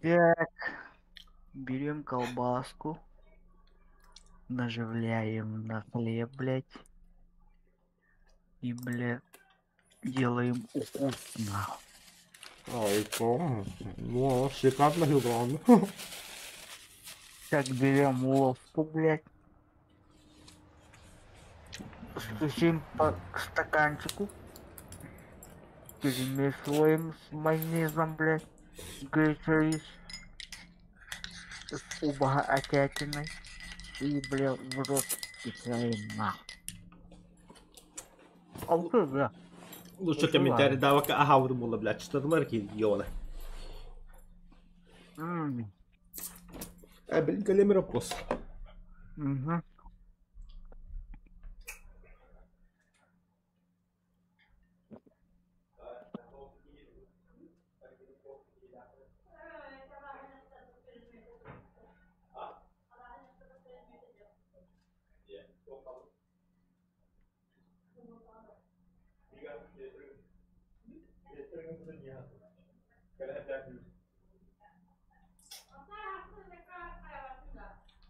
Так, берем колбаску, наживляем на хлеб, блядь, и, блядь, делаем укус, нахуй. Ай, ну, шикарно хилган. Так, берем ложку, блядь, стучим по стаканчику, перемешиваем с майонезом, блядь, гречерис с убого-отятиной и, блядь, в рот кидаем, нахуй. Алты, бля. Лучше комментарий давака аһаабытым буолла, блядь, чытатылар ки ёна. Э, блин, кэлэмир вопрос. Мгм.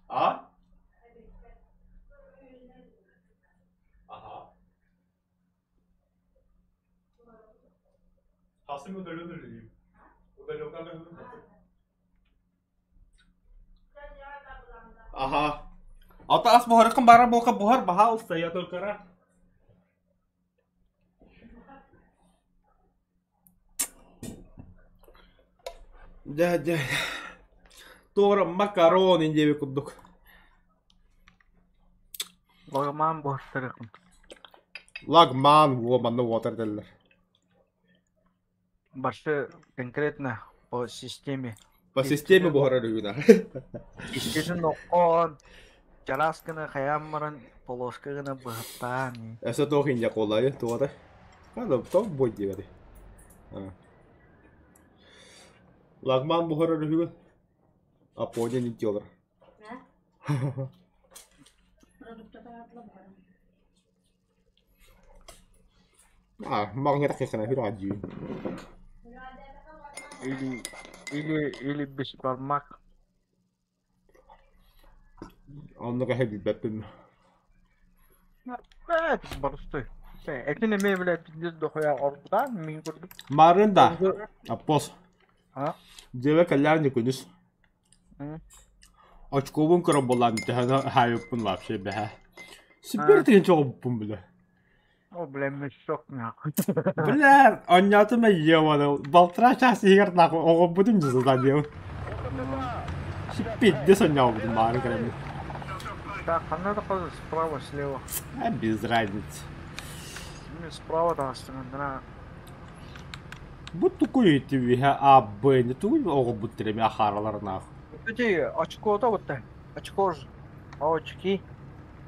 А? Ага. Ага. Ата ас буһарыкын бара буолка буһар, пожалуйста, я только рад. Дьэ, дьэ. Туора макароны диэби курдук. Лагман буһартарыкын. Лагман уо манна уотар дэллэр. Башы конкретно по системе. По системе буһарар үгүнэ. Иститин оккоон, чараас гына хайаан баран полоска гына быһаттаан. Эсэ туох инья колайы туота. Хана тоқ бой диэбэти. Лагман буһарар үһүгүн. Апоня не делар. А, маҕаҥҥа хүраадьыы. Или, или, или бешбармак. Оннук эһэ билбэппин. Бэт, боростуой. Этин эмиэ блядь, пиздец дохуя ордутаан мин курдук. Марын да, аппос. А? Дьиэбэ кэллээн күнүс. Очкобун көрөн буоллаан төһөнү хаайыппын вообще бэһэ. Сиппер тыгын чоҕуппун билэ. О, бля, мешок нахуй. Бля, онньоотум эйиэ балтараа чаас иһигэр нахуй оҕорбутум дьэ сатаан Сиппидде сонньообутум баары кэлэммин. Так, ханна да справа, слева. А без разницы. Справа таҕыстыҥ, Бу тукуй итибиһэ А, Б, не тугуй оҕорбут тирэми ахааралар нахуй. Эти очко-то вот так. Очко же. Очки.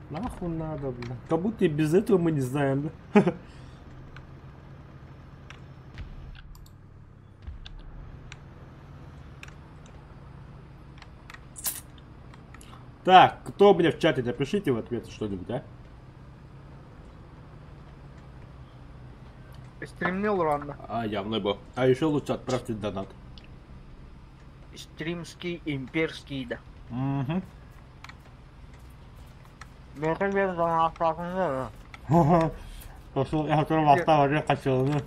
Нахуй надо, бля. Как будто и без этого мы не знаем, да? Так, кто у меня в чате, напишите в ответ что-нибудь, а? Стримнил рано. А, явно был. А еще лучше отправьте донат. Стримский имперский, да. Угу. Мен донат Пошел, я хотел вастава хотел, ну.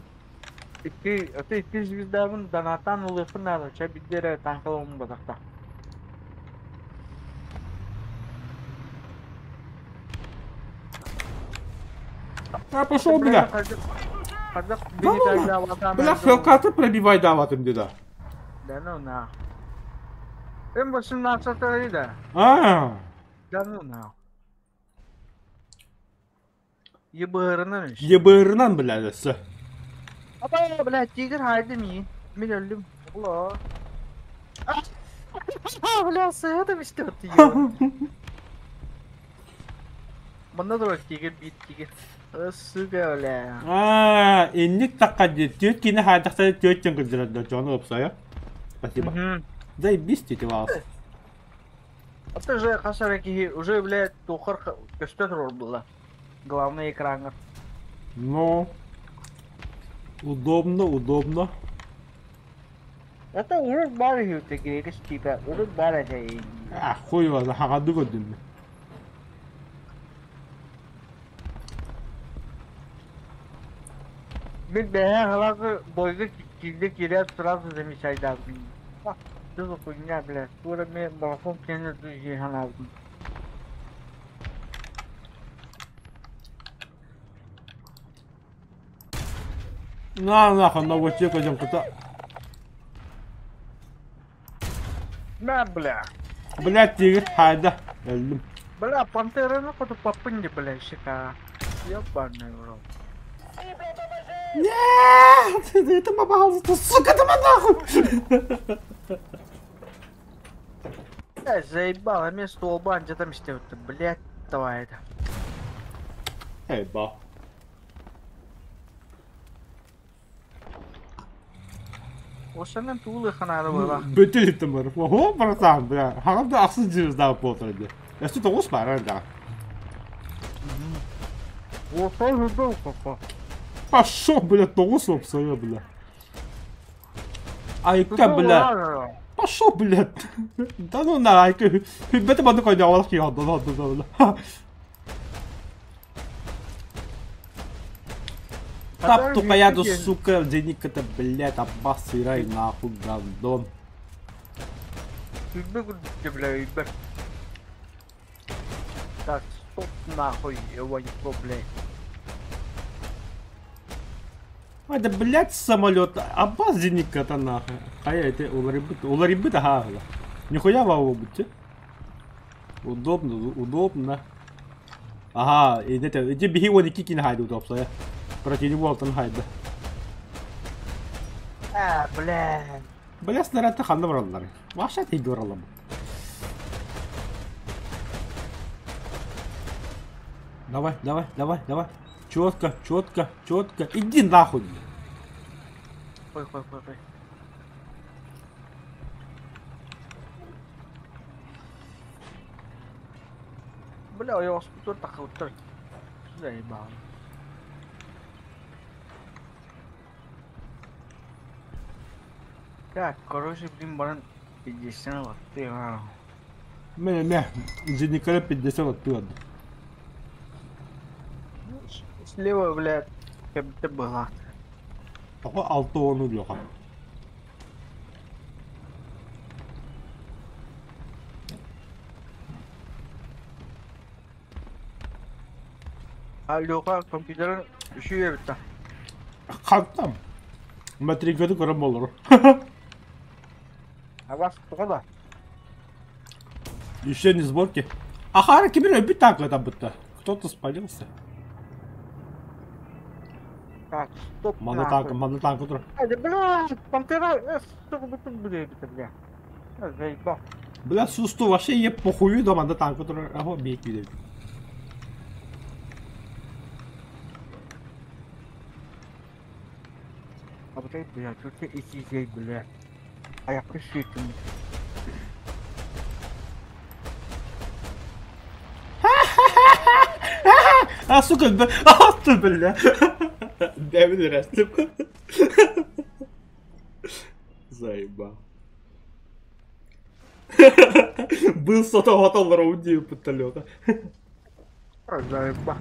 Икки, аты икки звездабын донаттан ылыахпын наада, чэ биирдэ эрэ танкалаабын батахта. А, пошел, бля. Да ну, бля, Хелката пробивай даватым деда. Да ну на. М18 да. А. Да ну на. Ебырынан. Ебырынан, бля, өссө. Аба, бля, тигр хайды ми. Мин өлдүм. Ола. Бля, сыһытым истэ Манна турар тигр биир тигр. Сука, бля. А, инник такка дии. Түөрт киинэ хаадахтары түөрт дьон кырдьарар дьону опсайа. Спасибо. Заебись тетя вас. А ты же хас эрэ киһи уже, блядь, тухар көстө турар буолла. Главный экраҥҥа. Ну, удобно, удобно. Это урут баар үһү грекис типа урут баар этэ. А, хуй его, хаҕанды көрдүм. Мин бэһээ халааты бойга киирдэ киирээт сразу замечайдаабытым. Что за хуйня, блядь? Скоро мне марафон кэннэ дии санаабытым. На нахуй, новосека дьон кута. На, бля. Блядь, тигр, хайда. Өллүм. Бля, пантераны хоту папынди, бля, щека. Ебаный в рот. Нет! Это попался, сука, ты нахуй! Бля, заебал, а мне столба, где там сидел-то, блядь, давай это. Эй, ба. Осанан туулы ханаары буолла. Бүтүн бар. Ого, братан, бля. Хаҕам да ахсын звезда буолтар дии. Өстө тоҕус баар да. Уопсай хурдуу коппо. Пошел, бля, тоҕус уопсайа, бля. Айка, бля. Пошел, бля. Да ну на, айка. Хүббэтэ манны койдоҕолох киһи оннон оннон бля. Тап тукаяду, сука, денег-то, блядь, обосырай нахуй, гандон. Үбэ курдук, бля, үбэ. Так, стоп нахуй, его не блядь. А, да, блядь, самолет. Аббас денег-то нахуй. А я это уларибыт, уларибыт, ага. Нихуя вау будьте. Удобно, удобно. Ага, это, иди беги, он и кики на хайду удобно. Против него алтан хайда. А, бля. Бля, снаряд ханна бараллар. Ваша ты бараллар. Давай, давай, давай, давай. Четко, четко, четко. Иди нахуй. Ой, ой, ой, ой. Бля, я вас тут так вот так. Заебал. Так, короче, блин, баран 50 латты. Мэ, мэ, Зеникаля 50 латты. Слева, блядь, как будто была. Тоҕо алта уону Леха. А Леха компьютер еще ебет. Хантам. Матрикаты көрөн болор. А вас куда? Еще не сборки. Ахара кибер өбүт так это будто. Кто-то спалился. Так, стоп. Мана танк, мана танк утро. А, да, бля, пантера, сука, будто блядь, бля. Заебал. Бля, сусту вообще е похую да манда танк утро. Ахо бейт биде. А вот это, блядь, вот это и бля. А я пришли. А, сука, бля, а, ты, бля. Дай растем. Заебал. Был сотоватал раунди пыталёка. Заебал.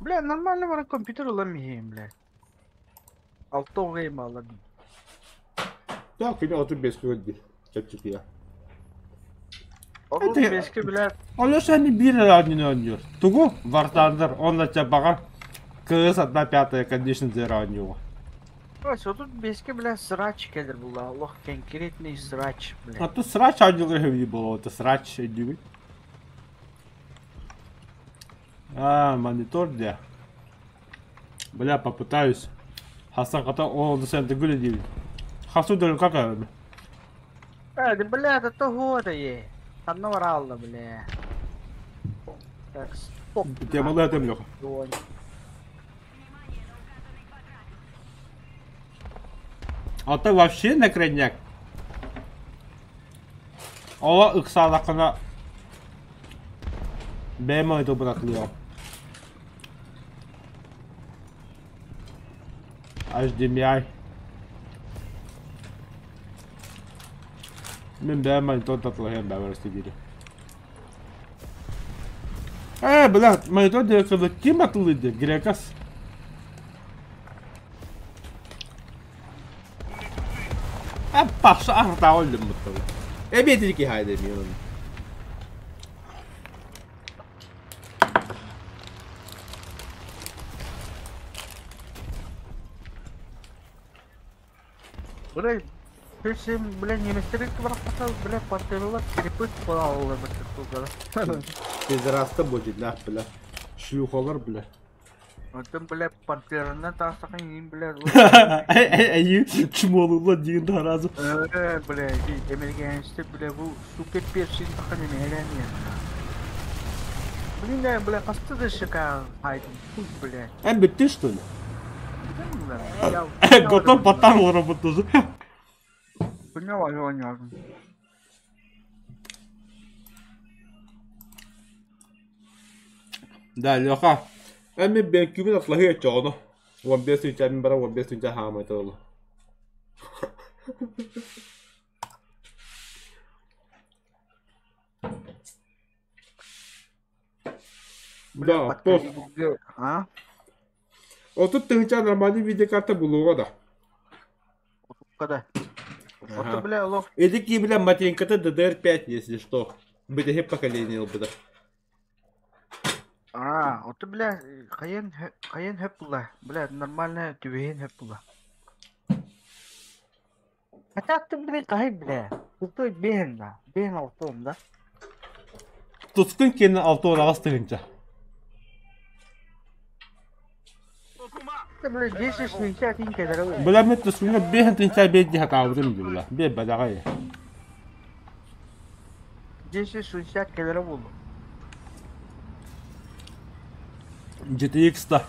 Бля, нормально бар компьютер ламиһим, бля. Алтоҕа аладым. Так, я вот без көдди. Чепчик я. Ол беске, бля, Алеша не бир один ойнуур. Тугу War Thunder, он на тебя бага. КС 1.5 Condition Zero ойнуур. Ось, тут беске, бля, срач кэлэр була. Олох конкретный срач, бля. А тут срач ойнуур хэви было, это срач ойнуур. А, монитор где? Бля, попытаюсь. Хасан ката ол сен ты гүле дейт. Хасу дөл как это? А, да, бля, это того да е. Одного раунда, бля. Так, стоп. Те малый это Леха. Огонь. А ты вообще на крайняк. Ола ыксалакына бэма это браклıyor. HDMI. Мин бэйэм монитор татылаһыам бэбэр студия. Э, бля, монитор директоры ким атылыйды? Грекас. Э, пахша ахтаа өлдүм буттабы. Эбиэтили киһайда мион. Бля, Пешим, бля, немецтерик барахтал, бля, пантералар крепыш буолаллар бачча Пидораста будет, бля. Шлюхалар, бля. Оттон, бля, пантеранан таастахан иин, бля. Эй, чмолулла диин таразы. Бля, американецтер, бля, бу супер персин тахан эмээлээн. Блин, бля, хаста да шика хайдым, хуй, бля. Эн бүттү, что ли? Готов потан работу. Поняла, поняла. Да, Леха. Эми беккүбүн атлаһы чоҕоно. 15 тыһыынча мин бара 15 тыһыынча хаамайта олу. Да, пост. А? 30 тыһыынча нормальный видеокарта булуоҕа да. Когда? Вот, бля, лох. Эдики, бля, материнката DDR5, если что. БТГ поколение ылбыта. А, вот, бля, хайын хайын хөп була. Бля, нормально түбэһин хөп була. Хотя ты, блин, кай, бля. Ты бehen да. Бehen алтын да. Тускун киэнэ 68 тыһыынча. Ты, бля, 10 60 кэлэр. Бля, мен тускунга 5 тыһыынча биэс дии хатаабытым дии, бля. Биэ бадаҕай. 10 60 кэлэрэ буолу. GTX да.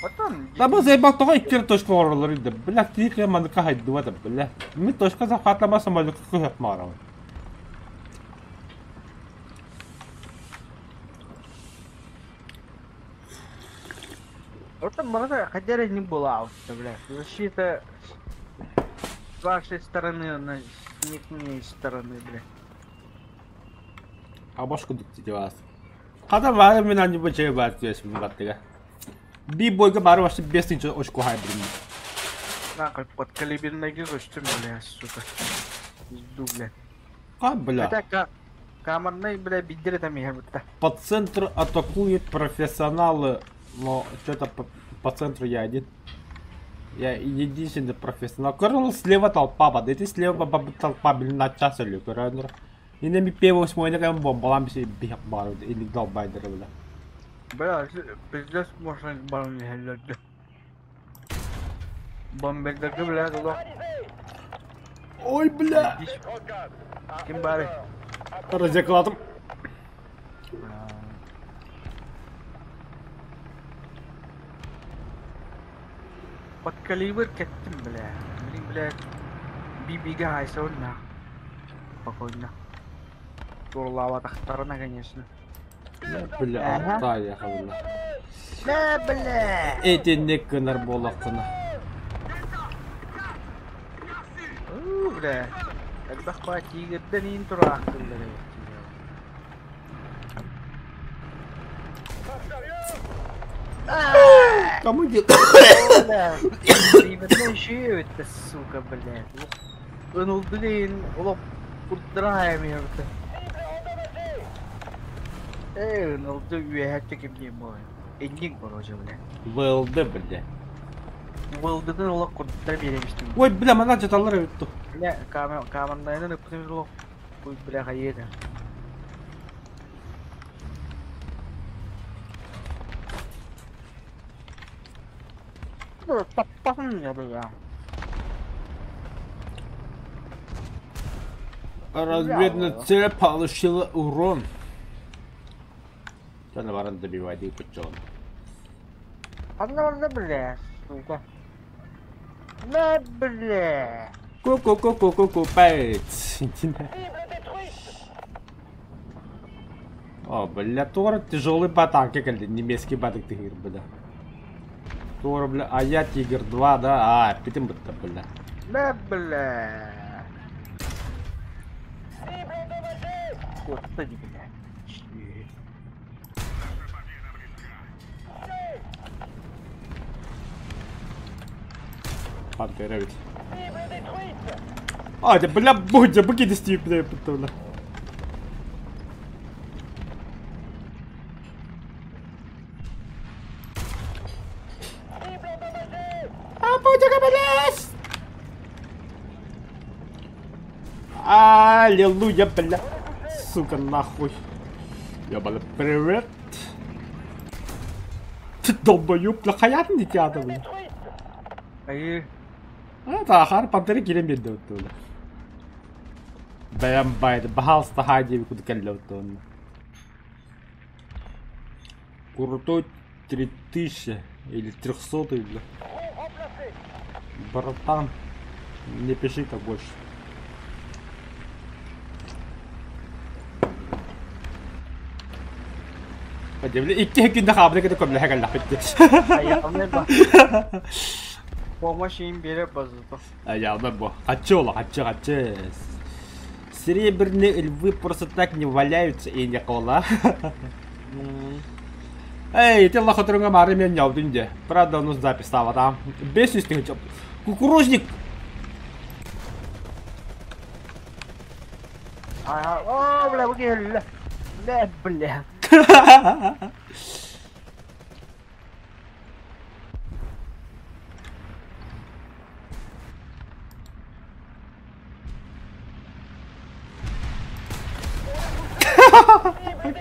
Потом. Да бу заебал тоҕо икки точка оҥороллор да. Бля, тиих маныка хайдыба да, бля. Мин точка захватлама самолет кыһык маарабын. Вот там хотя не была, бля. Защита с вашей стороны, на с их стороны, бля. Абаш кудук тиги Хата баары мен ани бу чей бар түөс мин баттыга. Би бойга бары башы 5 тыһыынча очко хайбырым. Нахуй, подкалиберный көстүм, бля, сука. Пизду, бля. А, бля. Хотя камерный, бля, биддер там я будто. По центру атакуют профессионалы, но что-то по центру я один. Я единственный профессионал. Короче, слева толпа, подойти слева толпа, блин, на час или короче. И на ми П8 на кем бомбалам би бихак бару или долбайдер, бля. Бля, пиздец, можно барон не Бомбердерге, бля, олох. Ой, бля. Ким бары? Разекладым. Подкалибр кеттим, бля. Блин, бля. Бибига хайса на. Спокойно. Турлава тахтарына, конечно. Бля, алта я бля. Бля, бля. Этинник гынар буолаххына. Уу, бля. Элбэх баа тигрден иин тураахтыллар эбит. Кому де... Бля. Калибрный еще это, сука, бля. Ынылды олох курдраем это. Эй, ынылды үөһәтте ким диэн буолар. Энник бар уже, бля. ВЛД, бля. Вылдыдын олох курдтар биэремистим. Ой, бля, мана жаталлар эбит ту. Бля, камернайнын ыппытын олох куй, бля, хайыта. Таппасын я, бля. Разведная цель получила урон. Тана баран добивай путем. Ханна барда, бля, сука. На, бля. Ку-ку-ку-ку-ку-ку, пять. О, бля, тура тяжелый батанка, кэллэ, немецкий батык тыгыр, бля. Туора, бля, а я Тигр 2, да? А, эппитим бытта, бля. Бля, бля. Господи, бля. Пантера ведь. А, да, бля, будь, бу кидистии, бля, бля. Аллилуйя, бля. Сука, нахуй. Ебаный привет. Ты долбоёб, бля, хаятын дите ата, бля. Айыы. А, тахар пантера кирен берді өтті, бля. Бэм байды, бахалста хай деп куды кәлі өтті онна. Крутой 3000 или 300, бля. Братан, не пиши так больше. Икки күндө хаабыны кытта көмлөһө кэллэхпит. Айаҕымнай ба. Помощь им бере базыта. Айаҕымнай бу. Хаччы ола, хаччы, хаччы. Серебряные львы просто так не валяются и не кола. Эй, ты лохотрунга мары мен няудын де. Правда, он запись стала там. Бесюсь ты Кукурузник! Ага, о, бля, бля, бля, бля.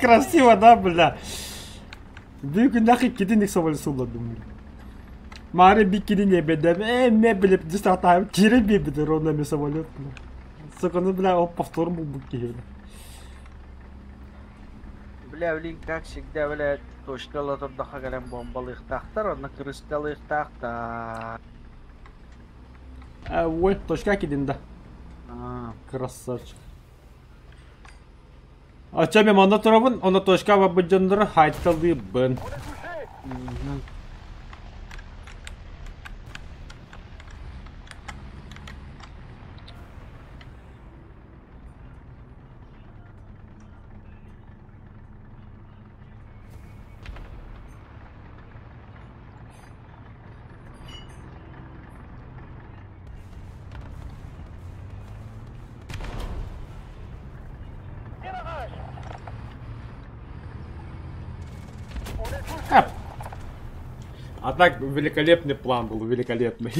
Красиво, да, бля? Büyük нахи кидин соболь суладым. Маре бикини не бедем. Э, ме бля, дистратаем. Кире би бедер он на самолет. Сука, ну бля, оп, повтор был бы кире. Бля, блин, как всегда, бля, точкала турдаха кэлэн бомбалыахтаахтар, онно кырыскалыахтаахтар. А, ой, точка кидин да. Аа. Красавчик. А че мен онно турабын, онно точка бабыджандыр хайталыыбын. А, а так великолепный план был, великолепный.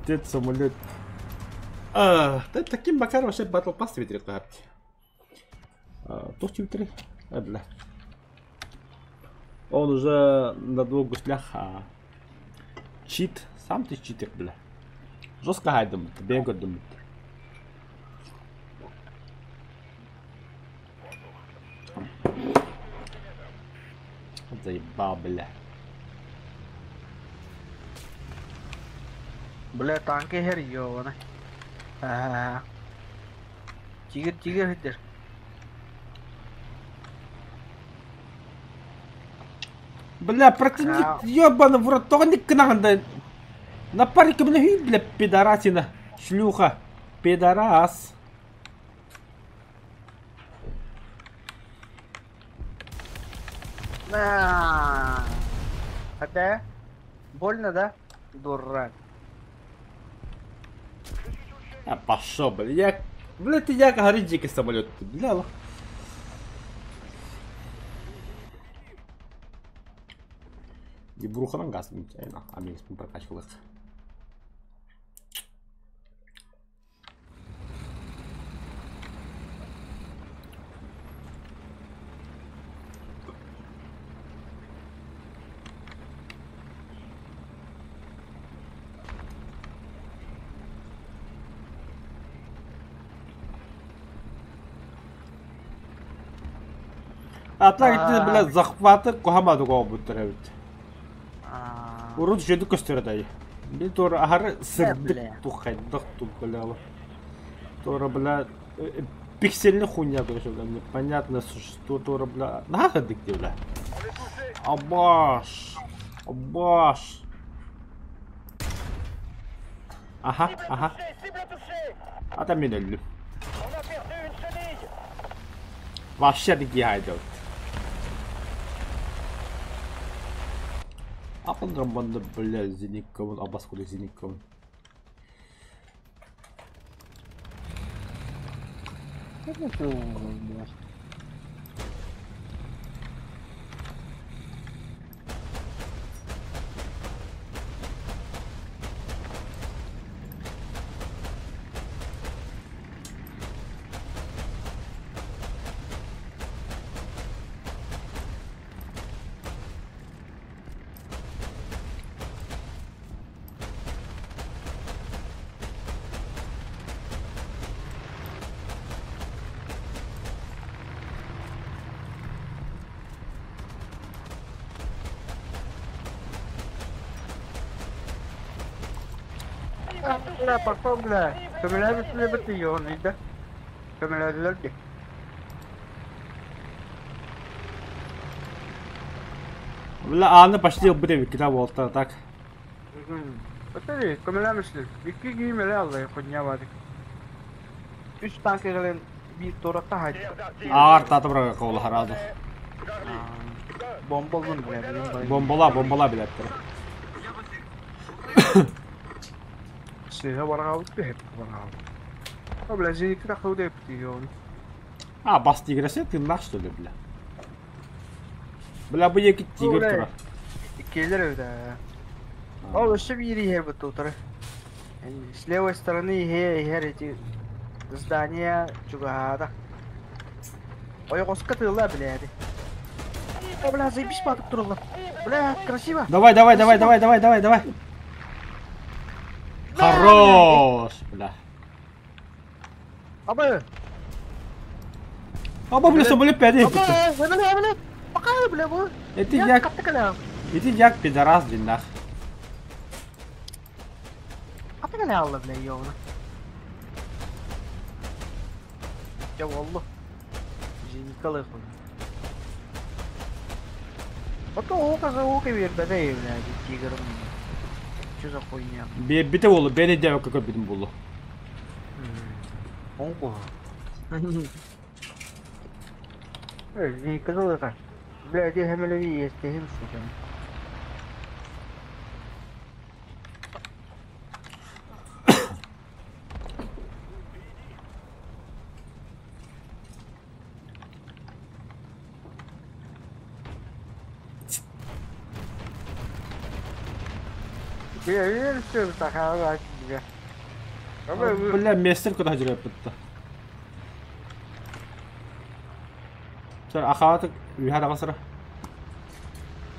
Дед самолет. А, да таким макаром вообще батл пасс ветрит капти. Тух три. А, бля. Он уже на двух гуслях. А... Чит. Сам ты читер, бля. Жестко гайдом, бегать думает. Заебал, бля. Бля, танки хер ёбаный. Аа. Тигр, тигр хитер. Бля, противник, ёбаный в рот, только не надо. Напарник, бля, бля, пидорасина. Шлюха. Пидорас. На. Хотя, больно, да? Дурак. А пошел, бля. Я... Бля, ты я горит дикий самолет. Бля. И бруханан газ. А мне прокачивал их. А так ты, бля, захваты кухамаду буттар эбит. Урут жеду көстөрө дай. Би тур ахар сырдык тухайдык ту бля. Тура бля пиксельный хуйня короче, бля, непонятное существо тура бля. Нахадык ты бля. Абаш! Абаш! Аха, аха. Ата мин өллүм. Вообще дикий хайдабыт. Апындырам банды, бля, зениткабын, абас куды зениткабын. Бля, пошел, бля. Көмөлөбүт бит йоон ыйда. Көмөлөдүлөр ди. Бля, ааны почти ылбыт эбиккит буолта так. Өтөри, көмөлөмүшлөр. Икки кийим эле аллай хуйня бадык. Үч танк келен бир торакта хайды. Аар тата быраga колу хараду. Бомба болдун бля, билим бай. Бомбала, бомбала билеттер. Сыга баргабыт бе, баргабыт. А бля, зенитки тахы деп йоон. А, бас тигресе тыннах что ли, бля. Бля, бу екі тигр тура. Келер өйдө. Ол өссө биир иһэр бут утары. С левой стороны иһэ иһэр эти здания чугаһаада. Ойоҕоско тыылла билээди. О, бля, заебись батып тураллар. Бля, красиво. Давай, давай, давай, давай, давай, давай, давай. Хорош, бля. Абы. Аба, бля, самолет пяди. Абы, бля, бля. Пока, бля, бу. Это як, это як пидорас, динах. Каттыкале алла, бля, ёбана. Я wallah. Зеникалы хуй. А то ока за ока бербеде, бля, тигр. Что за хуйня? Бите болу, бени дәве какой битим болу. Онку. Зеникалы Бля, где хемелеви есть, хем сука. Бля, местер куда жүрөп бітті. Сэр, ахаатык үйһә тағасыра.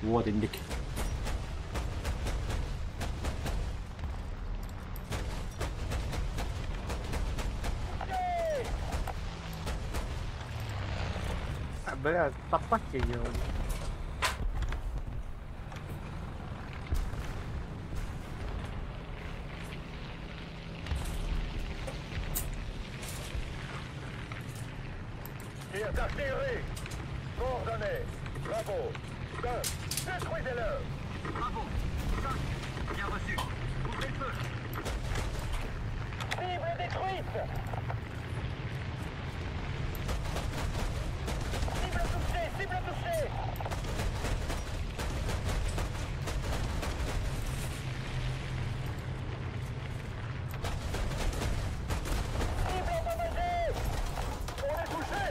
Вот индик. Бля, таппак ее. Tir d'artillerie. Coordonnées. Bravo. 2. Détruisez-le. Bravo. 5. Bien reçu. Ouvrez le feu. Cible détruite. Cible touchée. Cible touchée. Cible endommagée. On est touché.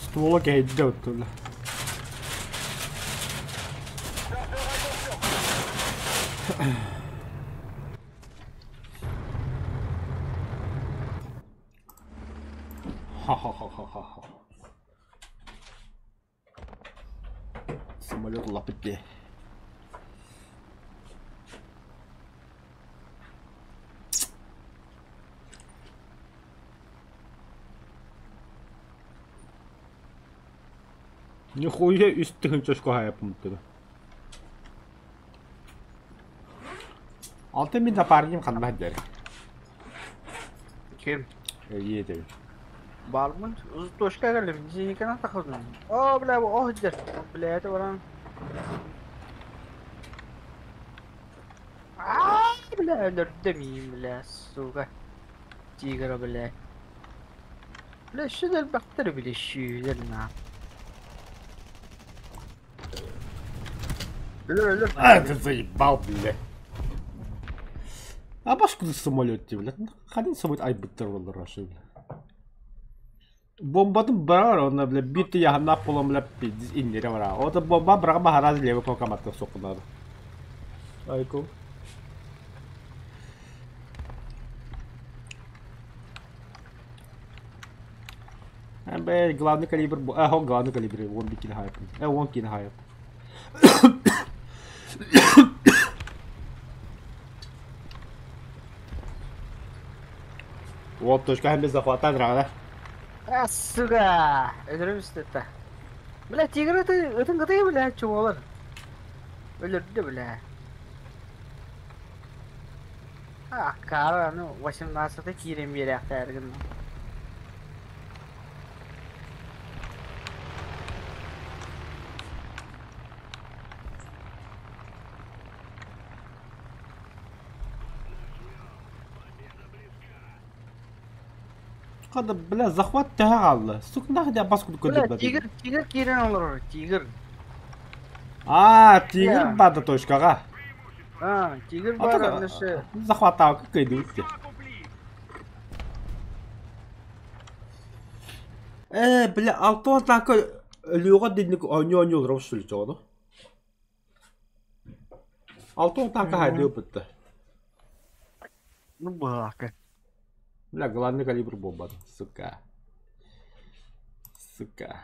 Ствола кәйдді өтті, бля. Chargeur inconscient. Ха-ха-ха-ха-ха. Самолет лапытте. Нихуя үстігін чашку хайапым тұды. Алты мен напарним ханна дер. Кем? Ие деп. Баарбын, точка кэллим, дьиикэнэн тахсыбытым. Оо, бля, оһ дьэр, бля, это баран. Аа, бля, өлөрдө миин, бля, сука. Тигра, бля. Бля, өссө да элбэхтэр били сүүлэр на. Өлөр, өлөр. А, ты заебал, бля. А башку самолет, бля. Ханын самолет айбыттар олар ашы, бля. Бомбатын барар, онна, бля, битти яханна полом, бля, пиздец, иннере бара. Ота бомба браға махараз левый кнопка соқынады. Айко. Бе, главный калибр, а, главный калибр, он бикин хайп. Он кин хайп. Вот точка без захвата драга. А, сука! Өлөрөм истетте. Бля, тигр это ытын кытый, бля, чуолар. Өлөрдү, бля. А, кара, ну, 18 киирен биэрээхтээргин. Када, бля, захват тәһә алды. Сук нахуй бас күп Бля, көтеп. тигр, тигр киирен олорор, тигр. А, тигр Бля. бады точкага. А, тигр бар, анысы. Захват алды көйдү үтте. Бля, алтон танка өлүгө динник ойноо ойноо олорор сүлү чоҕону. Алтон танка хайды өпүттэ. Ну, балака. Бля, главный калибр бомба, сука. Сука.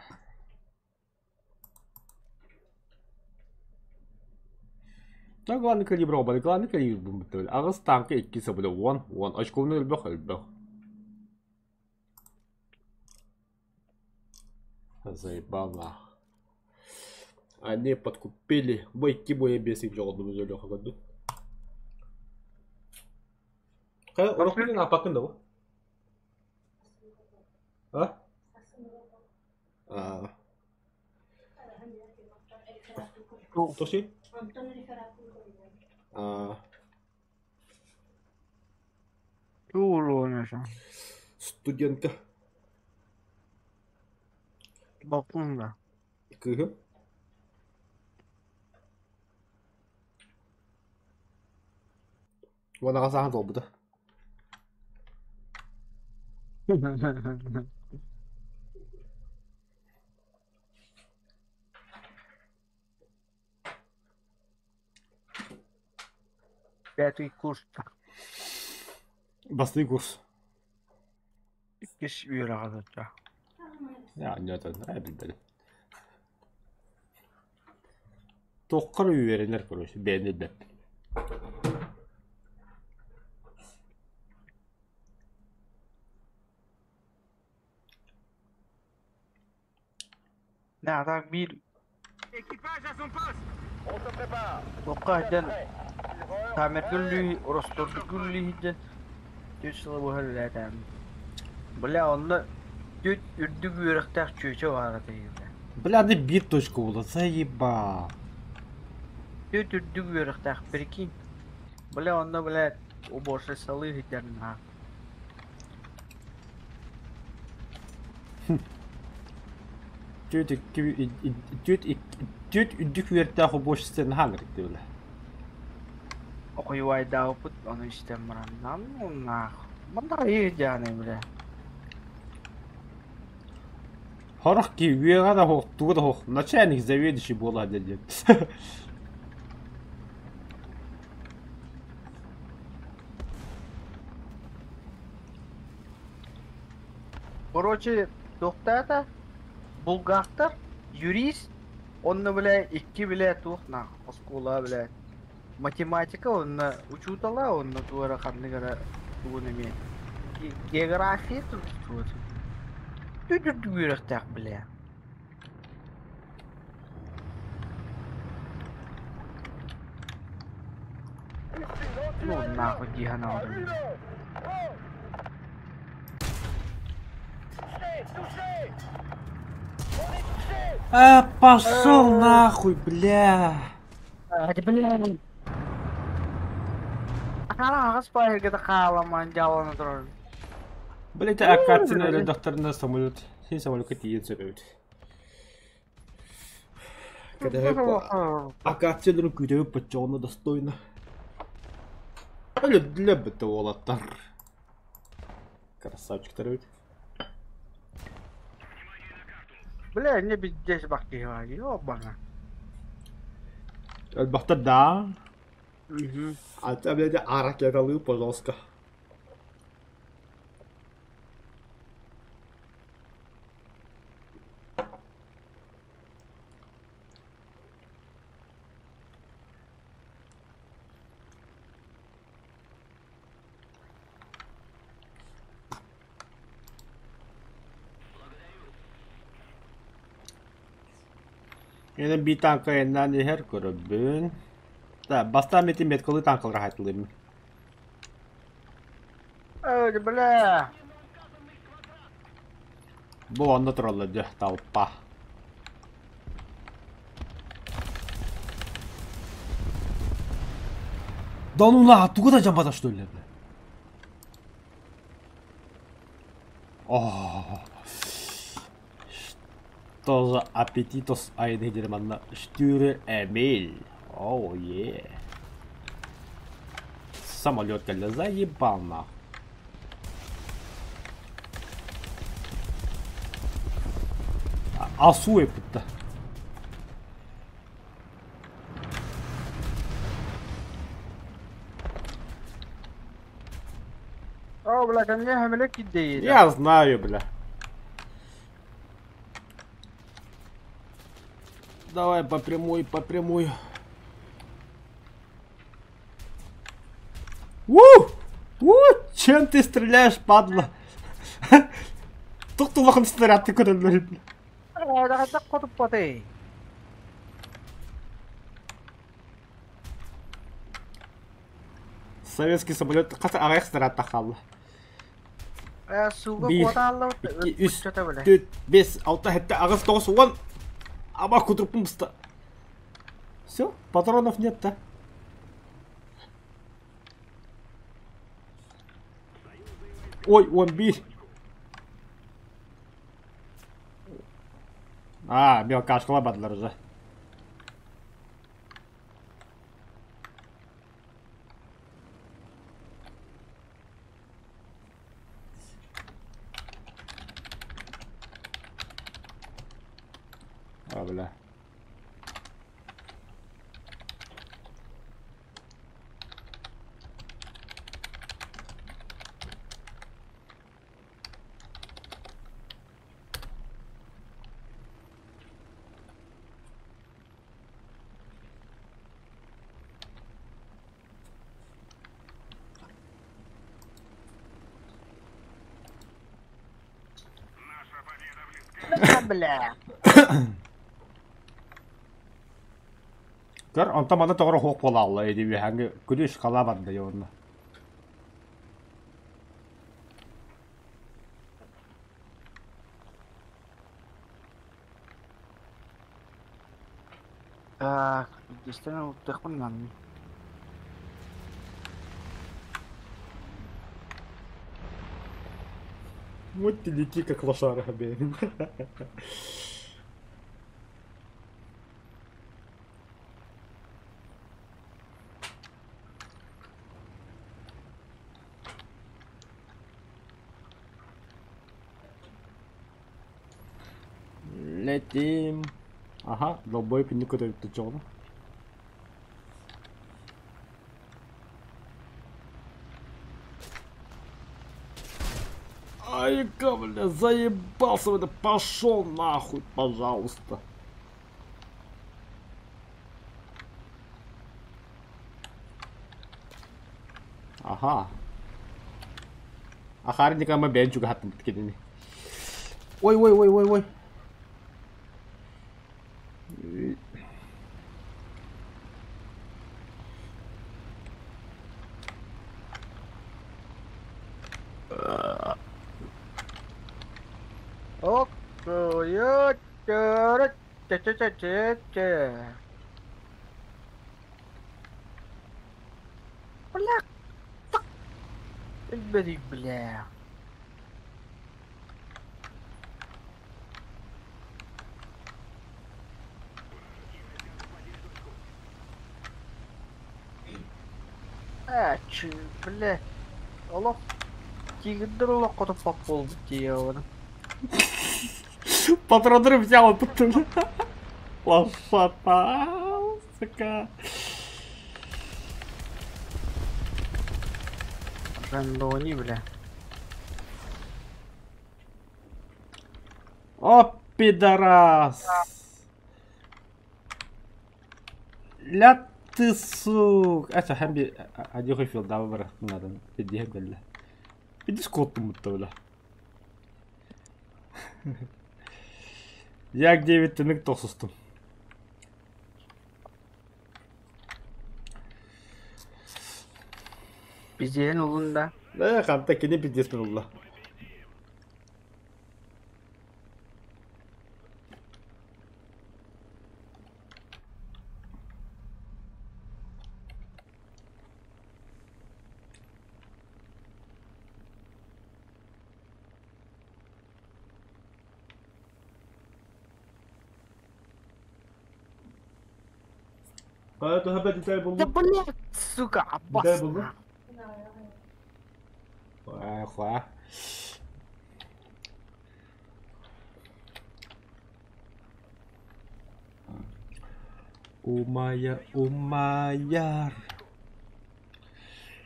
Да, главный калибр бомба, главный калибр бомба. Ағыз танка иккisi бля, 10, 10. Очковны өлбөх, өлбөх. Заебал нах. Они подкупили. Бой икки боя бесик жоғынды біз өлі қақырды. Қай, орақпен апақын да бұл? А? А. Тоши? А. Туулуонуса. Студентка. Бакунда. Кыгы? Ванаға саған толбыды. Пятый курс. Бастый курс. Иккис үөрэҕэ Я, нет, ай билбэдим. Тоққар үйеренер, короче, бәйні бәп. Да, так биир Équipage à son poste. On se prépare. Тоққа ден Prêt. Тамергүллүү, Ростордугүллүү түс сылы быһа Бля, онно түт үрдүк үөрэхтээх чүөчэ баара тиийдэ. Бля, аны бир точка була, заебал. Түт үрдүк үөрэхтээх, прикинь. Бля, онно, бля, уборщица салы хитэрин Түт икки, түт түт үрдүк үөртээх уборщицаны ханырык бля. Окуйвайдаапыт ону истэн баран нах. Манна иһдяны, бля. Хорох ки үөҕэ да хоох, тугу да хоох. Начальник заведующий буола деді. Короче, тоқтата, булгактар, юрист, онно, бля, икки, бля, туох нах, оскола, бля. Математика, онно учутала, онно туара ханныгара тугун эме. География тут тут. Түт үөрэхтээх, бля. Ну, нахуй, дихана. А, пошел нахуй, бля. Бля. Аҕас паайыргата хааламан дьаалана турар. Блять, акацияны өлөрдөхтөрүнэ самолет, син самолекка тиийэн сөп эбит. Кэтэһэ акацияларын күүтэбит боччоҕуна достойно. Өлөрдүлэр бытта уолаттар. Красавчиктар эбит. Бля, не пиздец бахтыга, ёбана. Өлбөхтөр да. Угу. А ты, блядь, а ракеталыы, пожалуйста. Yine bir tanka yeniden her көрөбүн. Да, бастаан метин меткалы танкалар хайтылыйм. Ой, бля. Бу онно тураллар дьэ, толпа. Да ну на, тугу да жамбата что ли, бля? О, что за аппетитос айны манна Штюре Эмиль. Оу, е. Самолет кэллэ заебал нахуй. Асу эппитта. О, бля, ко мне хамелек идеи. Я знаю, бля. Давай по прямой, по прямой. У! У! Чем ты стреляешь, падла? Тух-тулахын снаряд ты куда бля. Советский самолет хас аҕыйах снаряд тахалла. Сууга Биир, куотаалла икки, үс, түөрт, биэс, алта, сэттэ, аҕыс, тоҕус, уон. Аба кутуруппун буста. Все, патронов нет, да? Ой, он биир. А, мелкашкала бардылар уже. А, бля. Бля. Көр, онтон манна тоҕо суох буолаалла ити үөһээҥҥи күлүүс халаа барда уонна. Так, естественно, утыхпын Вот ты лети, как лошара, блин. Летим. Ага, долбоеб никуда не. Ай, бля, заебался в это. Пошел нахуй, пожалуйста. Ага. Ахарника мы бенчу гаттым кидини. Ой, ой, ой, ой, ой. Ок, Бля, Бля, бля. А, чы, бля. Олох тигрдер олох хоту фак буолбут дии. Патроннары взял потом. Лошата, сука. Рандони, бля. О, пидорас! Ля ты, сук! Это хамби... Один хуй фил, да, выбор надо. Иди, бля. Иди скот будто, бля. Як 9 тынык тохсустум. Пизден улун да. Да, ханта кини пиздец мен улла. Да блядь, сука, опасно. Хуа. Умаяр, умаяр.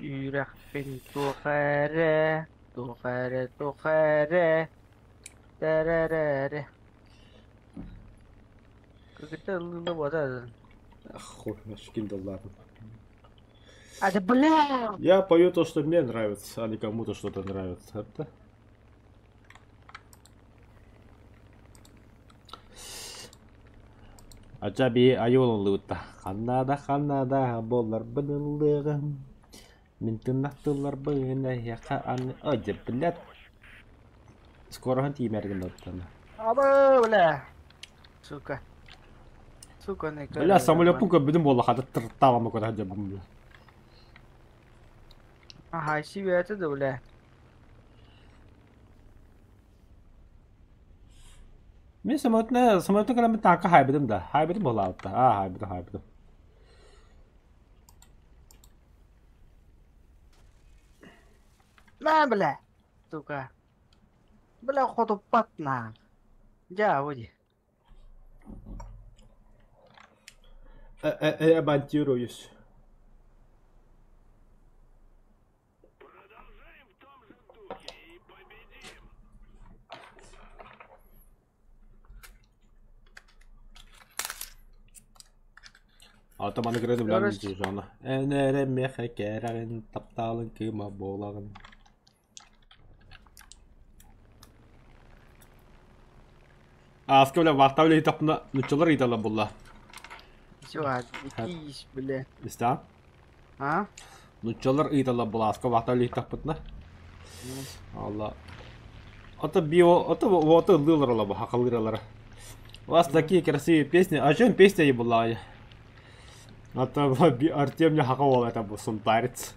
Үрэхпин тухэрэ, тухэрэ, тухэрэ, тэрэрэрэ. Как-то лылы Хуй, шкин ладно. А да бля! Я пою то, что мне нравится, а не кому-то что-то нравится. Это... Ачаби айолулута. Ханнада ханнада болар бынылыгым. Мин тыннахтылар бына яка аны. Ой, блядь. Скоро хан тимерген оттана. Аба, бля! Сука. Сука, не Бля, самолет пука бидим болла хата тырталама куда жабым бля. Ага, себе это да, бля. Мен самолетне самолетне калам така хайбидим да. Хайбидим болла атта. А, хайбидим, хайбидим. На, бля! Сука. Бля, ходу патна. Я, води. Я монтируюсь. А там аны кырды билен жана. Энере меха керен тапталын кыма болагын. Аска бля вахта бля тапна нучалар итала булла. Все, отвлекись, бля. Иста? А? Нучалар итала булла аска вахта бля тапна. Алла. Ата био, ата вот лыларла бу хакалыралар. У вас такие красивые песни. А чем песня и была? А то Артем не хакавал, это был сунтарец.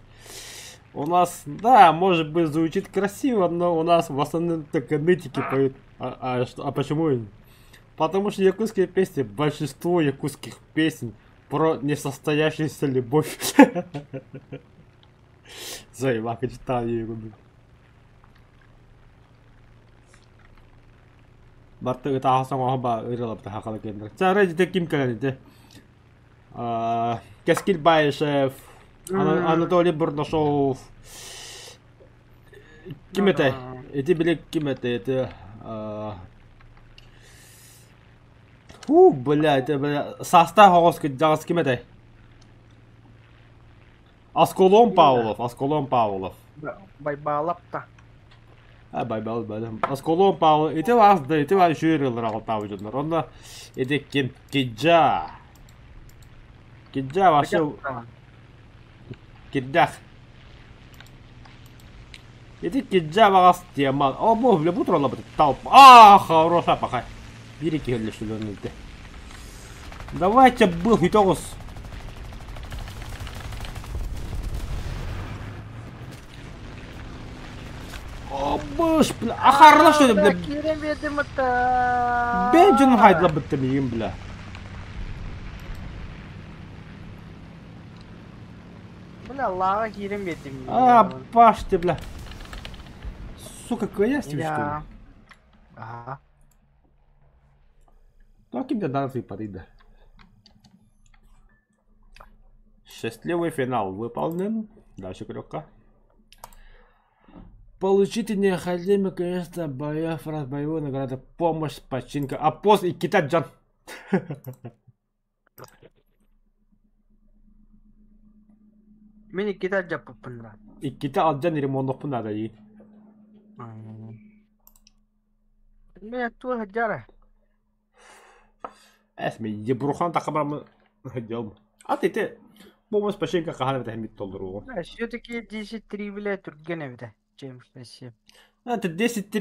У нас, да, может быть, звучит красиво, но у нас в основном только нытики поют. А почему? Потому что якутские песни, большинство якутских песен про несостоявшуюся любовь. Заебака читал я его. Барты это асан оба ырылап та хакала кендер. Цара жите ким кэлэнде. Кэскил Баишев, Анатолий Бурнашов. Ким это? Эти были ким это? Это Фу, бля, это бля. Состав хоғос жағыз ким это? Асколон Павлов, Асколон Павлов. Байбалап-та. А, байбал, байбал. Асколон Павлов. Ити вас, да, ити вас жүйрілер ағылтауы жондар. Онда эти ким? Киджа. Киджа вообще... Кирдях. Ити киджа багас тема. О, бу, бля, бу турала бу толпа. А, хороша пока. Бери киһилли что ли. Давайте был хитогус. О, быш, бля. Ахарла что ли, бля. Бенджин хайдла бітті мейін, бля. Бля, лага киирэн биэрдим. А, баш ты, бля. Сука, какая тебе, что ли? Ага. Так им да да. Счастливый финал выполнен. Дальше крюка. Получите необходимое количество боев, раз боевую награду, помощь, починка, а пост и кита джан. Мин иккитэ дьаппыппын. Иккитэ алджан ремонтоппун надо и. Мен туох жара. Эсме ебрухан тақабамы делом. А ты те помощь починка кахана бит толдуру. Все-таки 10-3, бля, түрген эбитэ. Чем спасибо. Это 10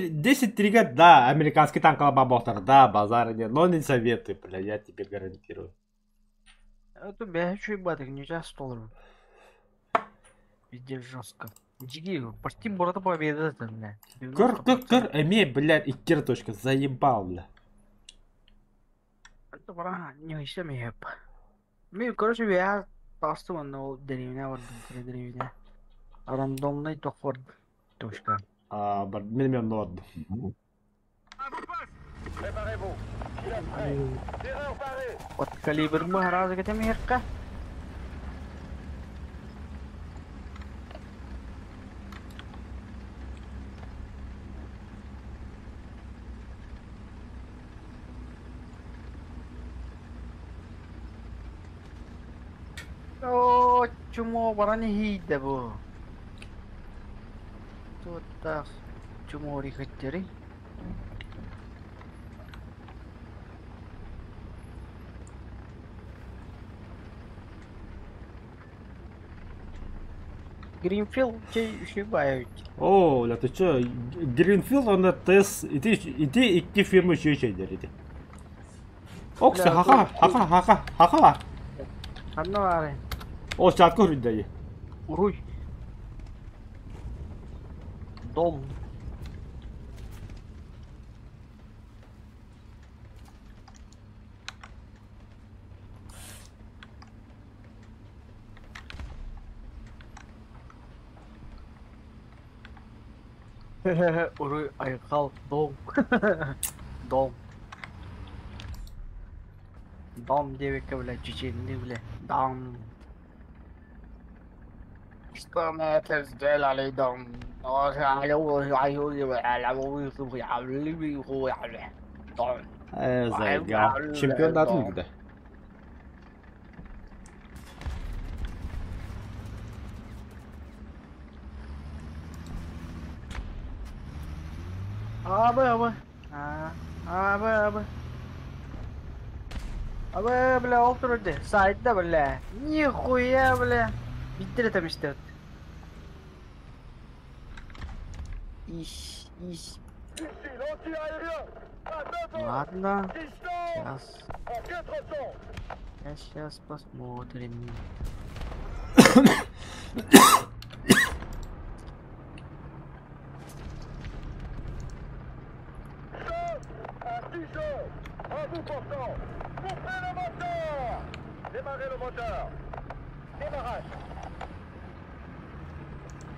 3 да, американский танк бабохтар, да, базар нет, но не советую, бля, я тебе гарантирую. Это бля, что ебатых, не час долларов. Везде жестко. Джиги, почти борта победа там, бля. Көр, көр, көр, эме, блядь, иккер точка, заебал, бля. Это бра, не еще мне. Мен, короче, я просто он деревня, вот, деревня. Рандомный тохвор. Точка. А, мен мен норд. Вот калибр мы разы где мирка. О, чмо барани хийде бу. Тут чмо рихеттери. Гринфилд чей ушибают. О, бля, ты чё, Гринфилд, он ТС, иди, икки фирмы еще еще иди. Окса, хаха, хаха, хаха, хаха. Одно аре. О, чатку рюддай. Уруй. Дом. Уруй айқал дом. Дом. Дом девика, бля, чеченди, бля. Дом. Что мы это сделали, дом? Зайга. Чемпион да. Абы, абы. Абы, абы. Абы, бля, олтурды. Сайтта, бля. Нихуя, бля. Биттер там истет. Ищ, ищ. Ладно. Сейчас. Сейчас посмотрим.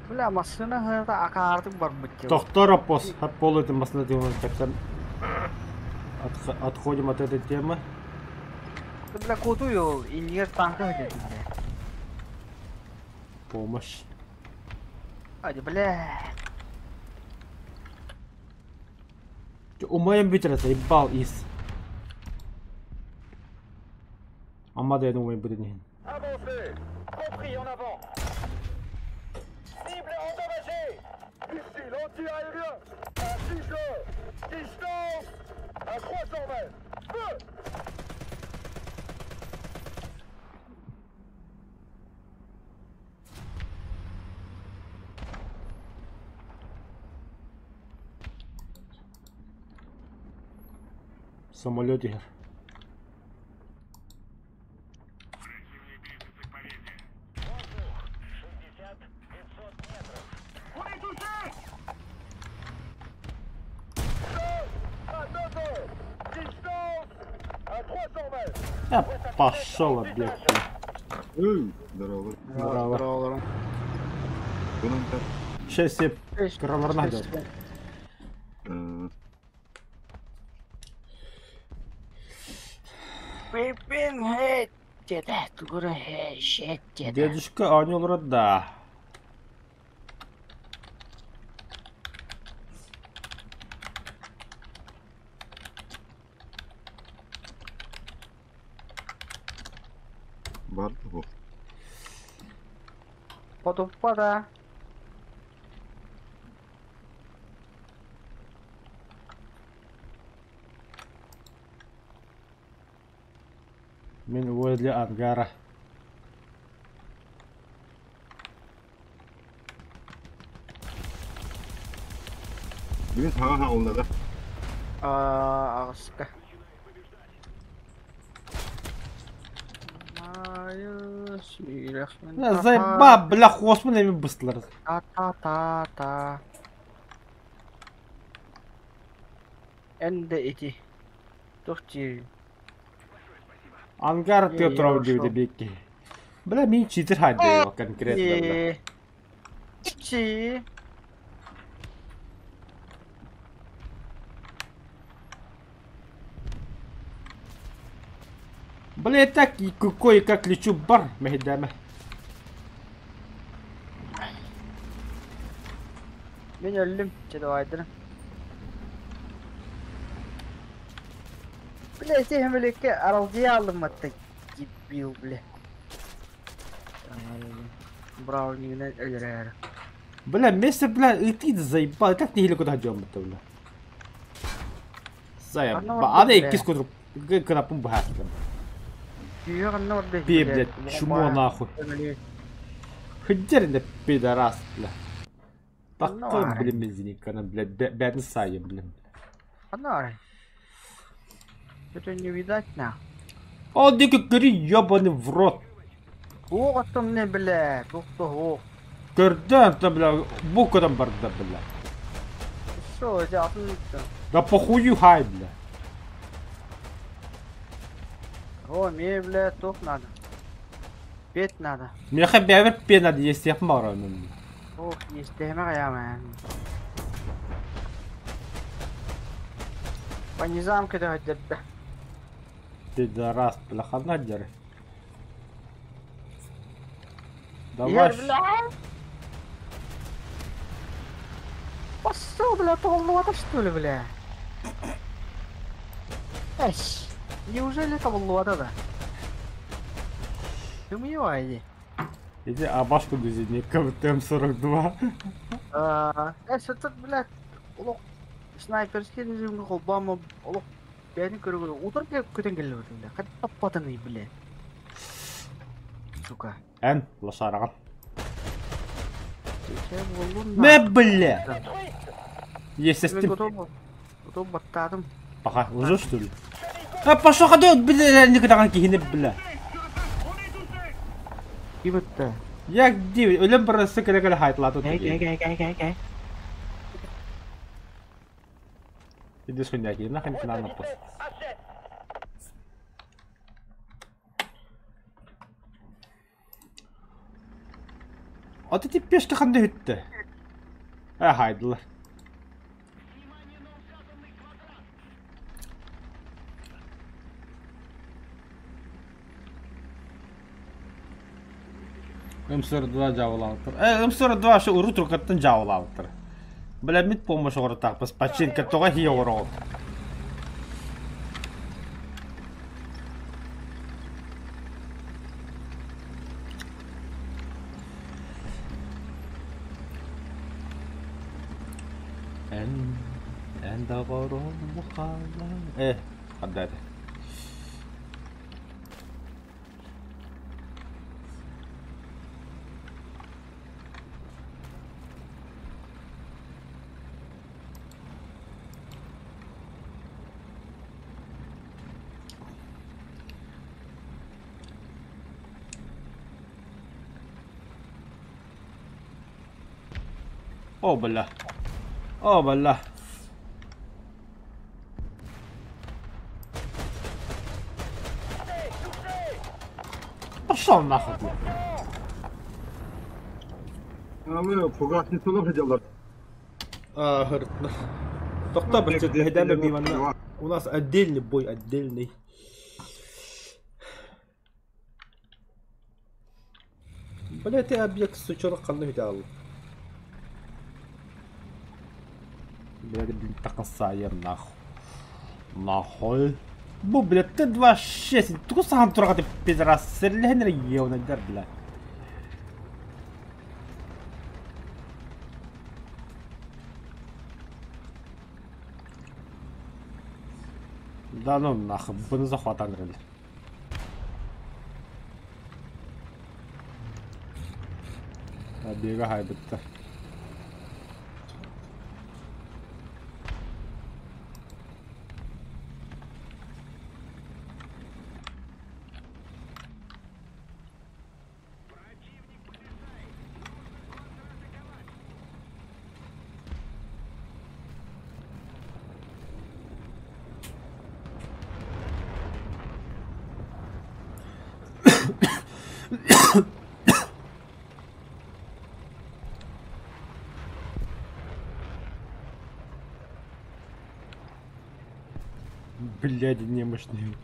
Бля, машина это акарды барбыть. Доктор пос, пол это машина как-то отходим от этой темы. Бля, кутую и не танка где-то. Помощь. Ай, бля. Умаем битер заебал из. Амада, я думаю, будет не. Самолет иһэр. Я пошел, объект. Здорово. Здорово. Здорово. 6-7. Кыраларына дьон. Дедушка оонньуу олорор да? Бар бу. Потуппа да. Мин возле ангара. Бүгүн саҥа хаҕылла да? Аҕыска. Заеба, бля, хоспун эми быстылар. Та-та-та-та. Эн да ити. Туох диир? Ангар тыа турабын диэбитэ биэкки. Бля, мин читер хайдыа конкретно, бля. Чи. Бля, я так кое-как лечу бар, мэһэйдээмэ. Мин өллүм, чэ давайдырын. Бля, ити хэмэлекке аралдьыйа алымматта дебил, бля. Браунигынан өлөрөөрү. Бля, вместе, бля, ытыы да заебал, как нэһиилэ кутаһа дьоммут бля. Заеба, аны иккис кутурук кынаппын быһааттым. Пи, блядь, чмо нахуй. Хыддер да пидорас, бля. Такой, блин, бензиникана, блядь, бэдин сайын, блин. Это не видать на. Ол диэки көрүй, ебаный в рот. Ох, оттон не, бля, туох ох. Көрдөөн, то, бля, букадан барда, бля. Что, это атын Да похую хай, бля. О, мне, бля, туох надо. Петь надо. Миэхэ бэйэбэр пиэ надо, иэстиэхпин баҕарабын. Ох, иэстэһимэ хайаамаан. По низам көтөһөддөрдө. Пидорас, бля, ханна дьары. Давай. Бля. Пошел, бля, толлуата что ли, бля? Эш, неужели толлуата да? Ты мой, Иди, а башку дузинник, М42. Эш, тут, блядь, олох снайперский режимге холбама олох бэйэтин көрө-көрө утар көтөн кэллэ бля. Хат таппатыный, бля. Сука. Эн, лошараҕын. Мэ, бля! Естественно. Готов баттаатым. Пока, уже что ли? А пошел ходу, бля, никогда киһини, бля. Ким Я где? Өлөн барысы кэлэ-кэлэ хайтылааты. Кэй, кэй, кэй, кэй, кэй. Иди сюда, нахрен ты надо пост. А ты пешка ханды хүтті. Ә, хайдылар. М42 жабылаптыр. М42 шы уру туркаттан жабылаптыр. Бля, мит помощь оҕоротаахпыс починка тоҕо хие оҕороҕут. Эн, эн доҕорум хаалан. Э, хардата. О, бля. О, бля. Пошел нахуй, бля. А мы фугасницаны хотеллар. А, говорит, Тохта, блядь, у нас отдельный бой, отдельный. Блядь, ты объект сучонок ханна видал. Блядь, блин, так нахуй. Нахуй. Бу, блядь, Т-26. Тугу сахан турага ты пидорас. Серлехен региона, дер, блядь. Да ну нахуй, буну захватан реле. Бега хайбытта. Блядь, немощные.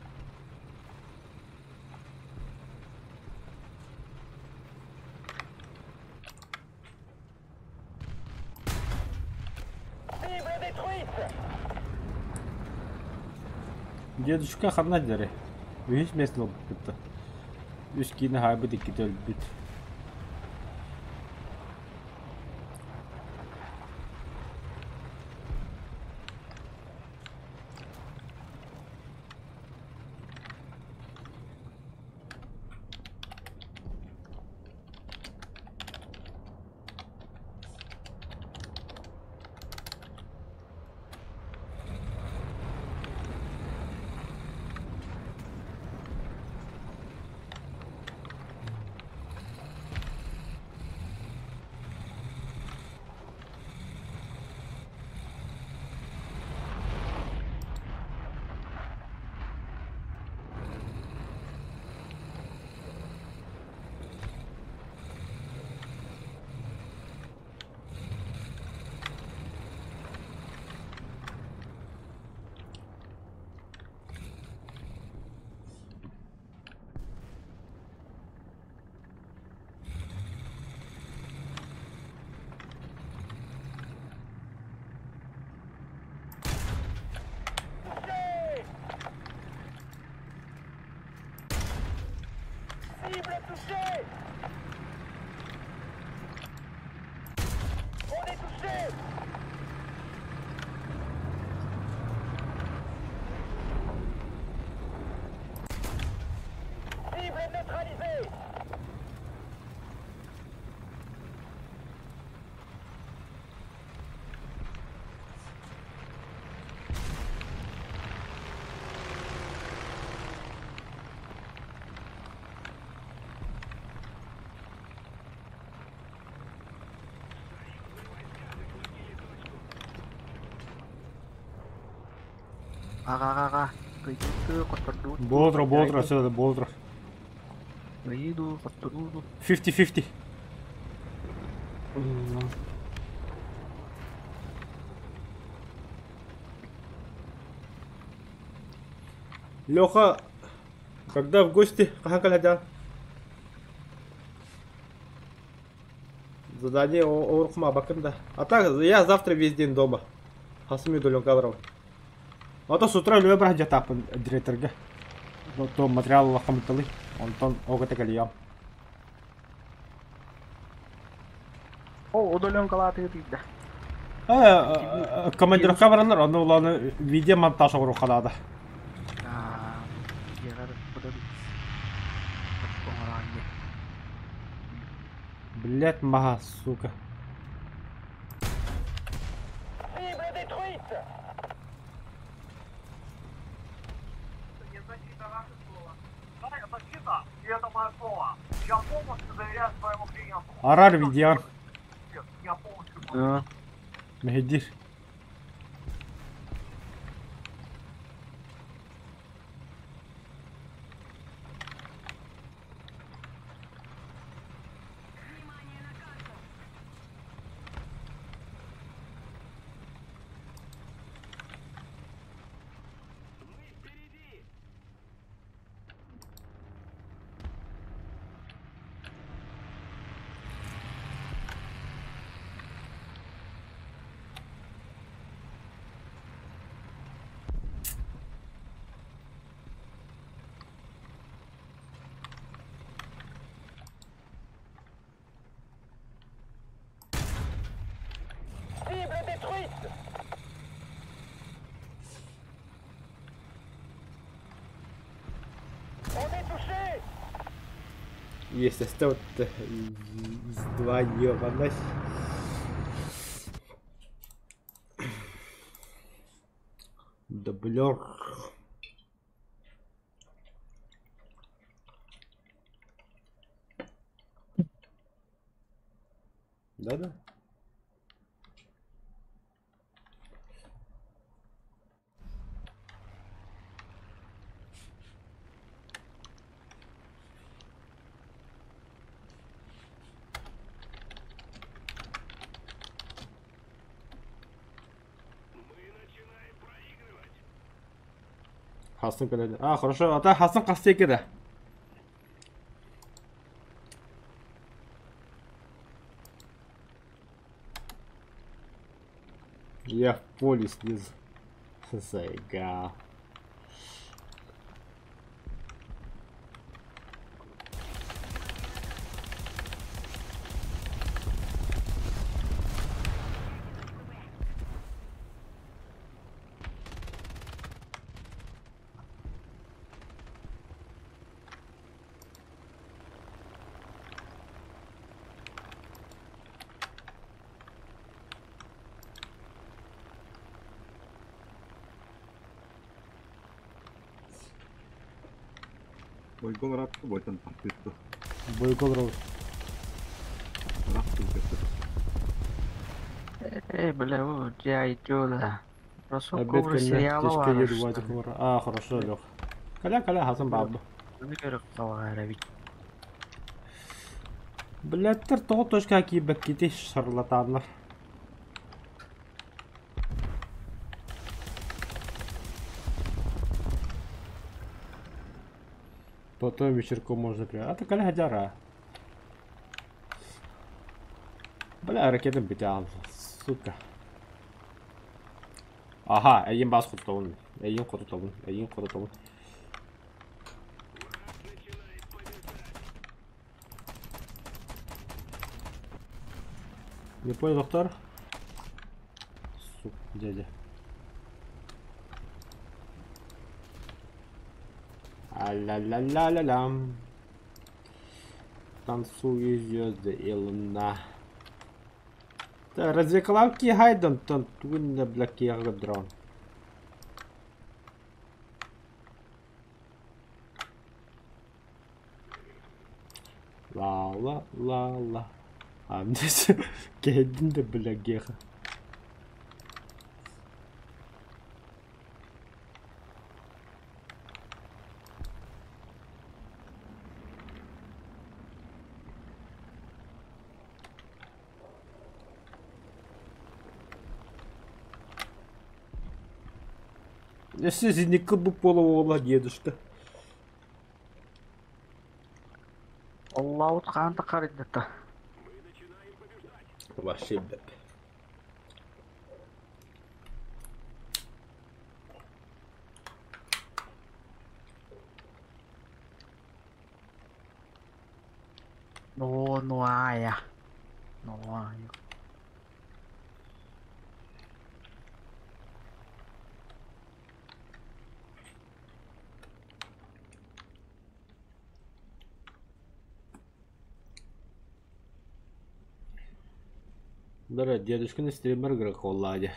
Дедушка ханна дери. Үһүс место болбут. Үс киини хайбыт икките өлбүт. Ага. Бодро, бодро, все это бодро. 50-50. Леха, когда в гости? Задание Орхма Бакында. А так, я завтра весь день дома. Хасми Дуленкавров. А то с утра любой брать где-то директорга. То материал лохомталы. Он тон оготекалия. О, удаленкалаты ты, да. Командир Кавранер, он ладно, видео монтаж урухалада. Блять, мага, сука. Арар видео. Мэһэйдиир. Есть осталось два ебаных. Дублер. Да-да. Хасан кэлэ. А, хорошо. Ата Хасан хас кede. Я в поле снизу. Заиграл. Бойгол рапты бойтан тахтытты. Бойгол рапты. Рапты Эй, бля, вот я иду, да. Обед кэннэ тишкэ А, хорошо, Лех. Каля, каля, Хасан бабы. Блядь, тоҕо точка киирбэккитий шарлатаннар. Потом вечерком можно при... А ты каля хадяра. Бля, ракета битял, сука. Ага, эйин бас хототобун. Эйин хототобун. Эйин хототобун. Не понял, доктор? Сука, дядя. А-ля-ля-ля-ля-лям. Танцуют звезды и луна. Развеклавки хайдан тон тугунна блакьяга дрон. Ла-ла-ла-ла. А, здесь кедин да блягеха. Если не бы полового дедушка. Аллаут хаан тахарыдата. Вообще, блядь. Ну, ну ая. Ну ая. Да, дедушкины стример грохоладе.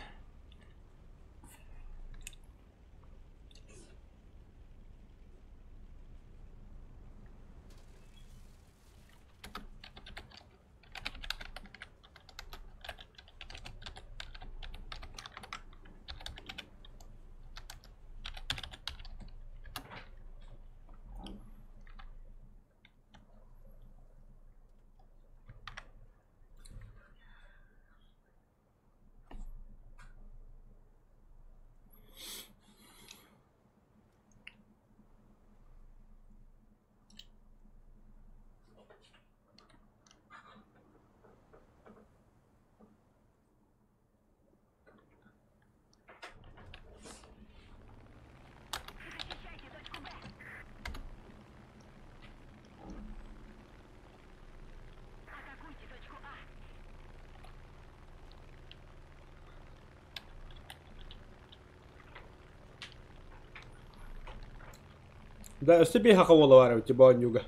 Да, өссө биир хаха уола баар эбит боонньууга.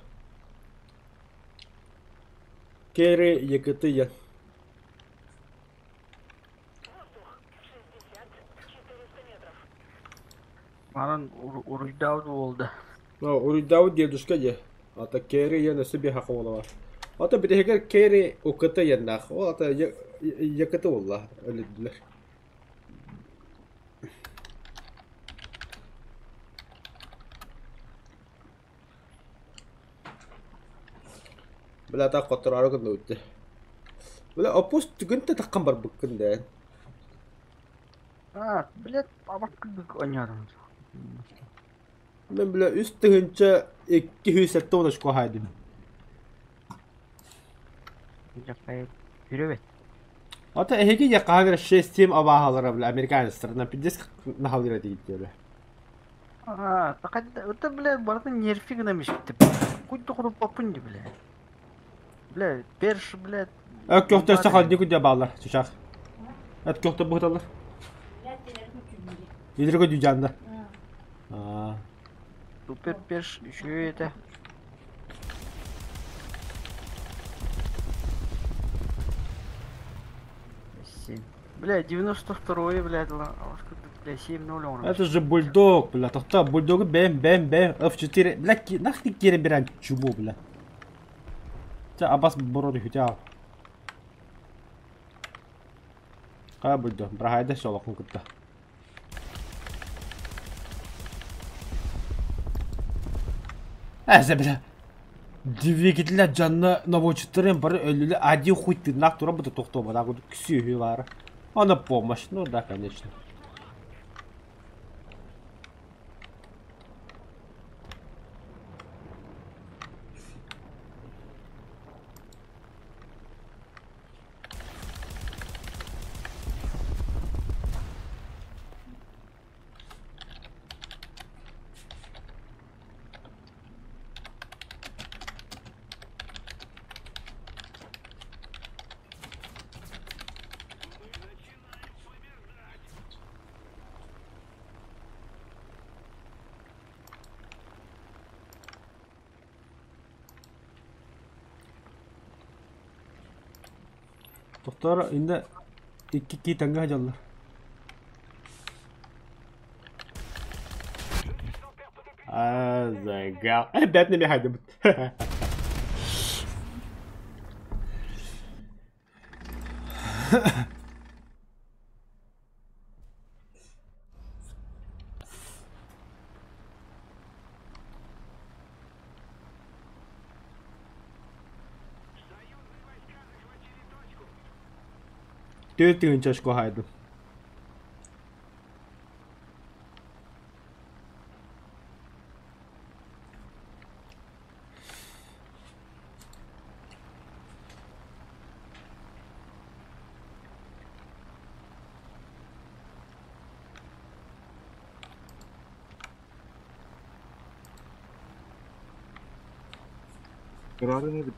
Кери Якытыйан. Манан уруйдаабыт уолда. Уруйдаабыт дедушка дьэ. Ата Кери диэн өссө биир хаха уола баар. Ата бүтэһигэр Кери УКТ диэннээх. Ол ата Якыты уолла өлөрдүлэр. Бля так хотороору гынныбыт дии. Бля опус түгэн да таххан барбыккын дээн. А, блядь, абаккыдык оонньоотум. Мен бля үс тыһыынча 270 очко хаайдым. Дьаппай үрөбөт. Ата эһиги я хаһан 6-7 абааһалара бля американецтарынан пиздец наһалыра дииллэр. А, так это, блядь, барытын нерфи гынан испитим. Куйду куруппаппын дии, блядь. Блядь, перш, блядь. Өк көхтөр сахал дикү дьэ бааллар чычах. Эт көхтөр быһыталлар. Идирго дьудьаанда. Аа. Супер перш еще это. Семь. Бля, 92-й, блядь, бля, 7-0 он. Это же бульдог, бля, тохта бульдогу бэм бэм бэм F4, бля, нах ты кире берен чубу, бля. Ча абас бороду хүтяв. Кая бульдог, брахайда шолохун кытта. Эсэ, бля. Двигателя дьанна наводчиттарын бары өлүлэ один хуй тыыннаах туран быта тохтуобатах курдук сүөһү баара. Она помощь, ну да, конечно. Тохтоор инде икки кии тэҥҥэ сылдьаллар. Азага. Бэт нemi хайдыбыт. Түөрт тыһыынча очко хаайдым. Kararı nedir?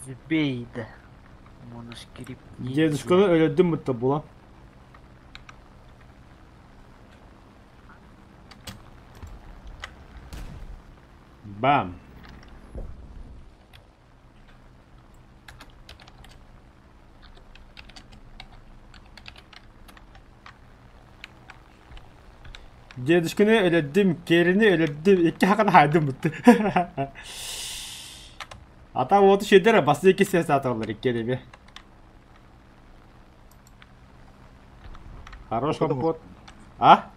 Зубейда. Манускрипт. Дедушканы өлөрдүм бутта була. Бам. Дедушканы өлөрдүм, керини өлөрдүм, икки хакын хайдым бутта. Ата уоту шедер басы икки сес аталар икки деби. Хорош компот. А?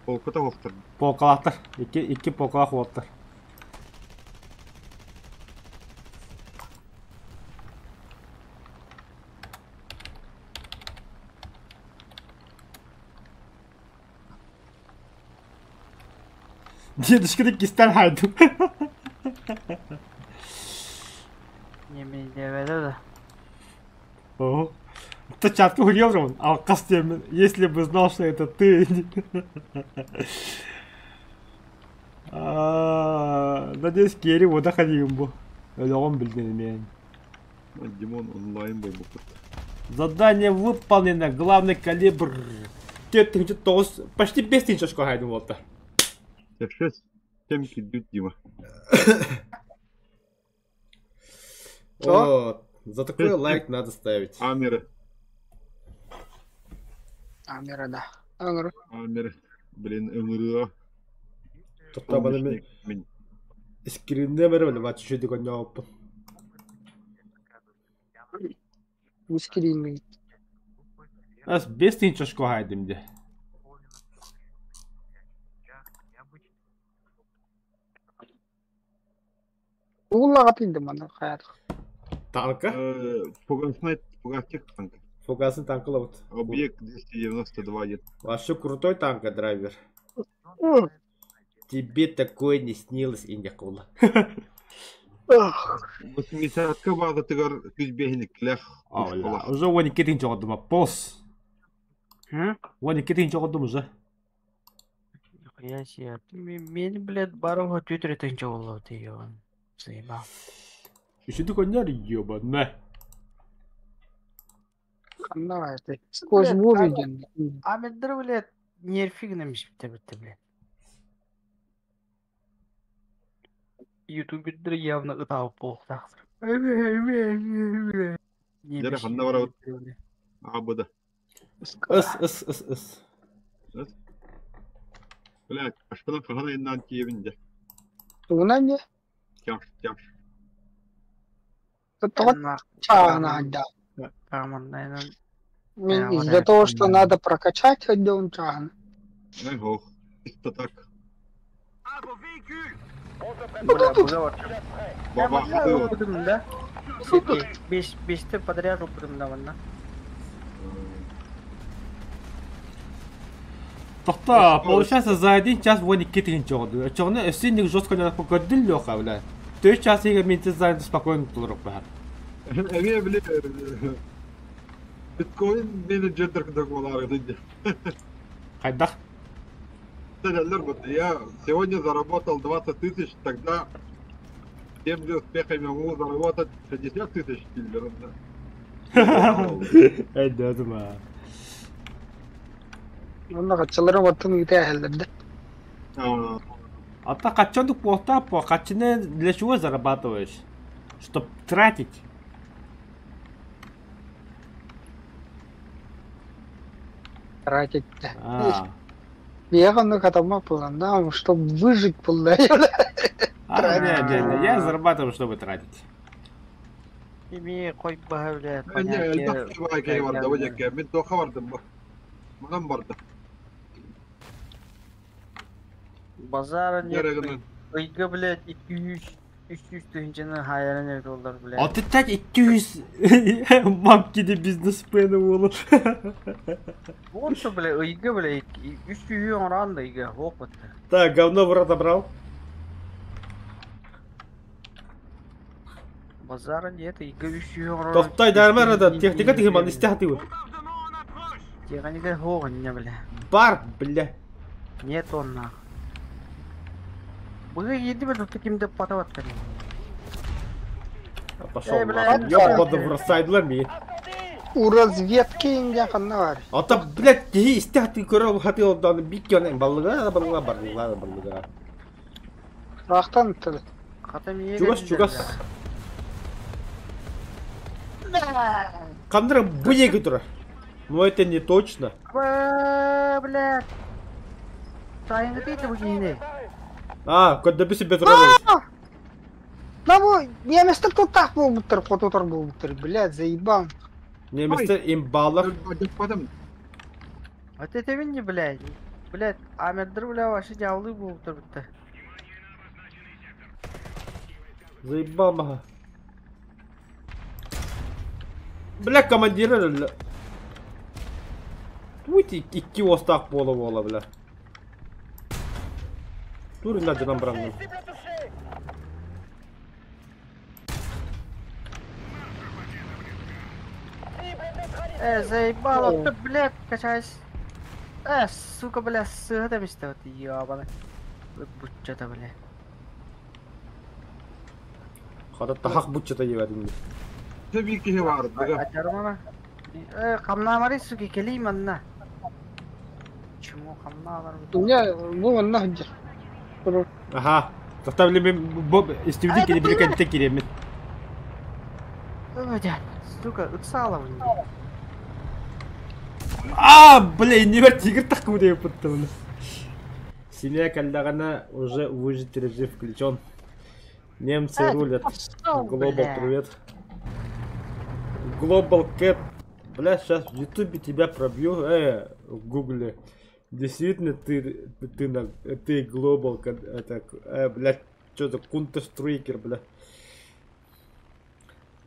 Полката хоқтар. Полкалахтар. Икки, икки полкалах уоттар. Дедушканы кистен хайдым. Не да. Ого. Ты чатка хуел же он? Алкас если бы знал, что это ты. Надеюсь, Керри вода ходим бу. Өлөҕүм билдин мен. Димон онлайн был. Задание выполнено. Главный калибр. 4 9, почти 5 тысяч очко хайдым болта. 6 тем кидут Дима. О, за такой лайк надо ставить. Амеры. Амера, да. Амеры. Блин, МРА. Тоқта бана мен скринне бере биле бачы шөйдү коньооппун. Скрин. Ас 5 тысяч очко хайдым де. Уллаға мана хаят. Танка? Фугасный, фугасник танк. Фугасный танк вот. Объект 292 где-то. Вообще крутой танка драйвер. Тебе такое не снилось, Индякула. 80-ка база тыгар күзбехник лях. Уже он кетин чоғдым, пос. Он кетин чоғдым уже. Я себе. Мен, блядь, баруға түтіретін чоғылы дейін. Заебал. Еще такой не ебаный. Давай, ты сквозь бурю. А мен блядь, нерфигнемиш бите блядь. Ютубердер явно ытауып болуқтақтыр. Жара ханна барабыт. Абыда. Ыс, ыс, ыс, ыс. Блядь, ашпынан кахана иннан тиебинде. Тугунан не? Тяш, тяш. Из-за того, что надо прокачать отдел чаган. Эх, чисто так. Баба, да? Бешті подряд упырым да ванна. Тоқта, получается, за один час вон и кетин чоғды. Чоғны өсінник жестко не покодил леха, бля. То есть час еге мен за спокойно тулырып баар. Эме, бля, биткоин менеджер болар деді. Қайдақ? Я сегодня заработал 20 тысяч, тогда тем же успехом я могу заработать 60 тысяч киллеров. Эй, дедім. Онна качаларын ваттын үте әхелдерді. А так а ты плохта, по хачине для чего зарабатываешь? Чтоб тратить. Тратить. Я ну катама плана, чтобы выжить полда. А, не, не, не, я зарабатываю, чтобы тратить. Ими қойып баға, блядь, понятие. Мен тоқа бардым. Маған барды. Базара нет. Ыйга, блядь, 200, 300 тыһынчаны хайырын доллар, блядь. А ты так 200 мамки бизнесмена болу. Вот что, блядь, ыйга, блядь, 300 оңран да ыйга, опыт. Так, говно в рот обрал. Базара нет, ыйга 300 оңран. Тохтай дармар да, техника тихиман истяхты. Техника хоғын, бля. Бар, бля. Нет он нах. Быгы еди бе тут кимде патават кani. Пошел нахуй. Ёбаный в рот, ми. У разведки инге ханна бар. А то, блядь, кихи истяхты көрө хатыл дан биккён баллыга баллыга барлыга баллыга. Рахтан тыл. Чугас, чугас. Кандра буеги тура. Но это не точно. Блядь. Тайны ты бугини. А, когда бы себе трогал. Ну, неместер тут так был бутер, хотутор был бутер, блядь, заебал. Неместер имбалар. Вот это не, блядь. Блядь, Амедр, бля, вообще дяволы был бутер. Заебал, мага. Бля, командир, бля. Туйти икки остақ бола бола, бля. Тур на джанам бранным. Заебало, ты, блядь, качаюсь. Сука, бля, сыга место вот, ебаный. Буччата, бля. Хата тахак буччата ебатым. Өссө биир киһи баар, быга. Ачармана. Хамнаамари, суки, кэлиий манна. Чему хамнаалар? Меня, бу онно сылдьар. Ага. Тоқтап мен бу истибити Ай, да кини били блядь. кэнтэ киремин. Ой, блядь, сука, ыксала в ней. А, блин, не бер тигр так куда пыттым. Синяя калдагана уже выжить режим включен. Немцы ты рулят. пошел, Глобал, бля. привет. Global Cat. Бля, сейчас в Ютубе тебя пробью, в Гугле. Действительно, ты Global, это, блядь, что за Counter Striker, бля.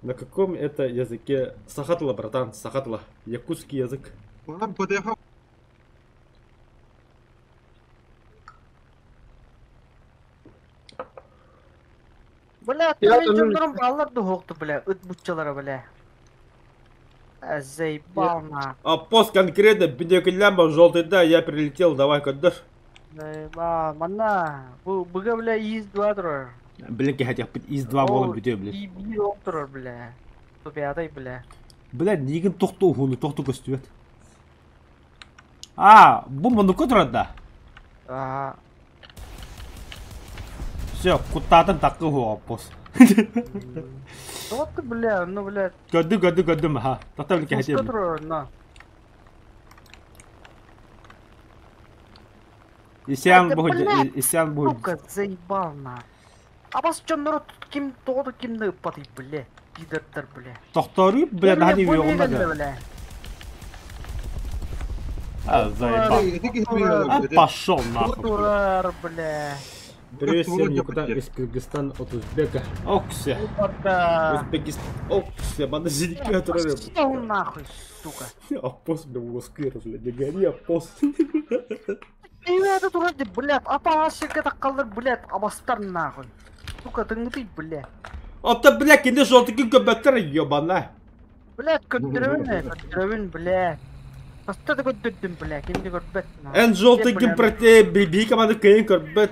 На каком это языке? Саха тыла, братан, саха тыла. Якутский язык. Онон ПТХ Бля, Я мен тоже дьоннорум баллар да бля, ыт буччалара, бля. Заебал на. А пост конкретно, бедекляма желтый, да, я прилетел, давай, кадыш. Заебал, манна. Бу быга, бля, ИС-2 турар. Блин, хотя бы ИС-2 болон бүтө, блин. И биир ол турар, бля. Тупятай, бля. Бля, нигин тохту хуну, тохту көстүбэт. А, бу мунуку турар да. Ага. Все, куттаатын таккы хуа пост. Вот ты, бля, ну, бля. Көрдүм, көрдүм, көрдүм, ха. Тохта билке Пушка хотел. турар, на. Исян Это, бу, блядь, исян бу. Сука, заебал на. А бас дьоннору ким тоҕо кимни ыппатый, бля. Пидордар, бля. Тохтору, бля, нахани Бу вионда бля, да. бля. А, заебал. Эти киһи биир А, өлөрдө. пошел нахуй. бля. Турар, бля. Привет всем Вроде никуда бы. из Кыргызстана от Узбека. Окся. Упарда. Узбекистан. Окся, банда зеники которые. Пошел нахуй, сука. А пост, бля, в Москве, бля, не гори, а пост. Это вроде, блядь, апа это калыр, блядь, абастар нахуй. Сука, ты не ты, блядь. Ота, бля, кини желтый көбөттөр, ебана. Блядь, көттөрөбүн, көттөрөбүн, блядь. Баста да көттөрдүм, блядь, кимди көрбөт. Эн желтый ким проте, би команда кыйын көрбөт.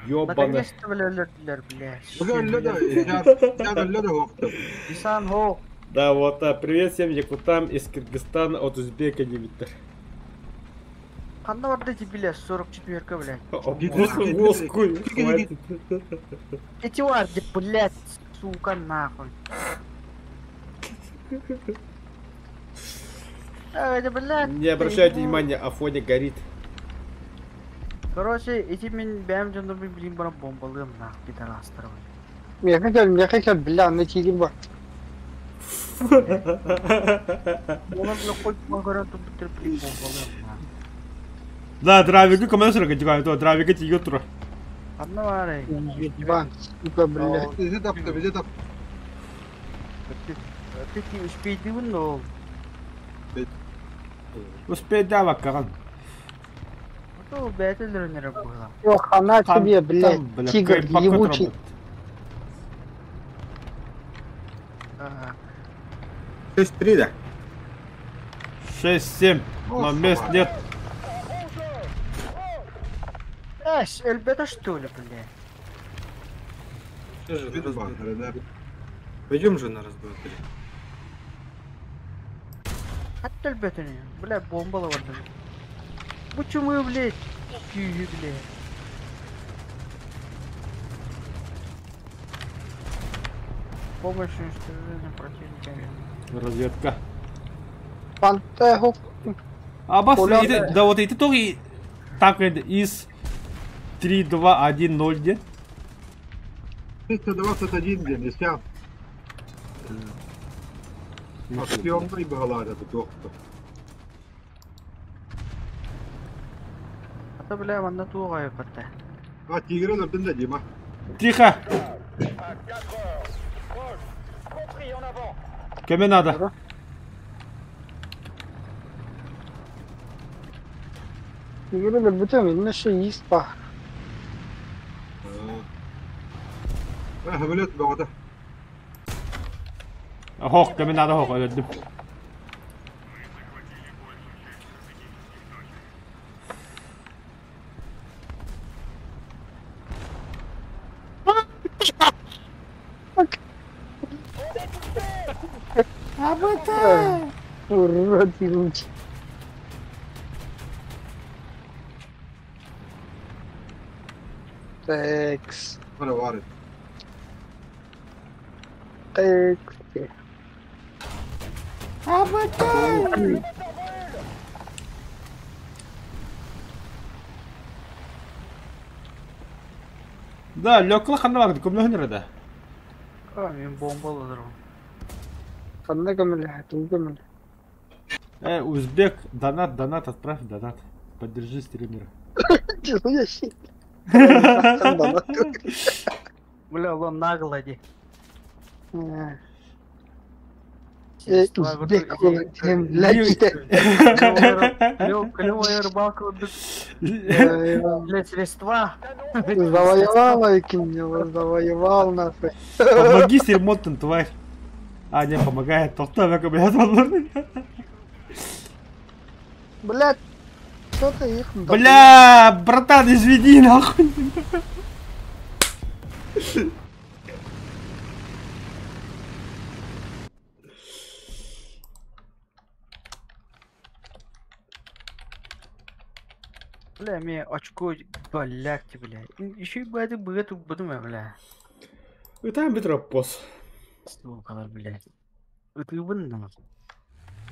Ебана. Наконец-то, бля, өлөрдүлөр, блядь. Быга өллө да, Исян Исян өллө да хоохту. Исан хо. Да, вот, а, привет всем якутам из Кыргызстана от Узбека Димитр. Канда барды ти, блядь, 44-ка, блядь. Москву, хватит. Эти варды, блядь, сука, нахуй. Это, блядь. Не обращайте внимания, Афоня горит. Короче, эти мен бэм жонdur билим бара бомбалыым нах, пидорастар. Миэхэ кэл, миэхэ кэл, бля, на тиигин бар. Ona бля хоть көрөн туптыр билим бомбалыым нах. Да, дравиги команда сыры то, дравиги тиге тура. Ханна бар. Ебан, сука, бля. Бизи тапты, бизи тапты. Ты ти успейдибин ол. Успей да ваккаган. То бәтелер было. О, хана тебе, блядь, тигр ебучий. Ага. 6-3, да? 6-7. Но мест нет. Эш, элбета что ли, бля? Сейчас же Биз раз, два, бар, три. да. Пойдем же на раз, два, три. Хатта элбетini. Бля, бомбала барды. Бу чумы, блядь? Күйі, бля. Помощь уничтожения противника. Разведка. Панте, хоп. А бас, Оля, иди, да вот эти тоже так из 3, 2, 1, 0, где? 321 ден, Исян. Шпионный багалар это доктор. Ата, бля, манна туға йопатта. А тигр өлөрдүн да Дима. Тихо! À 4 heures. Proche. Compris, en avant. Кеме надо? Тигр өлөрбүтүм, инне ше иис бар. А, самолет багата. Хох, кеме надо хох, өлөрдүм. Абытай! Урод ебучий. Текс. Бары. Текс. Абытай! Да, Лёкла ханна барды, көмөлөһөн эрэ да. А, мен бомба алырым. Ханна көмөлөһө, тугу көмөлөһө. Узбек, донат, донат, отправь донат. Поддержи стримера. Нихуя себе. Бля, он нагло ди. Узбек, блядь. Клевая рыбалка для средства. Завоевал, Айкин, завоевал нахуй. Помоги с ремонтом, тварь. А, не, помогает. Толстая, блядь, Блядь, что ты их... Бля, братан, извини, нахуй. Бля, мне очко, блядь, бля. Еще и блядь, бля, буду, бля. И там битропос. Сука, блядь. Ытыбын нахуй.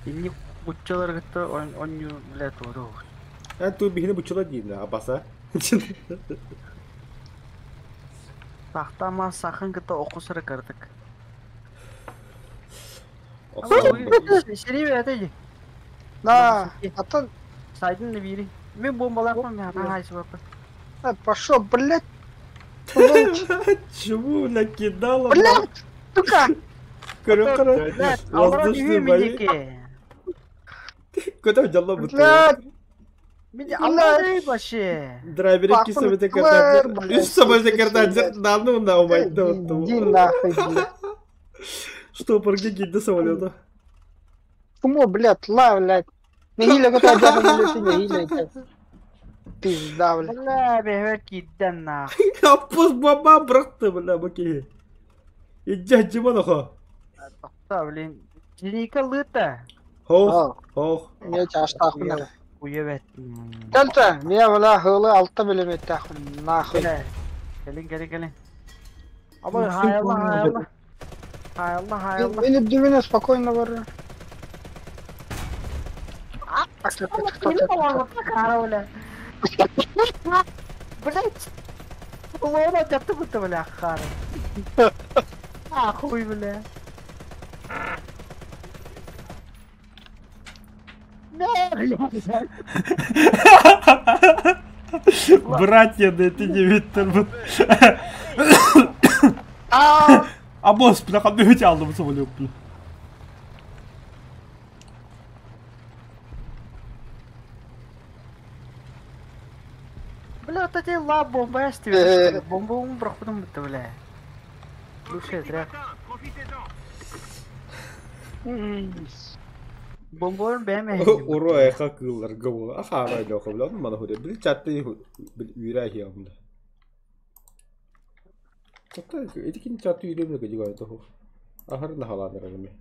Инни буччалар кытта онню, блядь, туору. А ту бихини буччала диин, абаса. Тахтама сахын кытта окусары кырдык. Сири это Да, а то... Сайдын да бири. Мен бомбалар мен хайсы бапы. Пошел, блядь. Чему накидала? Блядь, сука! Короче, воздушные бои. Куда взяла бы Блядь! Аллах вообще. Драйвер кисовый картадер. И с собой картадер. Да ну на умай. Иди нахуй, блядь. Что, парги до самолета? Кому, блядь, ла, блядь. Нехиле куда взяла, Пизда, блядь. Бля, бля, киден нахуй. А пост баба брат, бля, баки. Иди, Димон, Да, блин. Линейка лыта. Хох, хох. Не чаштахуна. Уебет. Дальше, меня бля хылы алты билемет нахуй. Келин, келин, келин. Абы хайалла, хайалла. Хайалла, хайалла. Или дювина спокойно вор. Блять. Лона, ты будто, бля, хара. Ахуй, бля. Братья, да ты не Виктор. А босс, бля, ханды алдым самолет, бля. Бля, вот эти ла бомба эстиве. Бомба ум проходом это, бля. Слушай, зря. Бомбор бэме. Уро эха кыллар габы. Аха арай лёха, бля, мана худе. Били чатты үйрә хиямда. Тоқта, эти кин чатты үйрәмне гыжыга это ху. Ахыр на халаныр эме.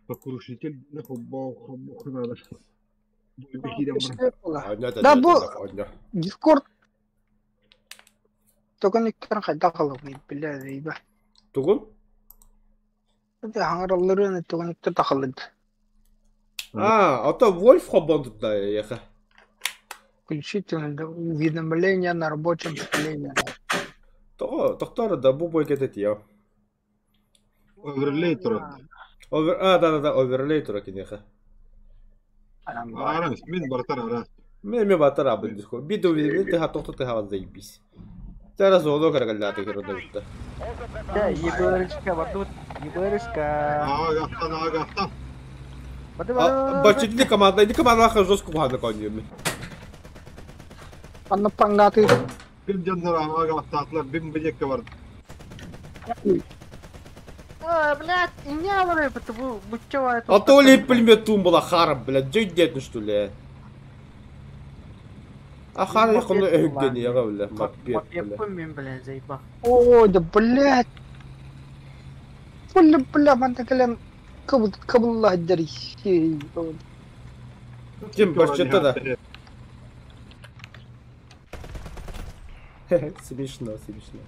Покрушитель нахуй бог надо. Да бу Дискорд Только никтер хайда халыгы, бля, иба. Тугун? Это хаңараллары только никтер тахалыд. А, а то Вольф хобон да еха. Включите уведомления на рабочем столе. То, доктор, да бу бой кетет я. Оверлейтер. Овер, а, да, да, да, оверлейтер кинеха. Арас, мин бартар арас. Мен батар абын диско. Биду уведомление ты хатохто ты хаван заебись. Зараз золото карагалляты херодавитта. Да, ебарышка, батут, ебарышка. Агастан, агастан. Бачит, иди команда жестко кухана коньями. Анна пангаты. Бим джаннара агастатлар, бим бежекке бар. А, блядь, и не алыры, потому буччава. А то ли пулемет тумбала харам, блядь, дёй дед, ну что ли? Ахара якында өһүггени яга бля, мопед бля. Мопед мен бля, заебал. Ой, да блядь. Бля, бля, манна кэлэн кыбылла сылдьар Ким барчата да? Смешно, смешно.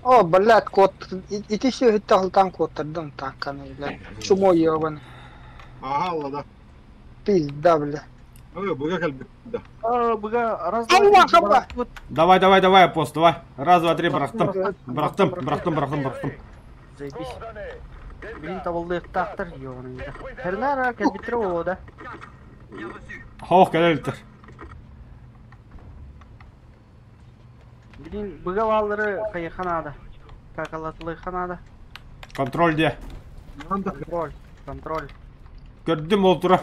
О, блядь, кот, ити сүөһүттэ алтан куоттардым танканы, блядь. Чмо ебаный. Ага, да. Пизда, бля. Ой, быга кэлбит да. Быга, раз, Алла, два, три, хаба. Давай, давай, давай, пост, давай. Раз, два, три, бырахтым. Бырахтым, бырахтым, бырахтым, бырахтым. Заебись. Блин, табылдыктаахтар, ёбаный. Хернара, кэлбиттэрэ буолуо да. Хоох кэлэлтэр. Блин, быга бааллары хайыха наада. Какалатылыха наада. Контроль де. Контроль, контроль. Көрдүм ол тура.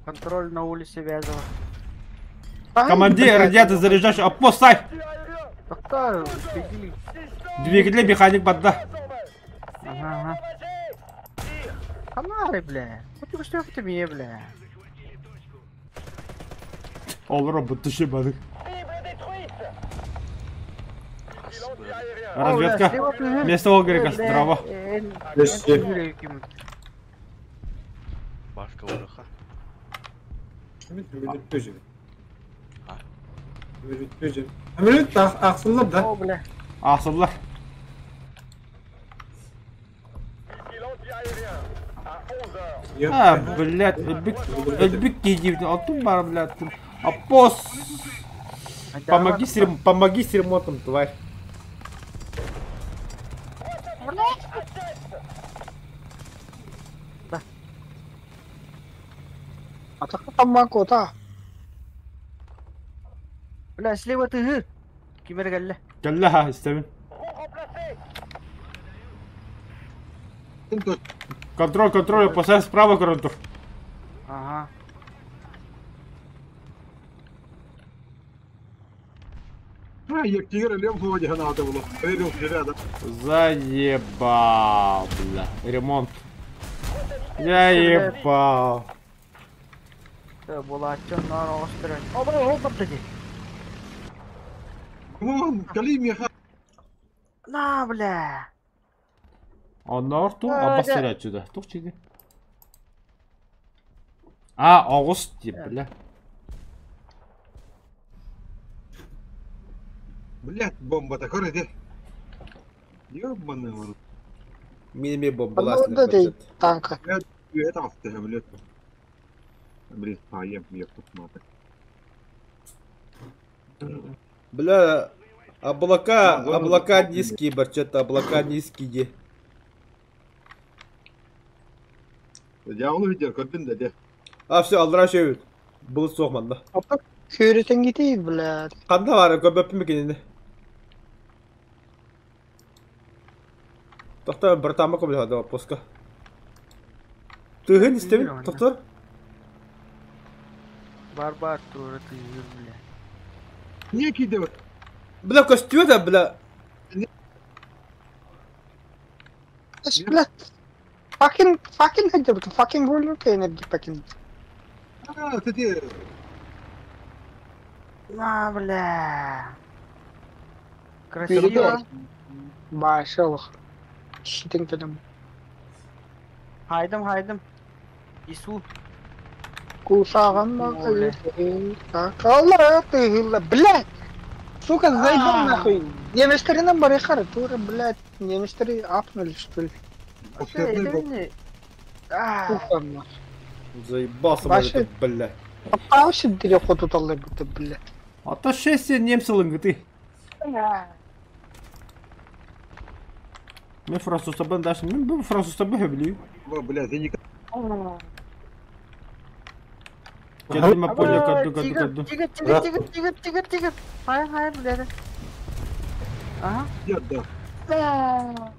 Контроль на улице Вязова. Командир, радиатор заряжающий. Апосай! Тоқта, беги. Двигатель механик бадда. Ага, ага. Канары, бля. Вот ты что ты мне, бля. Ол робот түші бадык. Разведка. Место ол керек здраво. Башка ураха. Ахсыллар да. О, бля. Ахсыллар. А, блядь, өлбүк киһи алтын бар, блядь. Апос! Помоги с, рем... Помоги с ремонтом, тварь. Да. А так там да. Бля, слева ты. Кимер кэллэ. Кэллэ ха, истэбин. Контроль, контроль, поставь справа контур. Ага. А, я тигр лев вроде надо было. Проверил себя, да. Заебал, бля. Ремонт. Я ебал. Вон, кали меха. На, бля. Онноор ту абас отсюда. Тух чиги. А, оҕус дип, бля. Блядь, бомба такой, где? Ёбаный в рот. Мин эмиэ Ну, да, бомбалаах танка. Блядь, это оставь, блядь. Блин, а я тут Бля, облака, облака низкие, барчата, облака низкие. Дьявол видер, көрдүн да, де. А, все, аллара шөбүт. Бұл соқманда. Сүүрэтэн кити, блядь. Қанда бар, көбөппүм екеніне. Тоқта, бір тамақ көбілі хада поска. Тыгын истемин, тоқтар. Бар-бар, тура тыгын, бля. Некий деп. Бля, көстүө да, бля. Блядь. Fucking, fucking хаддер, fucking roller energy fucking. А, кстати. На, бля. Красиво. Машаллах. Щитин кедем. Хайдым, хайдым. Ису. Кусаган ма блядь. Сука, заебал нахуй. Немецтери нам барыхар, тура, блядь, немецтери апнули, что ли. Сука, Заебался, блядь, бля. Попался дыреху тут, алла, бля. А то шесть немцы лынгы Мен французтардан дальше. Мен бұл французтардан хөбілейм. Бля, я никак. Кеттім поле, кадду, кадду, кадду. Тигр, тигр, тигр, тигр, тигр, тигр. Хай, хай, бля. Ага. Да.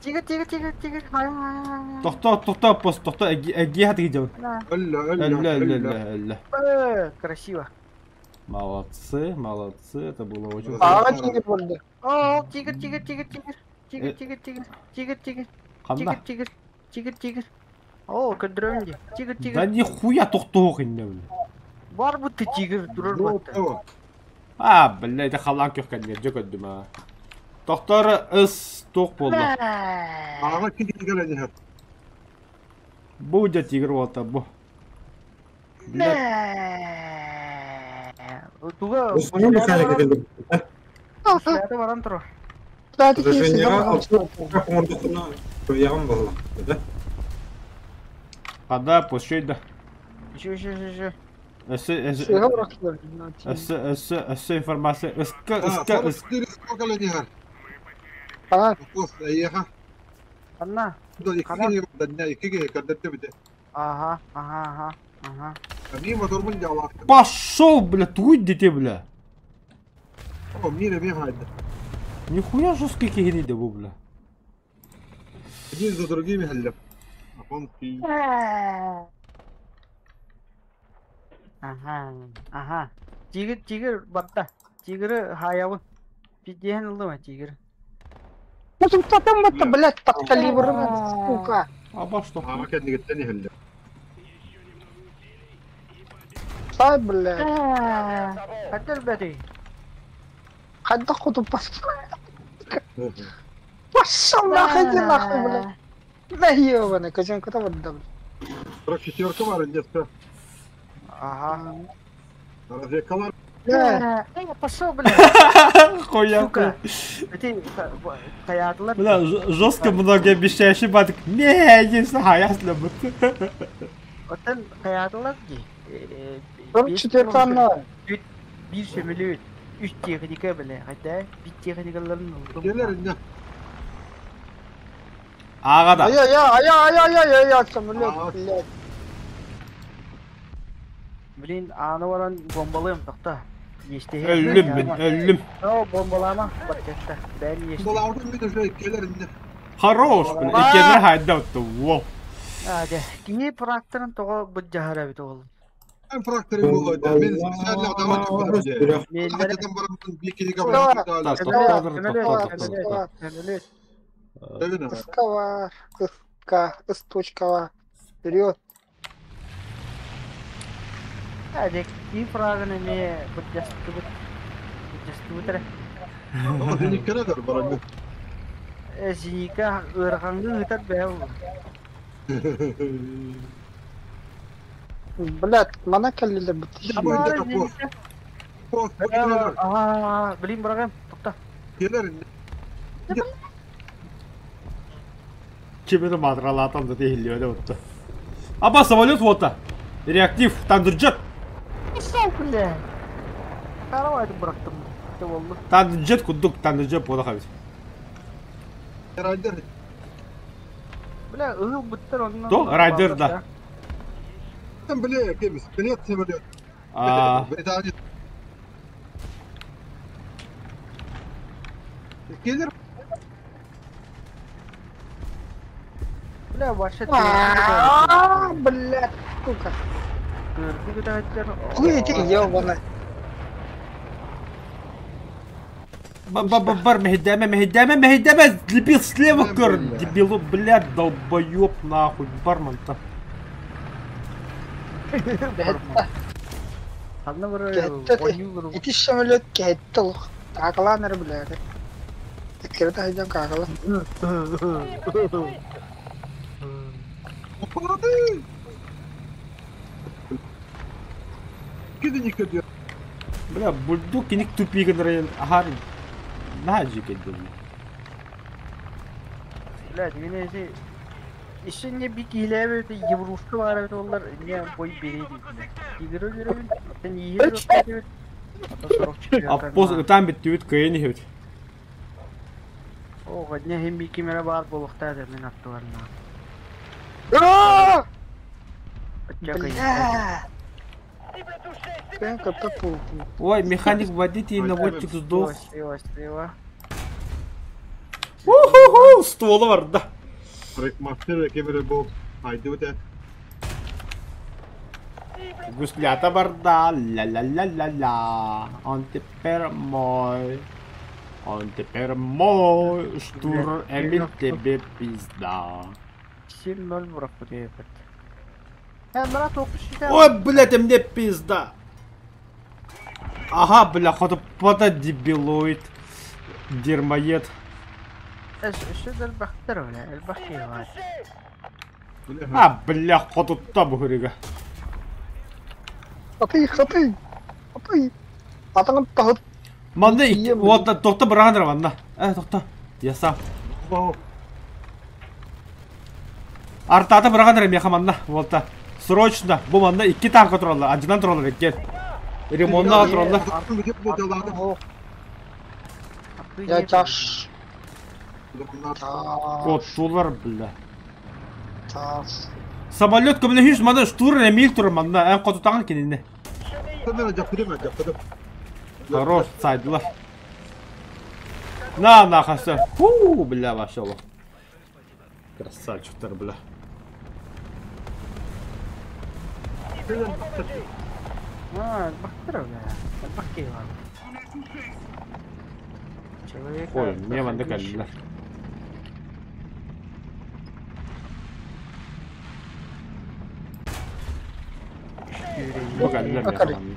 Тигр, тигр, тигр, тигр, хай, хай, хай. Тоқта, тоқта, пост, тоқта, әге хат идем. Алла, алла, алла, алла. Красиво. Молодцы, молодцы, это было очень Ага, тигр болды. О, тигр, тигр, тигр, тигр. Тигр, тигр, тигр, тигр, тигр. Тигр, тигр, тигр, тигр. О, көдрөмди. Тигр, тигр. Да нихуя тоқтоқ инде, бля. Бар бутты тигр турар батта. А, бля, это халан көх кәдігер, жөк өддім, а. Тоқтар ыс тоқ болды. Ага, тигр не. Бу дя тигр болта, бу. Бля. Туга. Ата баран тур. Када, пощей да. Еще, еще, еще, еще. С, С, С, информация. С, К, С, К, С. Анна. Ага, ага, ага, ага. Пошел, бля, твой дите, бля. Нихуя жесткий кигини да бу, бля. Один за другими, хлеб. Ага, ага. Тигр, тигр, батта. Тигры хаявын. Пидehen oldu mu тигр? Ну тут там батта, блядь, под калибром, сука. А что? А кәднегеттен хәлле. Сай, блядь. Хәтер бәти. Хәтта кутып бас. Пошел нахуй, иди нахуй, блядь. Да ебаный, козенка там вот да, блядь. 44 бар инде. Ага. Разведкалар. Э, пошел, блядь. Хуя. Сука. Эти хаятылар. Бля, жестко многообещающий батык. Не, не знаю, ясно будет. Отын хаятылар ки. 44 Bir sömülü 3 техника бile. Hatta bir техникаларын Келер инде. Ага да. Ай-яй-яй, ай-яй-яй-яй, самолет, блядь. Блин, аны баран бомбалыйм тохта. Өллүм мин, өллүм. О, бомбалама, батчатта. Ben yeşti. Бомбалаудым мин уже келер инде. Хорош, бля. Икенер хайда отты. Во. Hadi. Кини практорын того бу жахара бит ол. Мен практоры булды. Мен специально давай кылып. Мен барамын бикиге барам. Искова, СК, С точкова. Вперед. Hadi кини прагын эме бу жастыбыт. Жастыбыт. Зениккә барам. Зеника ыргаңны ытар бәу. Блядь, мана кәллелер бит. Ага, блин, барагым, токта. Келер инде. Кимini матралатам да дейли отты. Аба самолет вот. Реактив, тандырджет. Пошел, бля. Каравайды bıraktım. Ne oldu? Тандырджет кудук, тандырджет бола хабит. Райдер. Бля, ыл буттар оннан. То, райдер да. Там, бля, кемис, билет самолет. А. Британия. Келер. Бля, вообще. А, блядь, сука. Хуй ты, ебаный. Бар, мехидаме, мехидаме, мехидаме, дебил слева көр, дебилу, блядь, долбоёб, нахуй, барман-то. Ити самолет кетті лох. Тағыланыр біләді. Текерді айдан қағыла. Бля, бульдог киник тупигін район, ахар, на жеке бля. Блядь, мен эти... Еще не бик иләбе еврушка бар бит олар не бой береді. Тигр өлөрөбүн, аттан ийер өтөбүт. Ата 44. А поз там бит түбүт көйөн ихебит. О, не хем бикимере бар болукта да мен аттыларына. Бля. Ой, механик водитель наводчик сдох. Слева, слева. Уху-ху, ствола бар, да. Мастер кемере бол. Haydi öte. Гуслята барда, ля-ля-ля-ля-ля. Он теперь мой. Он теперь мой. Штур, Эмиль, тебе пизда. 7-0 bırak buraya. He, Murat okumuş işte. Ой, блядь, мне пизда. Ага, бля, хоту дебилоид. Дермоед. А, бля, хоту-та бугурига. Хатый, хатый. Хатый. Атаңын тахыт. Манна вот тохта быраханыр манна. Тохта. Я сам. Артата быраханыр меха манна. Вот срочно. Бу манна 2 танка тураллар. Анжынан тураллар эккен. Ремонна тураллар. Я чаш. Коттулар, бля. Самолет көміне хүш мана штур эмил тур манна. Эн котутаган кинине. Хорош, сайдылар. На, на, хаса. Фу, бля, вошел. Красавчиктар, бля. Ой, мне ванда калилар. Бу калилар мне.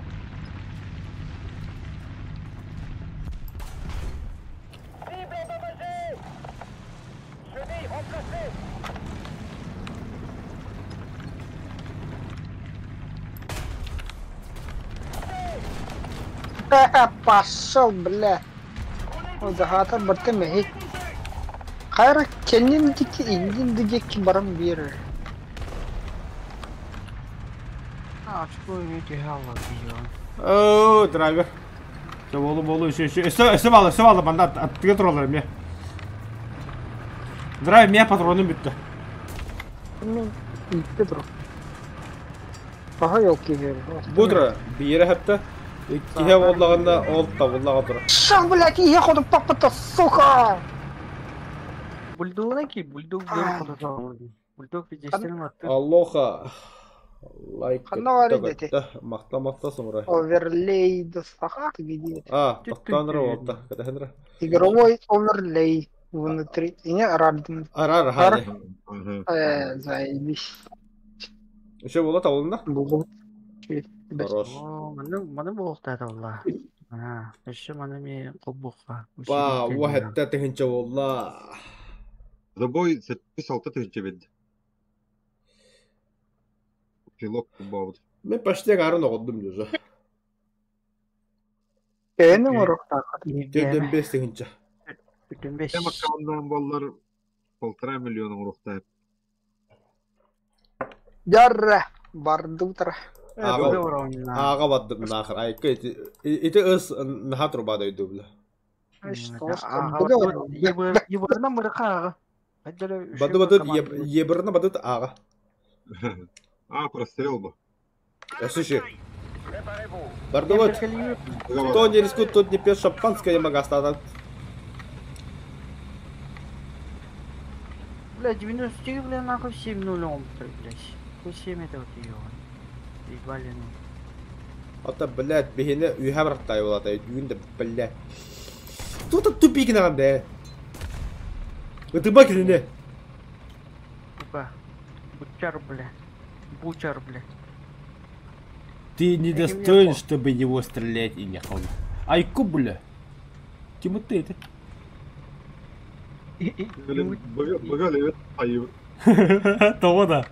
Пошел, бля. Ой, да, бартым, Хайра кенин дики индин дики барам бир. А, что имеете гала О, драйвер. Все, волу, волу, еще, еще. Все, все, все, все, мандат, от троллера мне. Драйв, меня патроны битті. Ну, Петро. Ага, елки. Будра, бире хәтта. Иккиһэ боллаганда ол табыллага тура. Шах, блядь, я ходу папа-то, сука! Бульдог наки, бульдог бульдог пиздестерин атты. Алоха. Лайк. Макта макта сомра. Оверлей до сахат где? А, токтанра болта. Кадаханра. Игровой оверлей внутри. И не рандом. Арар хали. Заебись. Еще было табылында? Булды. Хорош. Маны болта табылла. А, еще маны ми кобуха. Ба, вахетта тыгынча болла. Забой 76 тыгынча бедди. Пилок бабыт. Мен почти гарын оғдым уже. Эни урукта. Төдөн 5 тыгынча. Төдөн 5. Эми баллар 1,5 миллион урукта. Ярра, бардутра. Ага баддым нахыр. Айка ити ыс нахат рубада иду бля. Ебарна мырка ага. Баду баду ебарна баду ага. А, прострел бы. Слушай. Бардоват. Кто не рискует, тот не пьет шампанское, я могу остаться. Бля, 94, бля, нахуй 7-0 он, блядь. 7 это вот ее. Ебали, ну. Ата, блядь, бихине үйе браттай болады, үйінде, блядь. Тут тупик нам, да. Это бакины. Сука. Бучар, бля. Бучар, бля. Ты не достоин, чтобы его стрелять и не хол. Айку, бля. Кем ты это? Того да.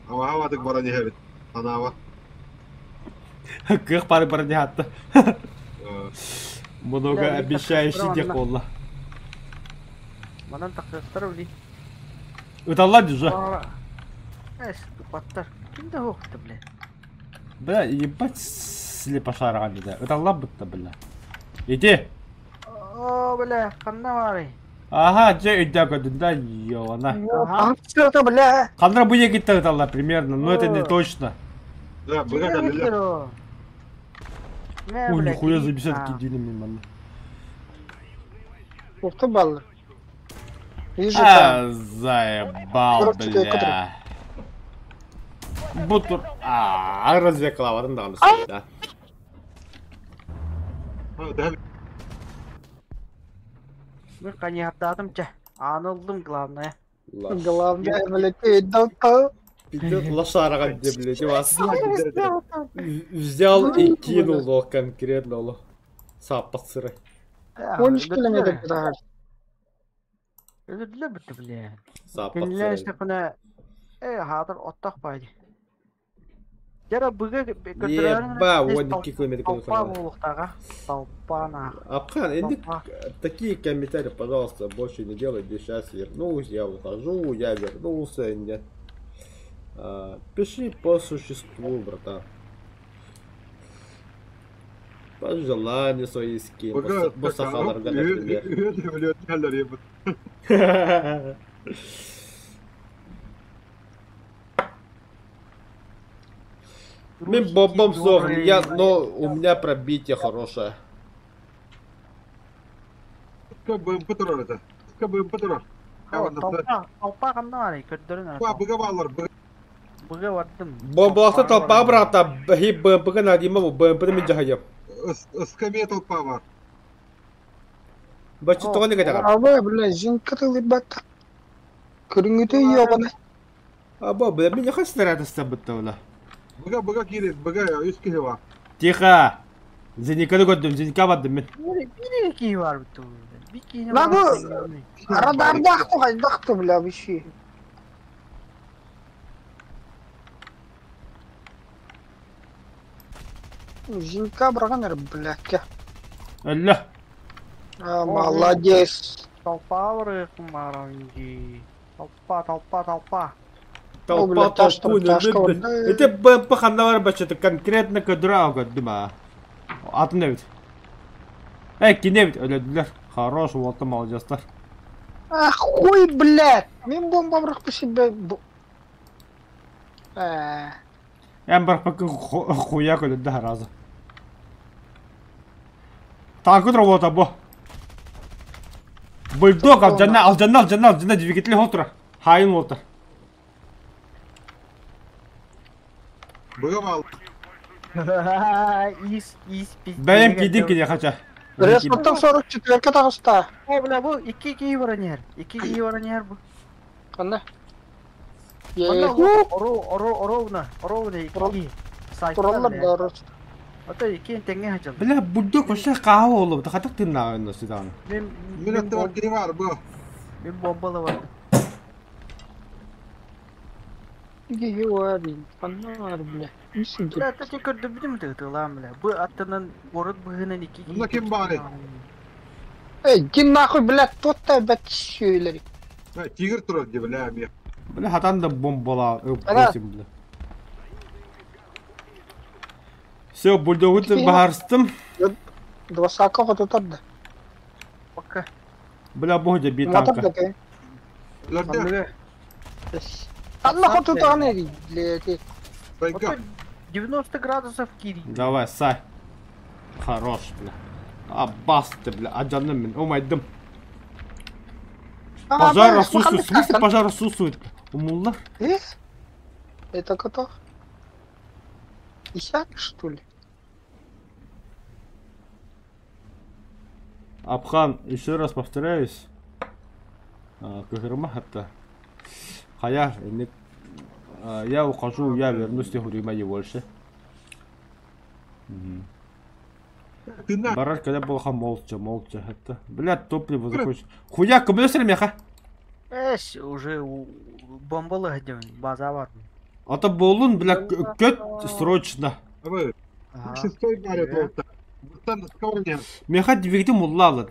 Авадык бара не хабит. Анава. Кых пары бара не хатты. Много обещающий деколла. Манан тақсастар ули. Уталла дюжа. Эс, тупаттар. Кимде хоқты, бля? Бля, ебать слепошарған деді. Уталла бітті, бля. Иди. О, бля, қанда бары? Ага, же үйді көдін да, ё-она. Ага, что-то, бля. Қандыра бұл егітті уталла примерно, но это не точно. Да, бля, бля. Ой, нихуя за 50 кидили мне, ман. Ух ты, баллы. А, заебал, бля. Бутур. А, разве клаварын да, да. Бір қане аптадым ча. Анылдым, главное. Главное, блядь, ты дал. Пиздец лошара где, блядь, вас взял и кинул, но конкретно, ло. Саппат сырой. Он километр тахар. Өлөрдүлэр бүттэ бля. Саппат Кинилэр сырой. истэххинэ э хаатар оттох баайы. Дьара быга Еба, 12 километр Толпа километр. буолуохтааҕа. Толпа нах. Абхан, иди Толпа. такие комментарии, пожалуйста, больше не делай, сейчас вернусь, я ухожу, я вернулся, нет. А, пиши по существу, братан. Пожелания свои скинь, Быга Босахаларга, например. Үөт Мин бомбом сох, я, но у меня пробитие хорошее. БМП турар это. БМП турар. Толпа, толпа ханна барый, көрдөрүн Ба быга балар, быга. Быга бардым. Бомбалахта толпа брата, хи БМП надима, БМП мен жахайым. Скамья толпа бар. Бачы тоған не кетеға? Аба, бля, жинка тылыбат. Көрүңүтө йогана. Аба, бля, мен яха снаряд бітті ола. Быга быга кирет, быга үс киһи бар. Тихо! Зениканы көрдүм, зеника бардым мен. Бир кии бар бит. Бир кийини На бу радарда кайдакты, бля, вообще. Жинка барган бля. Әллә. А, молодец. Толпа бар кумаранги. Толпа, толпа, толпа. Толпа толпу, Это БМП ханда бар бачы, конкретно көдүрә көрдүм а. Атын не бит? Эй, кине бит, өлөдүлөр. Хорош, уолта молодецтар. Ах, хуй, блядь. Мен бомба быракты себе. Эм бар пока хуя көдүрдү разы. Танкы работа бу. Бульдог алжанна, алжанна, алжанна, алжанна двигатель отура. Хайын отур. Быга бал. Ис, ис, пиздец. Бәйем кидим кине хача. Респорттан 44 тагыста. Эй, бля, бу икки кии бар нер. Икки кии бар нер бу. Кандай? Оро, оро, оровна, оровна икки. Тураллар да Ата икки теңге хачал. Бля, бульдог вообще каа болду. Хатак тынна ойно сидан. Мен Мен атты бар киһи бар, бу. Мен бомбала бар. Бля. Бля, ата те көрдүм битим тыгылам, бля. Бу аттынан город быгынан икки. Мында ким бар? Эй, иди нахуй, блядь, тот-то, блядь, сүйелери. Тигр турар ди, бля, мен. Бля, хатан да бомбала. Бля. Все, бульдогу бахарстым. Двасака хототар да. Пока. Бля, бу би танка. Лөрдө. Алла хототар не, блядь. 90 градусов кири. Давай, сай. Хорош, бля. Аббас ты, бля, аджаным мен. О май дым. Пожар отсутствует. В смысле пожар отсутствует? Умуллар. Это кто? Исяк, что ли? Абхан, еще раз повторяюсь. Кахырма это. Хая, я ухожу, я вернусь, ты говорю, больше. Барар, когда было молча, молча, это. Блядь, топливо закончилось. Хуя, кому меха? Эш, уже бомбалы хотим, база бар. А то болун, бля, көт срочно. Шестой барит Меха двигатель муллала.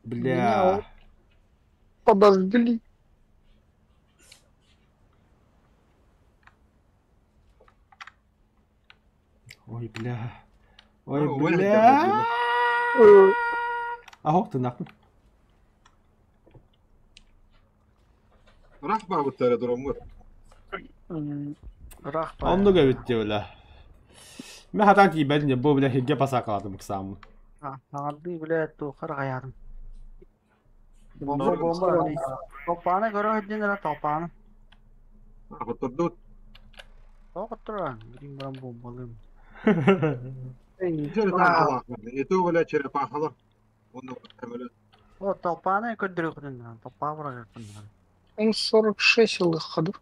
Бля. Подожгли. Ой, бля. Ой, бля. Ах, ты нахуй. Рахма вот это дуром. Рахма. Он ну говорит, бля. Мен хатан тиибэдин, бу бля хигге пасакаладым ксамын. Арды, бля, тухар гаядым. Бомба, бомба. Толпаны көрө хөдден толпаны. Хотурдут. Тоқтыра, билим барам бомбалым. Это бля черепахалар. Оны О, толпаны көддүрө хөдден, толпа бара хөдден. Он 46 ылыахха дуу?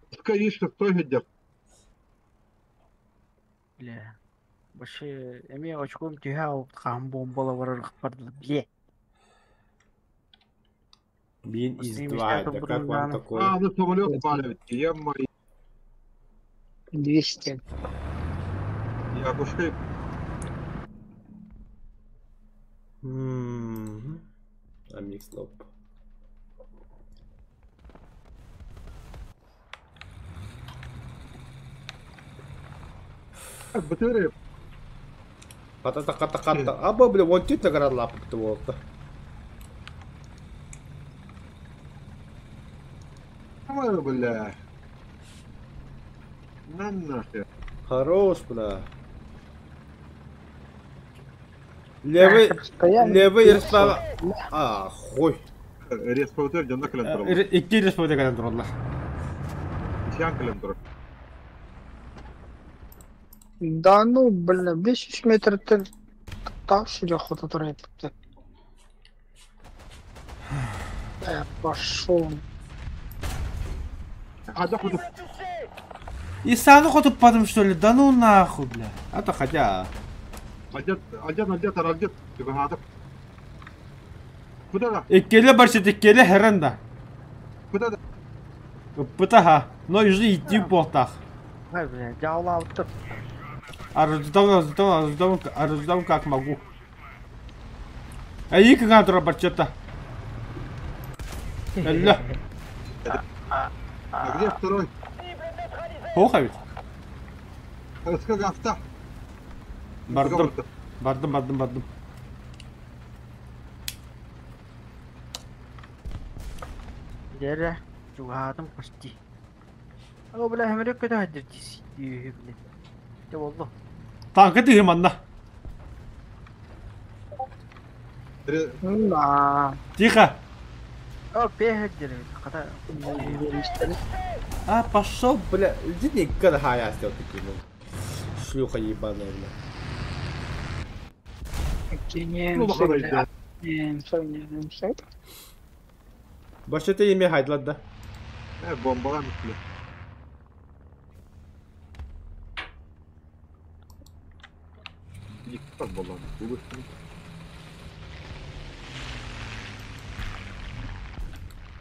Пускай ищет шестой сидят. Бля. Вообще, эмиэ очком түһэ аҕалбыт хаһан буомбала барар барды, бля. Бин из 2, да как вам такое? А, ну самолет упали. Е-мое. 200. Я пушкой. А микс лоп. БТР. Хата хата хата. Аба, бля, вон тит наград лапы болта. Ой, бля. На нахер. Хорош, бля. Левый, левый респа... А, хуй. Респаутер дьонно кэлэн тураллар. Икки респаутер кэлэн тураллар. Исян кэлэн турар. Да ну, блин, 500 метртэн таах сири охото турар эбит. Пошел. А, да, хоту. И сам хоту потом что ли? Да ну нахуй, бля. А то хотя. Одет, одет, одет, одет. Куда да? Иккеле барсит, иккеле херен да. Куда да? Ыппыта но уже идти буолтах. Ай, бля, дьаалаабыттар. Арыздам, арыздам, арыздам, арыздам как могу. Эй, кыган тура барчета. Элле. А где второй? Хоха ведь. Сколько авто? Бардым. Бардым, бардым, бардым. Дьэ, чугаһаатым почти. О, бля, хэмэрэ көтө хаддыр дии, бля. Дьэ буолла. Танка тыһы манна. Да. Тихо. О, пехаддер хата. А, пошел, бля, иди не хая сделал такие, ну. Шлюха ебаная, бля. Башета еме хайдлар да. Бомбаға мүслі. Никак болан.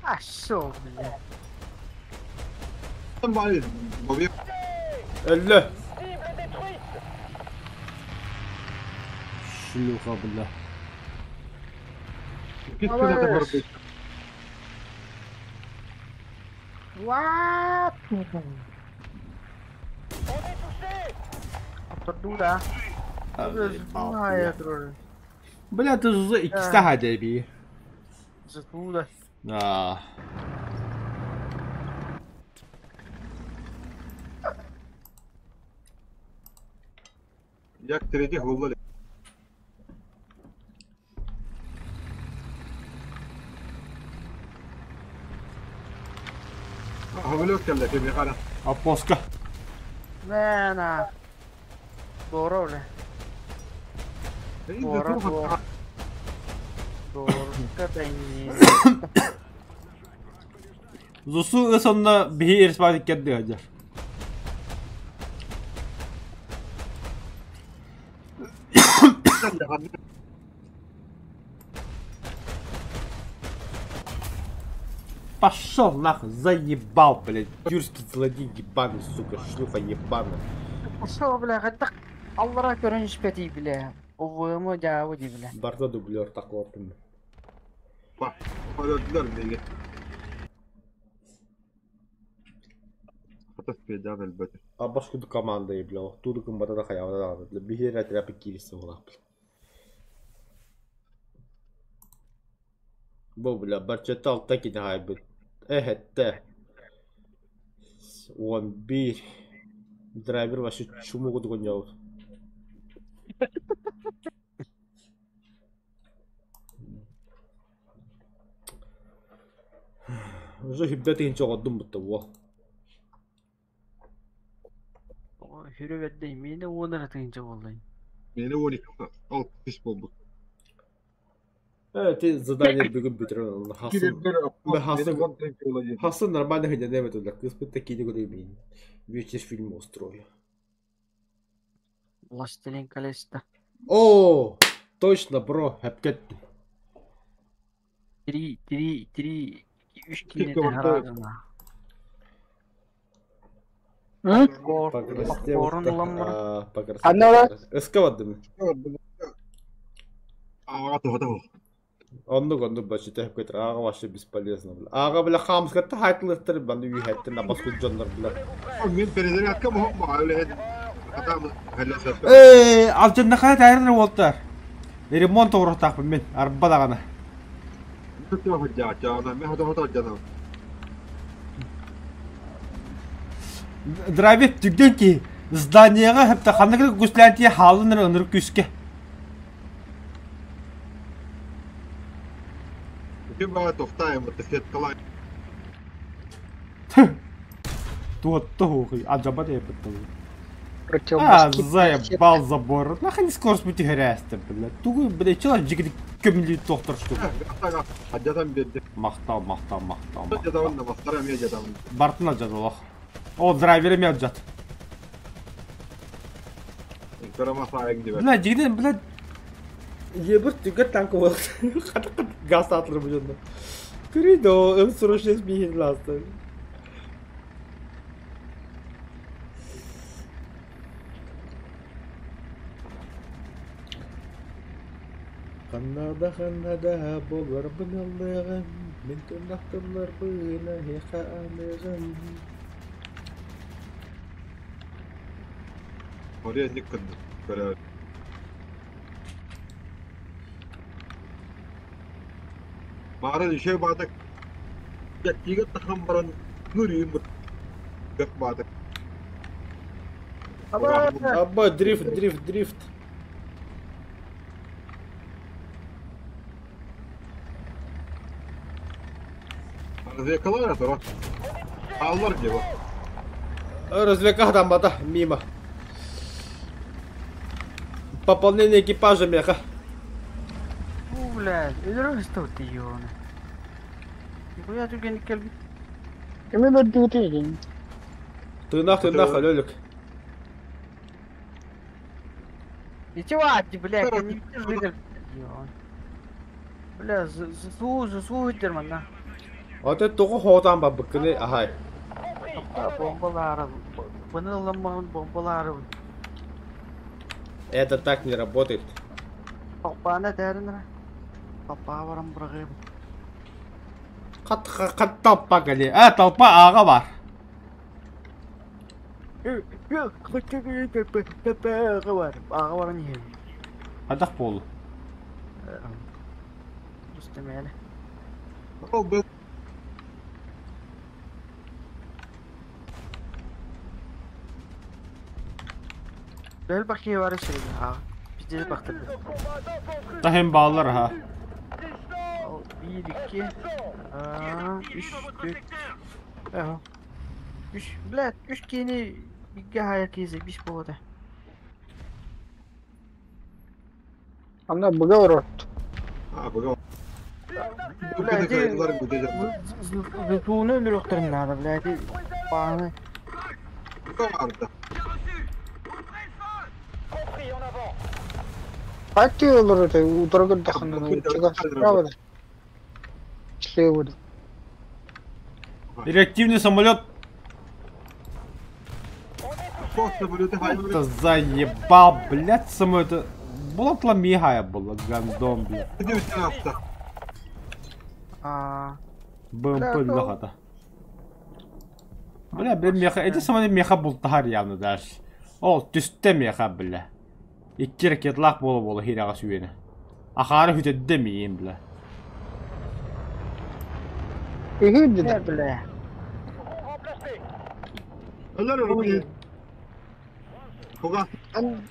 А, шо, бля. Там бай, бобе. Элле. Шлюха, бля. Кис куда-то What? Туда. Бля, ты же икста хадеби. Туда. Да. Я к третьей голове. Апоска. Мэна. Дора, бля. Дора, дора. Дорка да не. Зусу ысонна биһи ирспаат иккерди ажар. Пошел нахуй, заебал, блядь, тюркский злодей ебаный, сука, шлюха ебаная. Пошел, бля, хотя Аллара көрөн испети, бля. Увымы дявы, бля. Барда дублер такой. А башку команда, бля, турком бата хаява, да, бихера тряпы кирисы была, бля. Бу, бля, барчатал так и не Эхетте. Он бир. Драйвер вообще чуму гудгонял. Уже хибдати инчо годдум бутта во. Хүрүбэтте мени уонар тыгынча болду. Мени он екі, алты тыш болду. Ты задание бүгүн бүтэрэн хасын хасын нормально хыдьанебет үлэ кыспыт такие көрөбүн вечер фильм устрою. Властелин колец-то. О, точно, бро, хәпкәтте. 3 3 3 3 киинэ хараадына. Попкорн ламмар. Анна Ыска бардым. Оннук оннук бачыта хәпкәтер. Ага вообще бесполезно, бля. Ага, бля, хамскатта хайтлыктыр, баны үйәттен абас күджоннар, бля. Мен перезарядка мохок Эй, алжаннахана тайрын болтар. Ремонт оғыртақпын мен, арба дағана. Драйвер түгден ки, зданияға хәпті қанықыр гүсләнтие халыныр ыныр күске. Туотты хуй, аджаба деп А, заебал забор. Нахуй не скорость будь грязь-то, блядь. Тугу, блядь, чела жигди көмүлү доктор штук. Мактал, мактал, мактал. Бартына жазалах. О, драйвер эме жат. Бля, жигден, бля. Ебір түгер танк бол. Катак газ атылыр бу жонда. Көрөйдө, М46 михин ласты. Канада канада болар быналыгын, мен тунактылар бына хеха аныгын. Oraya ne kadar? Mağara düşe bağdak. Ya tiga taham baran nuri mut. Gak bağdak. Абба дрифт, дрифт, дрифт. Развлекалар это, Аллар где вот? Развлекал там бата, мимо. Пополнение экипажа меха. Бу, блядь, өдөрө что ты ёна. Нихуя түгенник келбит. Кими бөрдүгүтү Тынах, тынах, алөлүк. Ничего, блядь, я не вижу, Бля, засу, засу дерман, Ата тоғы хоотан ба быккыны ахай. Бомбалары, быныламаган бомбалары. Это так не работает. Папана дәрінір. Папа барам бұрғым. Қат қат толпа кали. А, толпа аға бар. Аға бар. Аға бар не? Адақ болу. Үстемелі. Ол был Бэл бахи бар шеги. А, пиздец бахтыр. Тахим баллар ха. 1 2 3 4 Ага. 3 блядь, 3 кини бигге хая кизе 5 болду. Анда буга урот. А, буга. Блядь, туны өлөрөктөрүм надо, блядь. Баны. Кайты олор это ударгы дахандан чыга справа. Слева. Реактивный самолет. Это заебал, блядь, самолет. Была тламихая была, гандон, блядь. БМП лохата. Бля, бля, меха. Это самолет меха был тахар явно дальше. О, түсте меха, бля. Икки ракетлах бола бола хираға сүйені. Ахары хүтедді мейін, бля. Үхүдді, бля.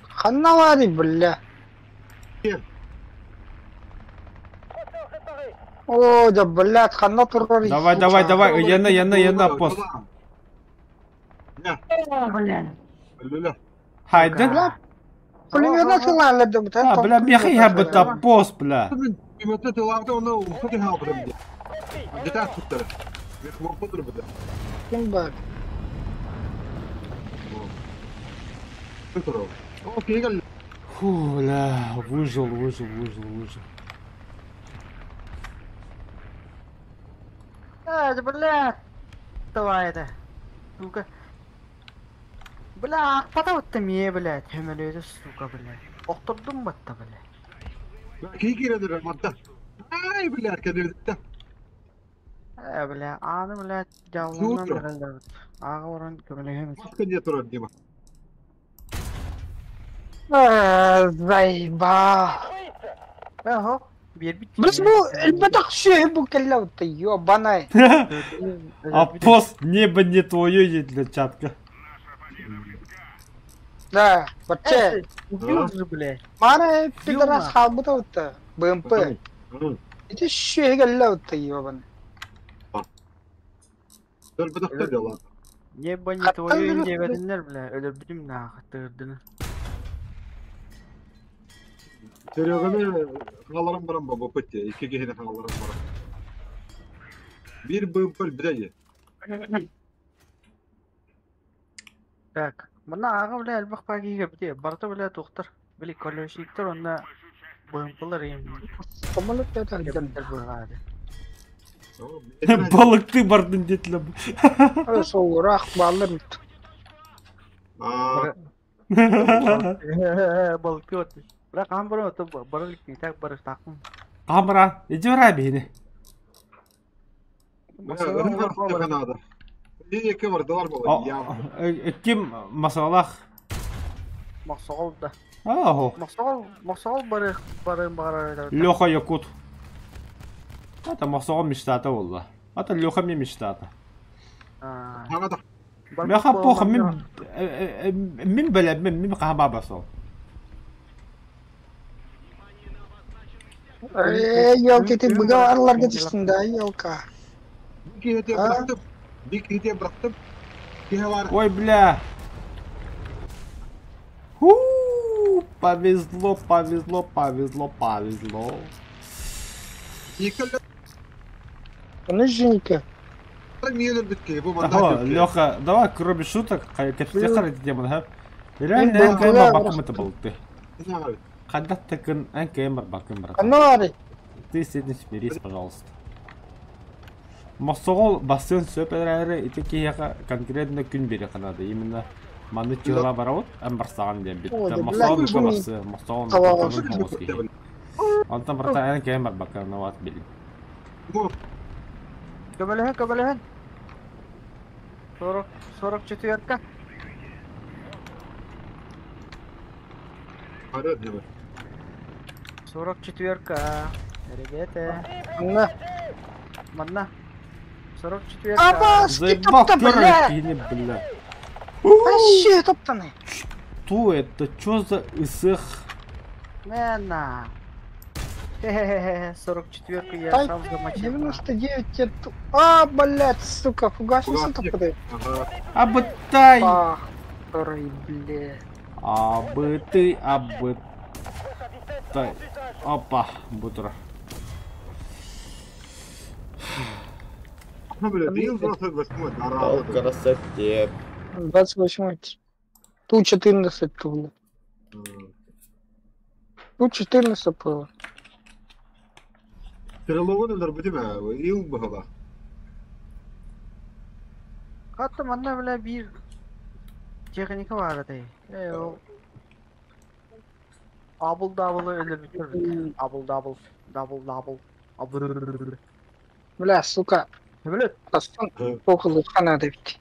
Ханнавари, бля. О, да, блядь, ханна турар. Давай, давай, давай, яна, яна, яна, пост. Хайден. Пулемет А, бля, меха я бы пост, бля. Пулеметы тылаабыта уонна умса түһэн хаалбытым дии. Дьиэтэ аспыттара. Мехморпа турбута. Ким бар? О, киһи кэллэ. Фу, бля, выжил, выжил, выжил, выжил. А, да бля! Давай это. Сука. Бля, акпата мие, блядь. Хөмөлөйдө, сука, блядь. Охтордум батта, блядь. Киһи киирэн эрэр мантан. Ай, блядь, кэлбиттэ. Э, бля, аны, блядь, дьалланан Сутра. эрэллэбит. Ааҕа баран көмөлөһөм. Маска не турар, Дима. Заебал. Э, биэрбит. Блин, бу элбэтэх сүөһү бу кэллэ ёбаный. А пост небо не твое для чатка. Да, вообще. Убил же, блядь. Мана пидорас хаалбыта вот БМП. Ити сүөһү кэллэ вот ёбаный. Өлбөтөхтөр дела. Небо не Хаттан твое өлөр- диэбэтиннэр, бля. Өлөрбүтүм нахуй, тыырдыны. Сереганы хааларан баран бабапыт те, икки киһини хааларан баран. Биир БМП өлбүтэ Так, манна ааҕа, бля, элбэх паки кэбити. Барыта, бля, тухтар. Били колесиктер онна БМПлар им. Самолет это Кэбиттер быгаады. Балыкты бардын детле. Соураах баалар бит. Балыкты от. Бля, кам бара ото барыл так бар тақым. Камера, иди в бини. надо. Екі бардылар болады. Ким масалах? Мақсоғол да. Ахо. Мақсоғол, мақсоғол бары бары бары. Леха Якут. Это Махсоғол мечтата болды. Это Леха мне мечтата. Меха похо мин мин беле мин мин каха басол. Э, елки, ты быга түстүң да, елка. Bir киһи бырахтым. Киһи бар. Ой, бля. Ху, повезло, повезло, повезло, повезло. Екі Оны. Ага, Леха, давай кроме шуток, кепсте харит демон, ха? Реально, эн бакым это был ты. Когда ты эн бакым брат. Анна Ты с этим смирись, пожалуйста. Мосоғол басын сөп әрі ити киһиэхэ конкретно күн бири канады. Именно маны чыла барабыт, әм барсаган диэн бит. Ой, да, Мосоғол блядь, мүкө басы, мосоғол Талаға. хоңос киһи. Онтон барта эн кэм барбакка нават били. Көмөлөһөн, көмөлөһөн. 40, 44-ка. Хары Дима. 44-ка. Ребята. Анна. Манна. 44-ка. Аба, Заебал топта, бля. киһини, бля. Вообще топтаны. Что это? Чё за исых? Мена. Хе-хе-хе, 44-ку я Ай, сам замочил. 99 те- А, блядь, сука, фугасница Фугасник. топты. Ага. Абытай! Ах, который, блядь. Абыты, абытай. Опа, бутура. Ну, бля, бил 28 да, красоте. 28. Ту 14 было. Ту 14 было. Стреловын өлөр битиме, ил бахала. Хатта манна, бля, бир техника бар этой. Э, ол Абыл дабылы өлөр бүтөр. Абыл дабыл, дабыл дабыл. Абыл. Бля, сука. Блядь. Астан только лыха надо ведь.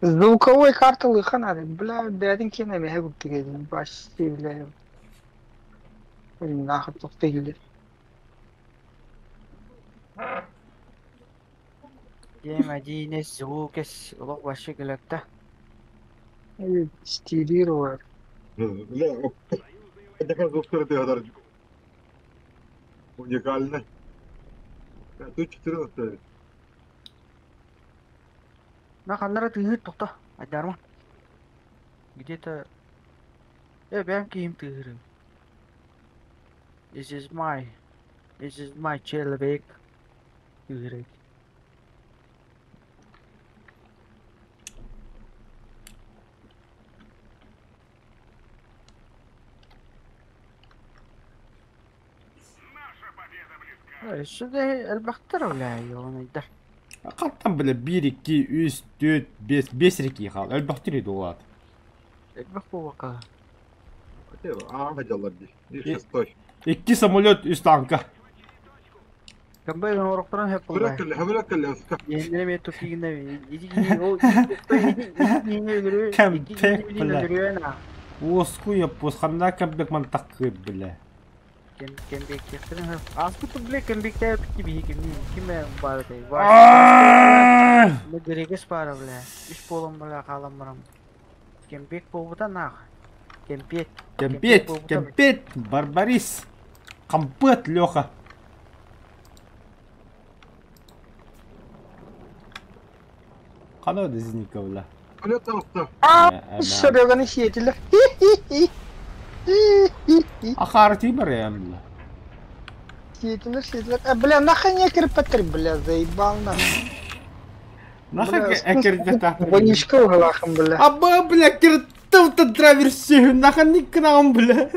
Звуковой карты лыха надо. Бля, бәдин кене мә күп деген. Вообще, бля. Блин, нахуй тоқтайды. Дема динес звукес улок вообще келетте. Стилировать. Бля, это звук ты Уникально. Тут 14. На ханнара тыгыр тохто. Айдарма. Где-то Э, бәм киим тыгырым. This is my. This is my человек. Говорит. Сюда элбэхтэр бля, ёланыйдар. Хантан бля 1, 2, 3, 4, 5, 5 реки хал. Элбэхтэр идуат. Элбэх буолбакка. А, хотел И шестой. 2 самолет, 3 танка. Кэмбэй орохторон хэп буолла. Хабыраккале, Иһиннэрэ тупигина Кэмпек, бля. Уоску яппус, ханна кэмбек мантаккы, бля. Кэмбек кехтерин Аспыт бля кэмбекте киби кими киме бар дей. Бу грегес бар бля. Үч болом бля калам барам. Кэмбек болбута нах. Кэмпет. Кэмпет, кэмпет, барбарис. Кампет, Леха. Қана зенитка, бля. Сереганы сиетилер. Ахар бар я, бля. Сиетилер, сиетилер. Бля, нахуй не кирпетер, бля, заебал нахуй. Нахуй экерде Вонючка углахом, бля. Аба, бля, киртов-то драйвер нахуй не к нам, бля.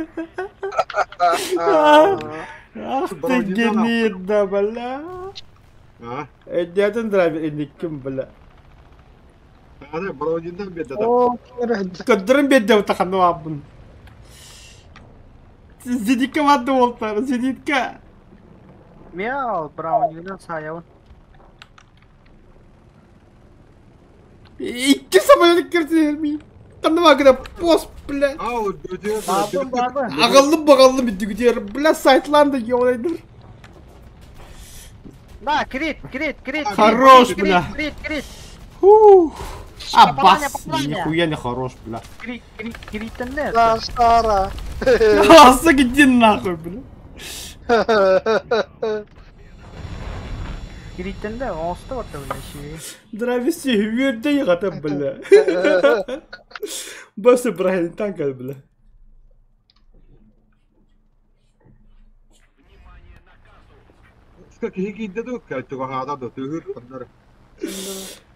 Ах ты гнида, бля. Эдятын драйвер, инникким, бля. Көддөрөн бедде таханны абын. Зенитка ватты болтар, зенитка. Мяу, браунингнан саябын. Икки самолет кирсин. Канна гына пост, бля. Ағыллым бағаллым битти бля, сайтланды ёлайдыр. Да, крит, крит, крит. Хорош, бля. Крит, крит. Фух. Аббас, нихуя не хорош, бля. Крит, крит, крит, Да, Сара. Аса, иди нахуй, бля. Криттен оста барда, бля, ши. Дрависи, хүйерде ягата, бля. Басы Брайан танка, бля.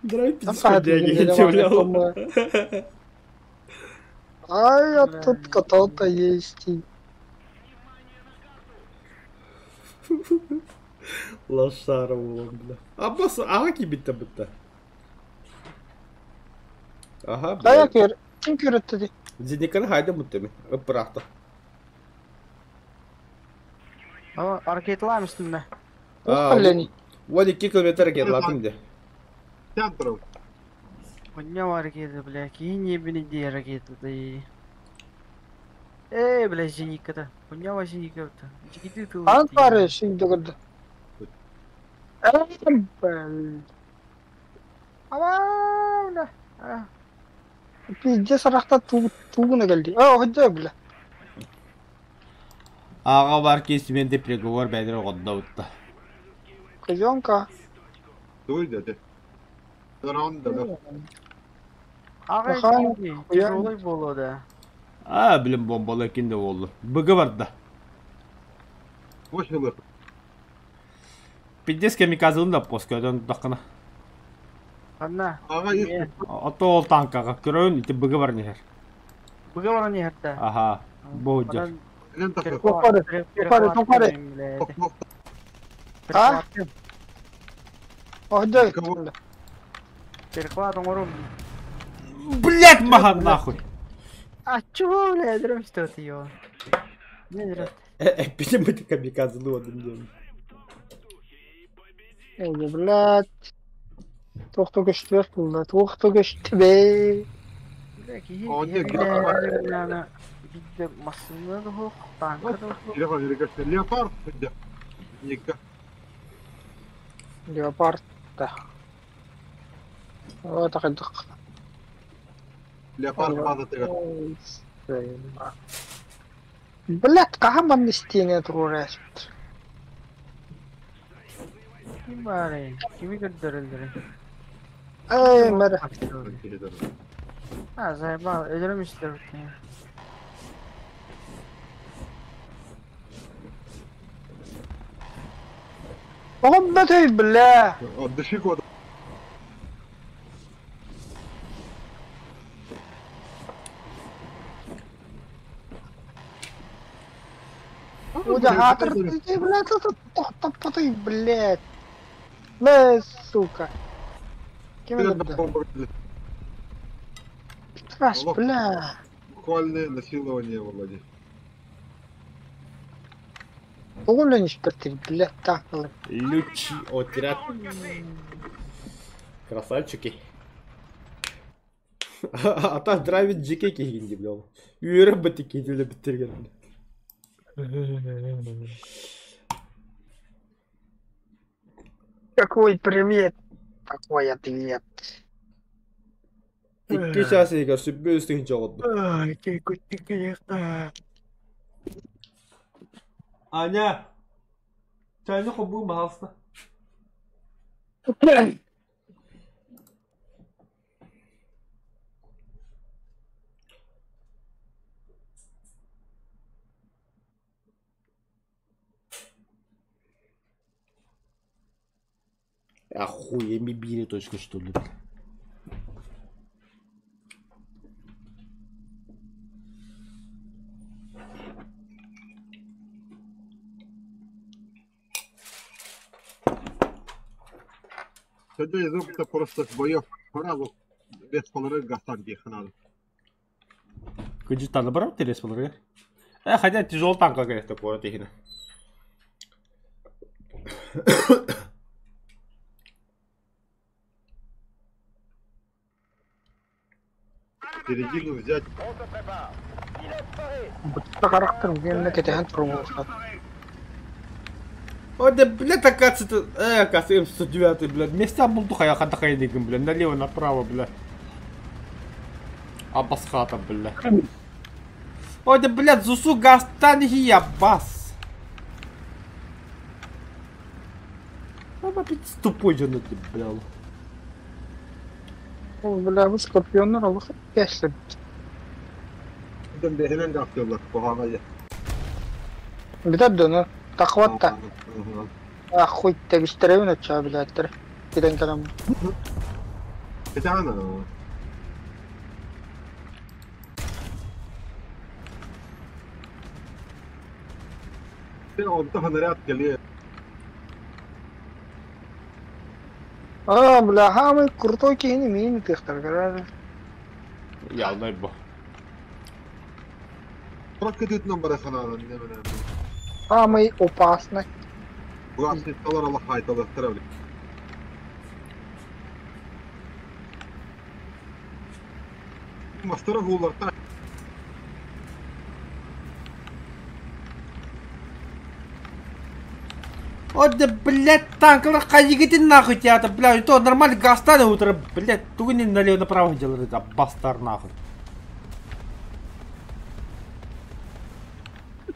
Драйв бля. Ай, а тут кто-то есть. Лошара улан, бля. Аббас, ага кибитте бітті. Ага, бля. Да, я кер. Ким көрөттү? Зениканы хайда муттеми. Ыпыракта. А, ракеталар үстүндө. А, 12 километр ракеталар де. Центров. Поднял ракеты, бля, кинь не ракеты, да и... Эй, бля, зенитка-то. Подняла зенитка-то. Ан пары, шинді көрді. Эй, бля. Ама, бля. Пиздец, арақта туғына келді. А, хотя, бля. Аға бар кесіменде приговор бәдір ғодда ұтты. Казенка. Дуй, деді. Аға, тяжелый болды. А, білім бомбалы екен де болды. Бұғы барды. Пиздец камикадзын да поскөдөн тақына. Анна. Ото ол танкаға көрөйін, ити бұғы бар нехер. Бұғы бар нехер да. Аха, бұл жер. Топары, топары. А? Охда. Перехват оңорум. Блять, маған нахуй. А чего, бля, дром что ты его? Не дром. Пилим эти камикадзе, ну один день. Ой, блядь. Тоқты күшті болды, тоқты күшті бе. Бидде масына да хоқ, танка да хоқ. Леопард, Леопард, да. Вот так. Леопард база тыгар. Блядь, кахаман стене турас. Ким бар? Кими көрдөрүлдөрү? Эй, мэр. А, заебал, өлөрөмүштөр. Оҕоммөтөй, бля! Отдыши код. Удагатор, ты, блядь, это тохтопоты, блядь. Бля, сука. Кем это? Страш, бля. Буквальное насилование, Володя. Оҕолон испэттэр, блядь, так было. Лючий отряд. Красавчики. А та драйвит жеке киһигин дии бля. Үөрэх быты киһи биттергер. Какой привет? Какой ответ? Икки чаас иһигэр сүббэ үс тыһыынча оҕордум. Аня, чайны холбуу пожалуйста. Охуеми били точка что ли. Тогда из опыта просто с боев сразу без полторы гасан надо. Кыдьытаны барар терес болар. Хотя тяжелый танк как такое тихина. Середину взять. Ой, да, блядь, оказывается, оказывается, М109, блядь, места бултуха я хатахайдыгым, блядь, налево, направо, блядь. Абасхата, блядь. Ой, да, блядь, зусу гастанхи абас. Опять тупой же, ты, блядь. Бля, bu скорпионlar Allah geçti. Битер дöner. Takvatta. Ахуй тебистеребин өтчө билеттер. Киден келем. Кетана. Онто наряд келе. А, бля, хамы крутой кихини мини тыхтар. Ялдай бу. Прокатит нам барахана. Самый опасный. О, да, блядь, танк, хайгите нахуй тебя, блядь, то нормально гастаны утро, блядь, тугу не налево направо делают, а бастар нахуй.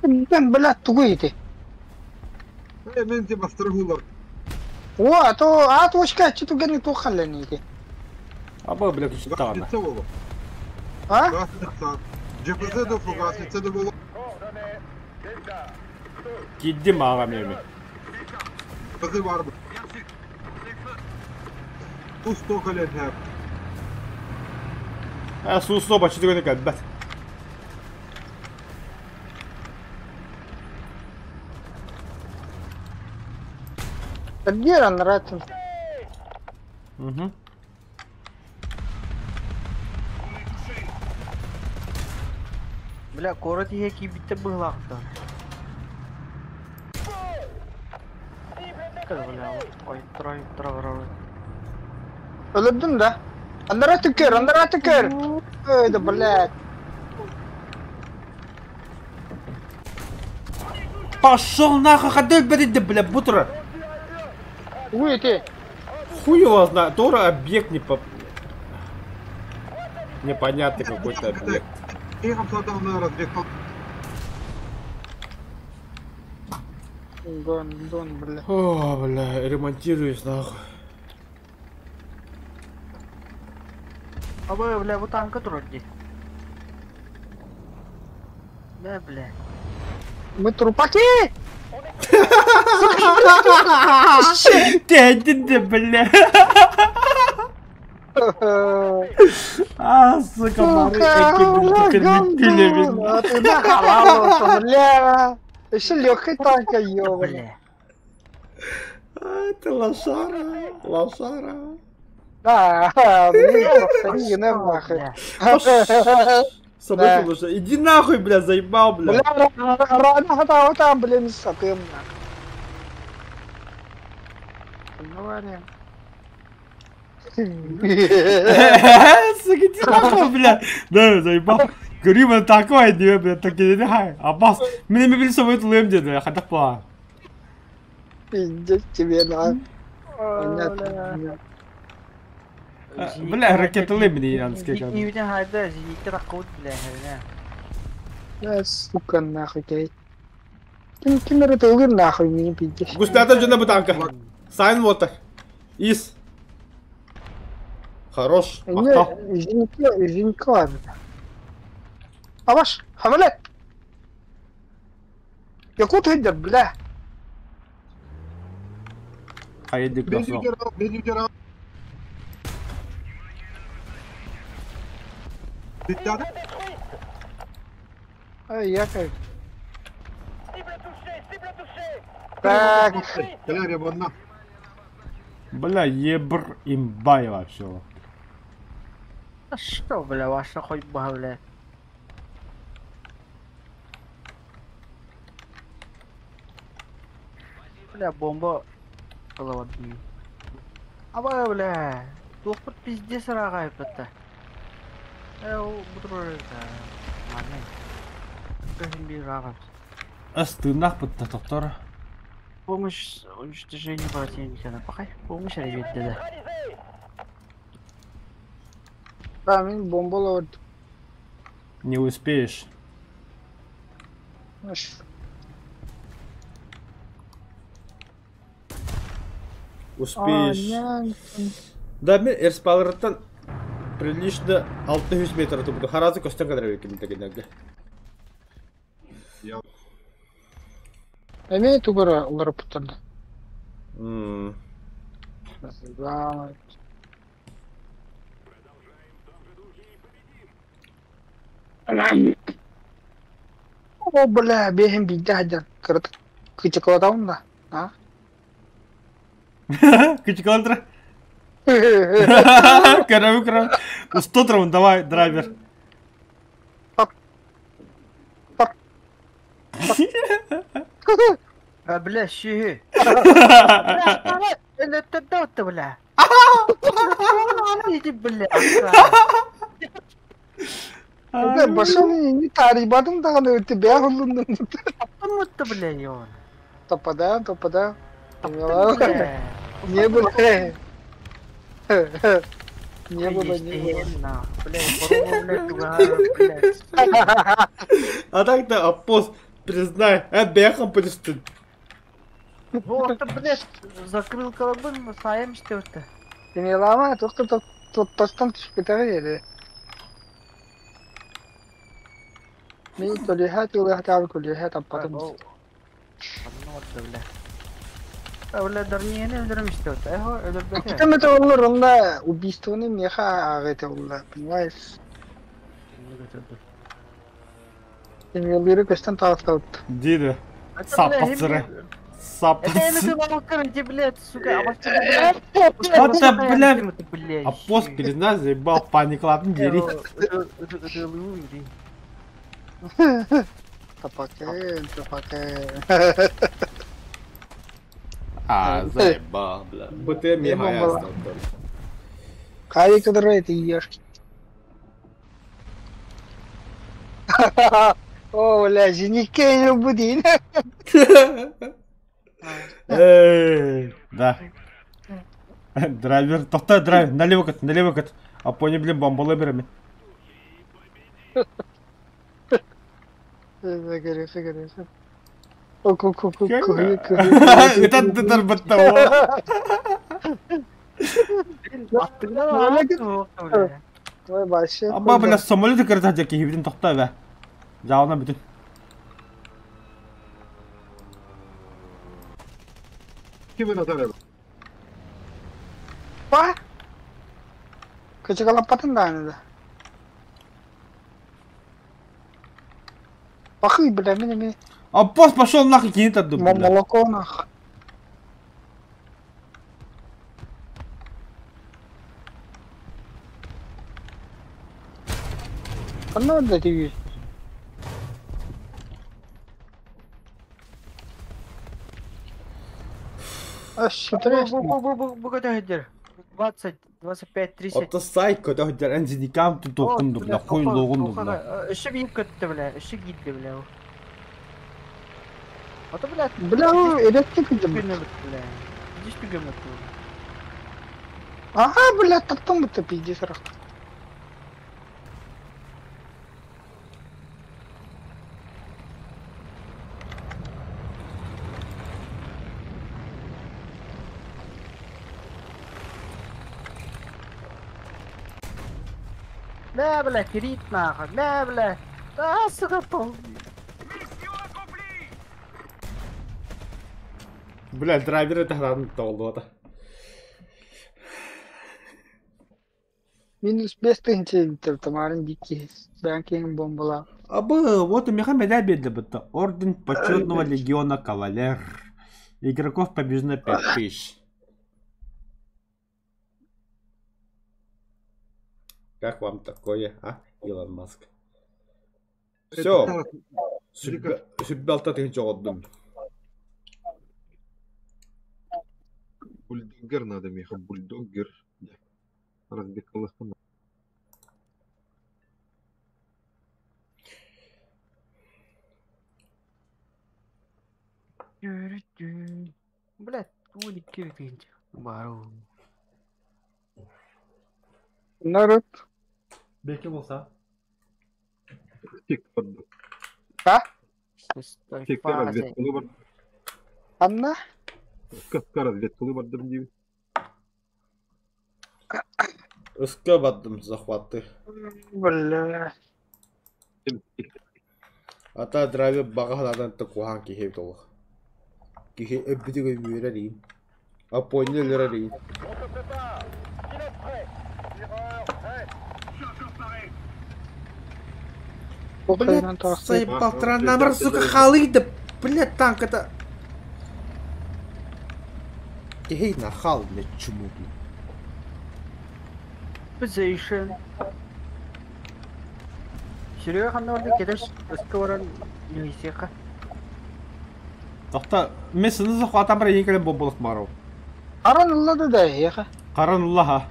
Блядь, тугу иди. Мен те бастар гулар. О, а то, а то очка, что тугу не тухалли иди. А бо, блядь, что там? А? ГПЗ до фугасница до было. Кидди мага меми. ГПЗ бар. Су 100 лет. А су 100 почти такой бат. Где нравится? Угу. Бля, город яки битте быглакта. Бля, ой, трой, трой, трой. Öldüm да. Андара tükür, андара tükür. Ой, да блядь. Пошел нахуй, ходай, блядь, бля, бутра. Ой, ты. Хуй его знает, тоже объект не по... Непонятный какой-то объект. Дон, дон, бля. О, бля, ремонтируюсь нахуй. А вы, бля, вот танка трудни. Да, бля. Мы трупаки! Кэһэйдин да, бля. А, сука, бары Сука, ты нахалался, бля. Еще легкий танка, ёбаный. Бля. А, ты лошара, лошара. Да, блин, повтори, нахуй. Собака лошара. Иди нахуй, бля, заебал, бля. Бля, рано там, блин, сатым, нахуй. Говорим. Сука, иди нахуй, бля. Да, заебал. Грима такой, не, бля, так не хай. Аббас, мне мебель с собой тулым деда, хатак па. Пиздец тебе, на. Понятно. Бля, ракеталы мне иранские. Зенитный хайда, зенитный ракут, бля, бля. Бля, сука, нахуй, кей. Ким ким это улыр нахуй, не пиздец. Густата жена бутанка. Сайн вот Ис. Хорош. Мактал. Зенитка, зенитка. Абаш, хамалет. Якут хидер, бля. Хайдик Бери Ай, я как. Так. Бля, ебр имбай вообще. А что, бля, ваша хоть бля. Бля, бомба. Голова. Аба, бля. Туох пиздец рагай это. Астынах бытта тоқтар. Помощь уничтожению противника. Напахай, помощь ребят, да. Да, мин бомбала. Не успеешь. Успеешь. Да, мен эрспалырттан прилично 600 метр тупду. Харазы көстен кадыр беким дегенерге. Эме тугара улар путарды. О, бля, бехем бидде хаджан. Кырыт кычыкладаун да. А? Кычыкладра. Карабы карабы. Устотром давай, драйвер. А, бля, щи. Это да, бля. Иди, бля. Да, башын не тарибадың дагы өтө бя хулундун. Мутта, бля, ён. Топада, топада. Не было. Не было, не было. А так-то, апост, признай, бехом пристын. Вот, блядь, закрыл колобын, саем что-то. Ты не лама, только тут тостан түшпетер еді. Мен төлеха төлеха табы көлеха таппадым. Бля, дарнияны өлдірім что-то. Эхо, өлдірді. Кем это олар, онда убийствоны меха ағыты олар, понимаешь? Демелері көстен тағыстауды. Дейді. Саппасыры. Саппасы. Это, бля, апост признай, заебал, паникладын дери. Тапакен, тапакен. А, заебал, бля. БТ меха ясно. Кайы кыдыры это ешки. О, бля, женихке будин. Эй, да. Драйвер, тохта, драйвер, налево кат, налево кат. А пони, блин, бомбалы береми. Это ты баттаво. Аба, бля, самолеты кырта жаки, хибитин тохта, бә. Жауна бүтін. Па? Кычыгалаппатын даҕаны да. Пахый, бля, мин эмиэ А пост пошел нахуй кини тардым, бля. Молоко нах. Ханна да тиүй? Өссө Бу бу бу бу көтө 20, 25, 30. Ото сайт көтө сылдьар эн зиникам тутуоххун ду, бля, хуй лоҕун ду, бля. Өссө биир көттө, бля, өссө киирдэ, бля. Ото, бля, Бля, электрик күнү бля. Диш түгөмөт. Ага, бля, таптың бутта пиздец рах. Бля, бля, кирит нахуй, бля, бля. А, сука, пол. Бля, драйвер это храм толдота. Минус 5000 тамарын дикий. Бәнкең бомбала. Абы, вот у меня медаль бедля будто. Орден почетного легиона кавалер. Игроков побеждено 5000. Как вам такое, а, Илон Маск? Все. Сүббалта тыгын жоғоддум. Бульдогер надо, Миха, бульдогер. Разбекалыхын. Бля, 12 тыгынча. Бару. Народ. Беки болса. Тик барды. А? Шестой Тик фазы. разведкалы бар. Анна? Каска разведкалы бардым дейм. Үскө бардым захватты. Бля. Ата драйвер бағаладан тықуған кихеп толық. Кихе өббүтүгө үөрэрин. Апойны өлөрэрин. Блядь, Заебал транамер, сука, халыйды. Блядь, танк это... Эй, нахал, блядь, чуму, блядь. Position. Серега ханна барда кетеш өскө баран нүйсеха. Тохта, мен сыны захватам бар ең бомбалык бару. Аран ыллады да, еха. Каран Аллаха.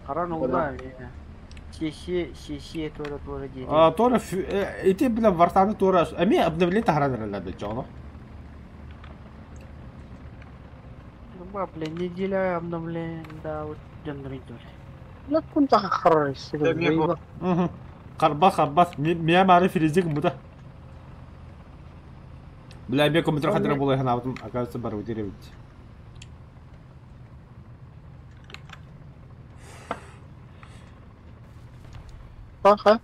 Каран улла. Сесе сесе тора тора дейди. А, тора, эти, бля, вартаны тора. Эми обновление тахран релады, чоно. Ба, бля, неделя обновление, да, вот дендри тора. Бля, кун таха харарыс. Угу. Карба, карба, меня мары фризик мута. Бля, мен компьютер хадра була ханабытым, оказывается, бар өтере бит. Аха.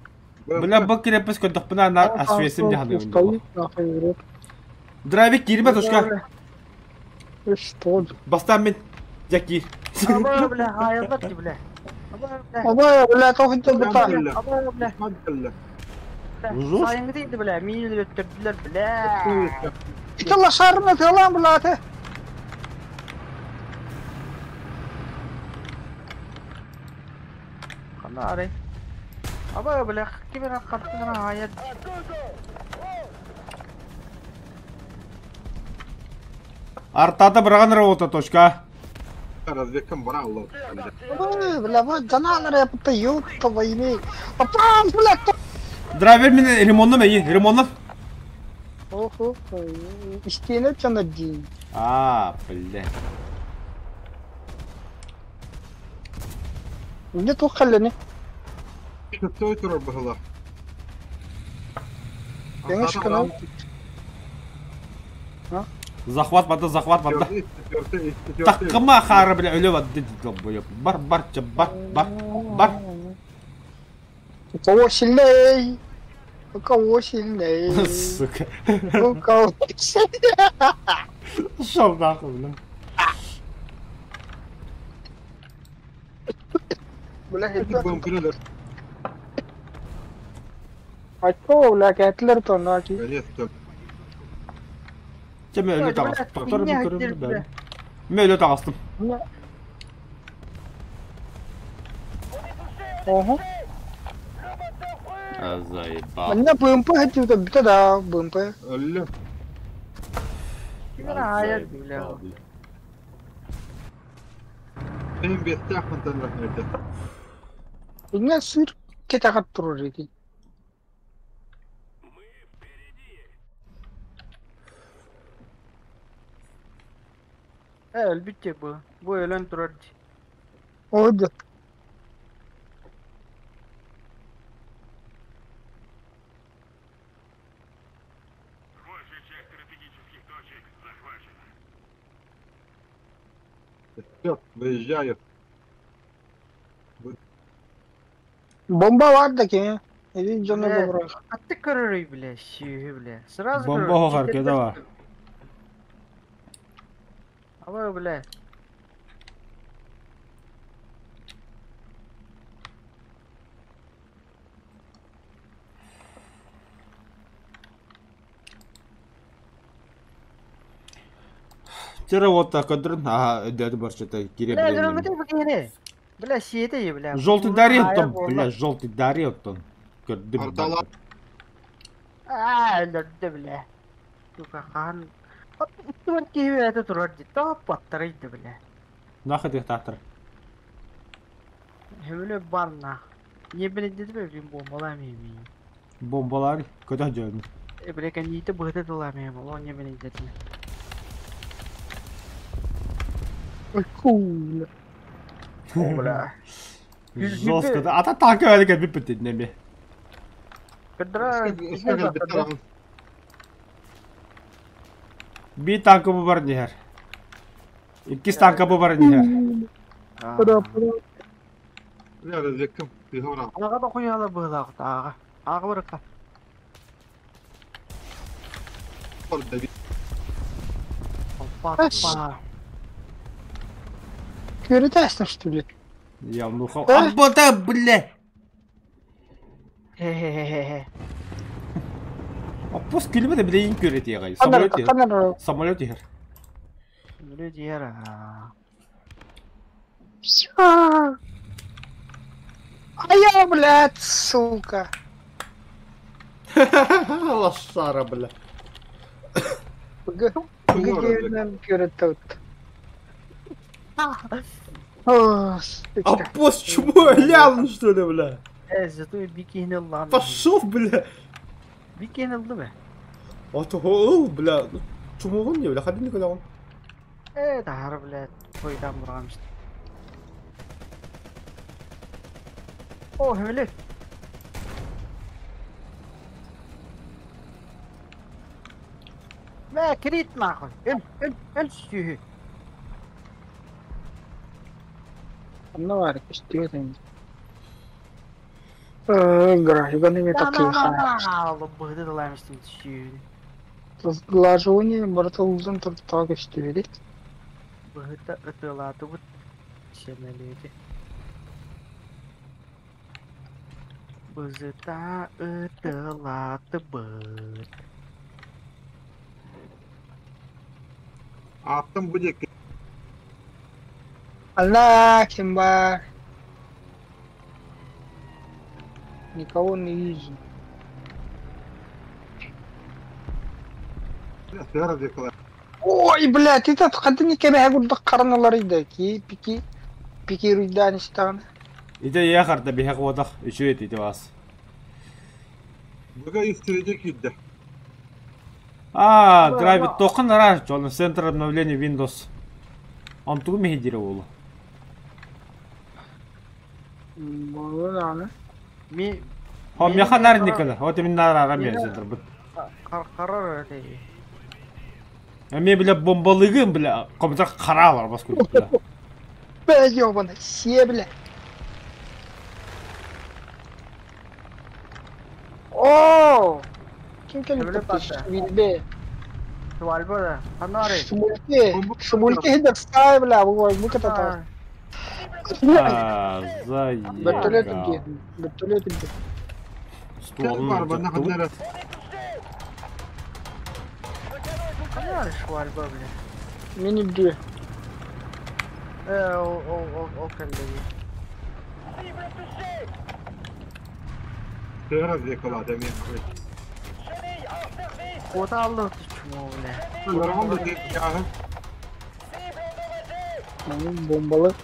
Бля, бұл крепость көндөхпүнә нар асвесим жаханы. Драйвик кирбе тушка. Что? Бастан мен жаки. Аба, бля, аялбат бля. Аба, бля. Аба, бля, тохын бұта. Аба, бля. Сайыңды дейді, бля, мені өттірділер, бля. Итала шарына тылан, бля, ты. Қана арай. Аба, бля, кибер қаттығына аят. Артата біраған работа точка. Разведкам бара Аллах. Ой, бля, вот жаналар я будто ёб твою. Апам, бля, Драйвер мен ремонтны мен, ремонтны. Охо, истина чана дин. А, бля. Не то халлени. Шестой тур была. Конечно, канал. Захват барды, захват барды. Такыма хары, бля, өлі барды. Бар, бар, бар, бар, бар. У кого сильней? У кого сильней? Сука. У кого сильней? Шел нахуй, бля. Бля, БМП-лер. Айтпа, бля, кәтлер тонна ки. Наконец-то. Че мен өлө тағыстым. Тоқтар бір көрімді бәрі. Мен өлө тағыстым. Ого. А, заебал. Менә БМП хәтта битә да БМП. Алло. Кимер бля. Benim бестях мантан. Менә сыр кетәгат турыр иде. Elbette bu. Bu ölen turar. Оды. Большая часть стратегических точек захвачена. Все, выезжаю. Бомба бар да ки. Иди жона Бля. добро. А ты король, бля, сүйі, бля. Сразу Бомба король, хоғар, четырнадцать. кедава. Алло, бля. Тера вот так көдірін. Ага, дәді бар что-то кире Бля, білемін. жұрын бігене. Бля, сиеті, бля. Желтый дарил там, бля, желтый дарил там. Көрдім. Артала. А, өлді, бля. Сука, қан. Туан кейбі әті тұрар дейді. Тап баттырайды, бля. Нахы диктатор. Хөмілі бар нах. Не біледі деді бе, мен бомбалам емейін. Бомбалар көтә жөн. Бля, кәнейті бұғыты дыламайым, ол не біледі деді. Ой, кул. О, бля. Жестко. да. Ата танкы әлі кәбіп бітті неме. Кыдыра... Би танкы бу бар нехер. Икки танкы бу бар нехер. Пыра, пыра. Бля, разведкам. Ты говорил. Аға да қояла бұғыла аға. Аға барыққа. Давид. Опа, опа. Көрөтәсең, что ли? Я внухал. А? Абата, бля. Хе-хе-хе-хе. А пусть килме де бля иң көрет ягай. Канар, Самолет ехер. канар. Самолет ехер. Люди яра. Всё. А я, блядь, сука. Лошара, бля. Б Г көрөтөт. О, А сука. пост чмо лян, что ли, бля? Зато бикини лан. Пошел, бля. Бикини алды бе. А то ол, бля. Чумогон не, бля, ходи никуда он. Тахар, бля, қойдан бұрғамыз. О, хөмілі. Мә, крит нахуй. Өл, өл, өл сүйі. Анна бар, кештиет инде. Графика неме такие Алып бұғды дыламыстың сүйі. Сглаживание барыта узын тұрып тағы кештиет. Бұғыта ытылаты бұт. Сенеледі. Бұзыта ытылаты бұт. Аттым будет. Алла, кем бар? Никого не вижу. Бля, ты разведка. Ой, блядь, этот хадыни кеме гурдак караналар иде ки пики пики руйдан истан. Иде ехар да бихек водах үчү ет иде вас. Быга истереде кидде. А, драйвит тоқын раш, жолын центр обновления Windows. Он тугу мехидире олу. Болу Ми Хо меха нар никала. Вот именно нар арам я центр бут. Қарар өте. Мен бля бомбалыгым бля, компьютер қаралар бас көріп бля. Бля, ёбана, се, бля. О! Ким келип Бля, кетти? Билбе. Туалба да. Қанары. Шмульке. Шмульке декстай, бля, бу бу ката. А, Вертолет заебал. где? Вертолет где? Стволун Бар, банна жаттыбыт. ханнара. Ханар швальба, бля. Мини где? Э, ол, ол, ол, ол кэллэги. Тыгыраз векала, да мен. Куота аллы чмо, бля. Нормально да яғы. Ну, бомбалы.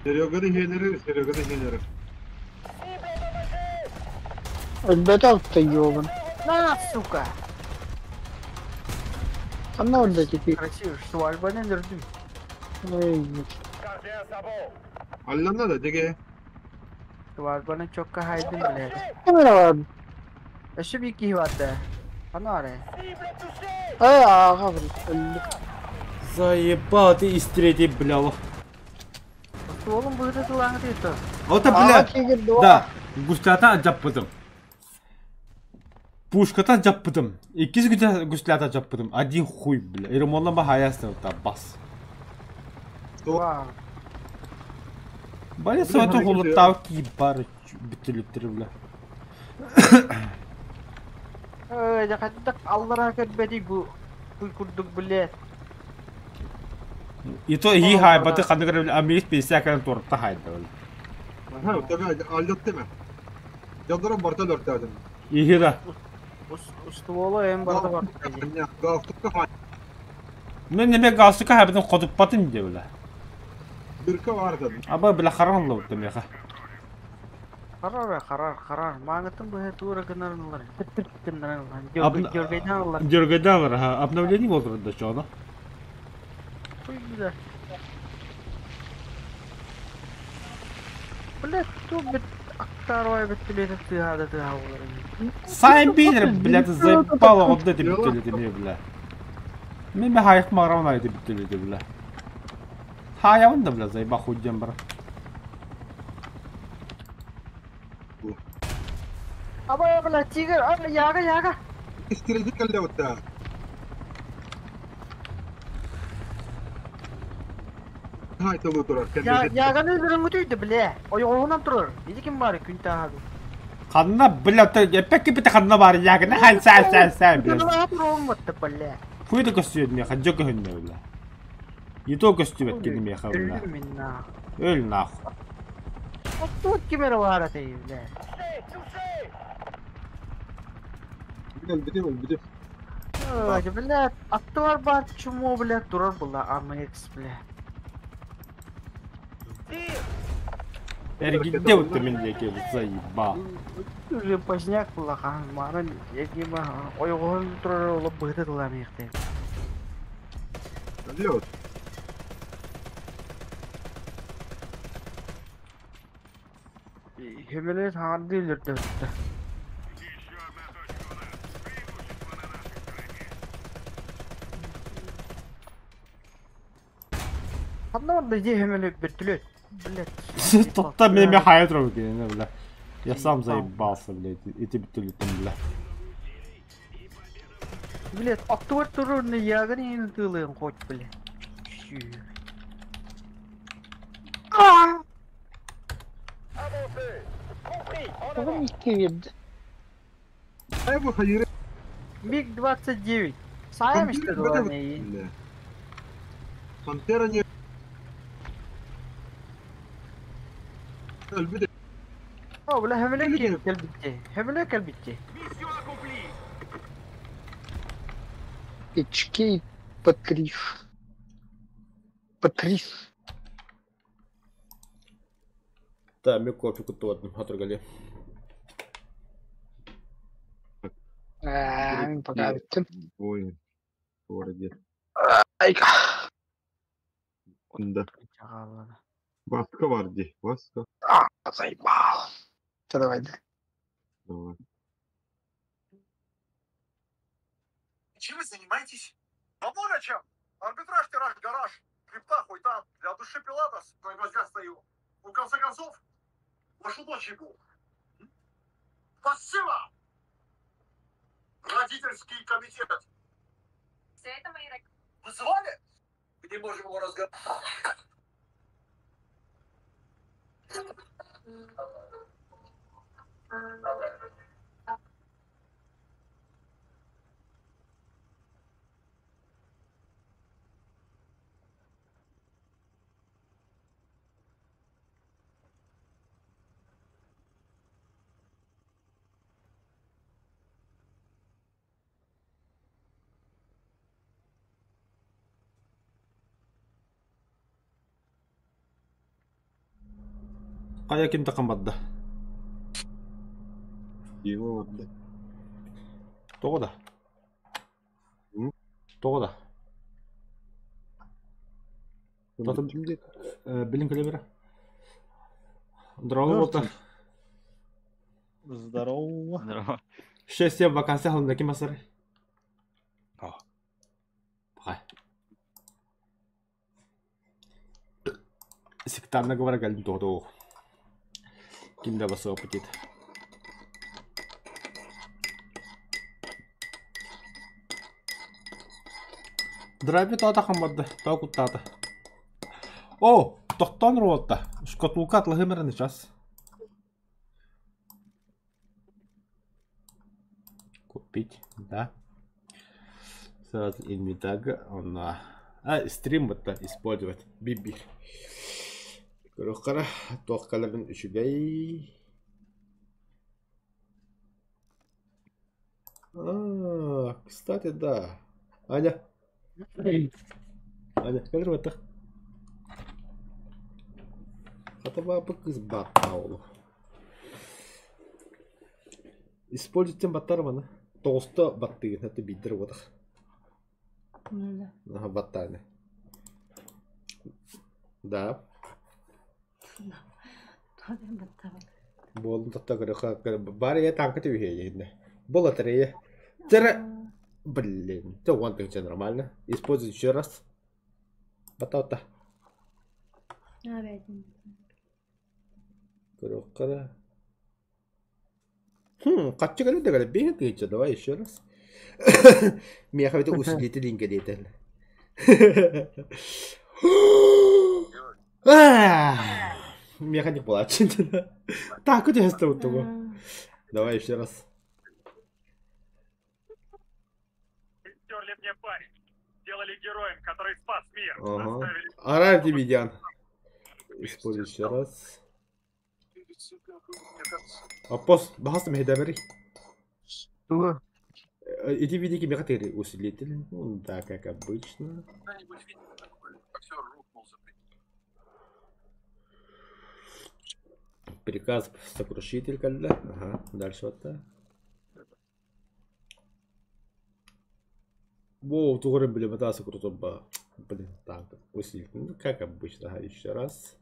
Сереганы хенері, Сереганы хенері. Өлбөтө алта ёбан. На, сука! Ханна орда теперь. Красиво, швальбаны өлөрдүм. Эй, Аллана да деге. Швальбаны чокка хайдым, бля. Камера бар. Өссө биир киһи бар да. Ханар э. Эй, ага, блин. Заебал ты из третьей, бля. лох. Стволун быһыта тылааҥы тыытта. Вот, бля. Да, гуслята жаппытым. Пушката жаппытым. Иккис гуслята жаппытым. Один хуй, бля. Иремонна ба хаясты та бас. Вау. Бали соту хулуттау ки бар бүтүлүктөр, бля. Э, дьэ аллара көрбөтүй бу бу курдук, бля. И то и хай баты ханды көрө Америк 50 кан торта хайда, бля. Ха, tabi аллатты ма. Жандырым барта лөртәдім. Ихи да. Стволу эм барда бар. Галстукка хай. Мен неме галстука хабытын хотуппатын де, бля. Бирка бар да. Аба, бля, харан лобутта меха. Харар, харар, харар. Маңытын быһа тура гынарынлар. Гынарынлар. Дөргөйдөн Дергайдан ха, обновление болдур да чоно. Хуй, бля. Бля, ту бит актарвай бит билет тыһада тыһа болар. Сайн бинер, бля, ты заебала вот это бүтүлү деме, бля. Мен бе хайык маграм айды бүтүлү бля. Хаявын да, бля, заеба хуйден бар. Аба, бля, тигр, а, яга, яга. Истерedi калле отта. Хай талу турар. Я, яганы өлөрүн күтүйдү, бля. Ойгоһунан турар. Иди ким бар күн тааду. Ханна, бля, ты эппек бите ханна бар ягына хан са са са, бля. Турар бля. Хуй да көстүөд меха, жок көһүннө, бля. И то көстүбөт кени меха, бля. Өлүм мин на. Өл нахуй. Тут кимер бар атей, бля. Өлбүтүм, өлбүтүм. Ой, бля, аттылар бар чмо, бля, турар була АМХ, бля. Эргидде утты мен деке, заебал. Уже поздняк була хан, марын егима ойгоһун турар олоп быһыты тылам ихте. Лёт. Хемеле саңарды өлөрдө. Ханна барда же хемеле бөттүлөт. Блядь. Тотта мен мен хайа турар кени, бля. Я сам заебался, блядь, эти бүтүлүттен, бля. Блядь, аттылар турар не ягын тылын хоть, бля. Чү. Oğlum iki girdi. Ай бу хайыры. Миг 29. Сайым işte дура. Пантера не. Өлбүтүм. О, бля, хемеле келбитти. Хемеле келбитти. HK Патриф. Патрис. Да, мен кофе кутуатым, хатыргали. Мин пока бүттүм. Ой. Городе. Айка. Да. Баска бар ди. Баска. А, заебал. Всё, давай, да. Давай. Чем вы занимаетесь? Да много чем. Арбитраж, тираж, гараж. Крипта хуй там. Для души пилатос. На гвоздях стою. Ну, в конце концов, вашу дочь ебу. Спасибо! Родительский комитет. Все это мои Вызывали? Мы не можем его разговаривать. Хайа ким таххан барда? Дима барда. Тоҕо да? Тоҕо да? Татым билин кэлэ Здорово, Волта. Здорово. Здорово. Счастье в вакансиях на ким асар? Пахай. Сектарна говоря, галим тоҕо Ким да басыа аппетит. Драйви тоҕо таххан барда, тоҕо куттаата. О, тохтоон уруолта. Шкатулка атлаһыым эрэ сейчас. Купить, да. Сразу инвентарь, он а, стрим вот использовать. Биби. Көрөххөрө туох кэлэрин үчүгэй. А, кстати, да. Аня. Аня, кэлэр баттах. Хата баапы кыз баттаа Используйте баттар маны. Тоҕуста баттыгын, это биирдэр уотах. Ага, баттааны. Да. Буолун тотта көрө бар я танка түһүө Бұл лотерея. Тера Блин, это вон ты нормально. Используй еще раз. Батата. Көрө Хм, хаччы кэлэ да кэлэ биир тыһыынча, давай еще раз. Миэхэ бите усилитель ингелиэтэн. Миэхэ не плачет. Так, у тебя того. Давай еще раз. Стерли мне парень. Сделали героем, который спас мир. Ага. Арай Димидян. Используй еще раз. Аппос, бахас мехедамери. Тугу? Иди видики мехатери усилитель. Ну, да, как обычно. Приказ сокрушитель, когда. Ага, дальше вот так. Воу, тугоры, блин, это сокрутоба. Блин, так, усилитель. Ну, как обычно, ага, еще раз.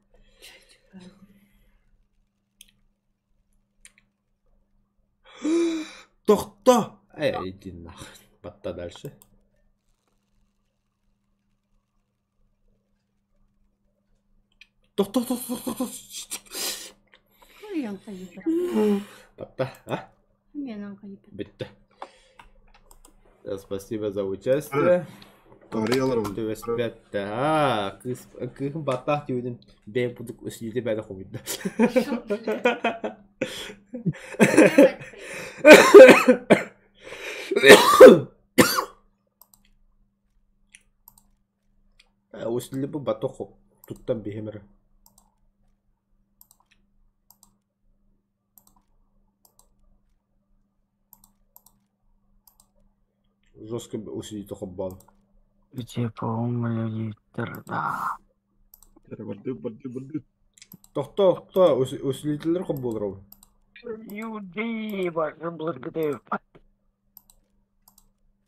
Тохто! Эй, иди нахуй. Батта дальше. Тохто, тохто, тохто, Батта, а? Битте. Спасибо за участие. А, кыһым баттах диэбитим бэйэм курдук усилитель бэйэтэ хомуйда. Усилитель баттах туттан биһим эрэ. Жестко усилитель хоббал. Где по-моему да. Барды, барды, барды. Тохто, тохто, усилителлер хобболор. Юди, барды, благодарю.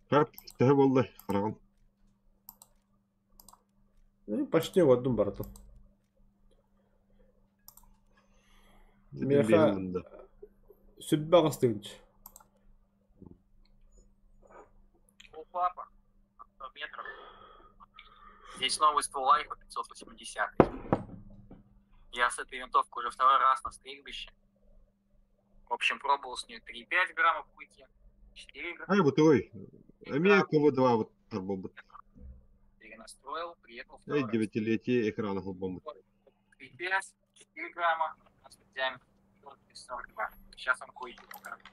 Как ты был, харам? Ну, почти в одном борту. Меха сүббэ Папа, 100 метров. Здесь новый ствол Альфа 580. Я с этой винтовкой уже второй раз на стрельбище. В общем, пробовал с нее 3,5 грамма в клыке, 4 грамма. Ай, вот ой. А меня КВ-2 вот торбобут. Перенастроил, приехал второй Ай, девятилетие экрана бомбы. 3,5, 4 грамма, у нас диаметр 42. Сейчас он кое-что покажет.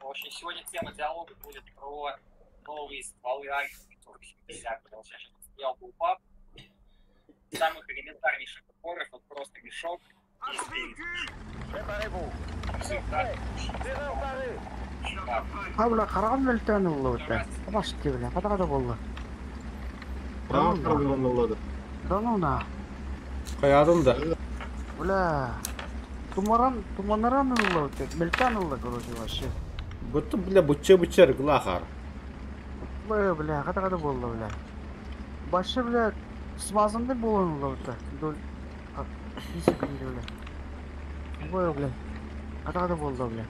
В общем, сегодня тема диалога будет про новые стволы Альфа 580, потому что я сейчас сделал буллпап. Самых элементарнейших упоров, вот просто мешок и спереди. Абла караган мөлтөн уллубута. Башты бля, катагада болду. Право карабылады. Да ну на. Каядын да. Бля. Тумаран, туманаран уллубута. Мөлтөн улла, короче, вообще. Буту бля буче бучер глахар. Бля, бля, катагада болду, бля. Башы, бля, смазанды болон уллубута. Дол. Bir секунда, бля. Бля, бля. Катагада болду, бля.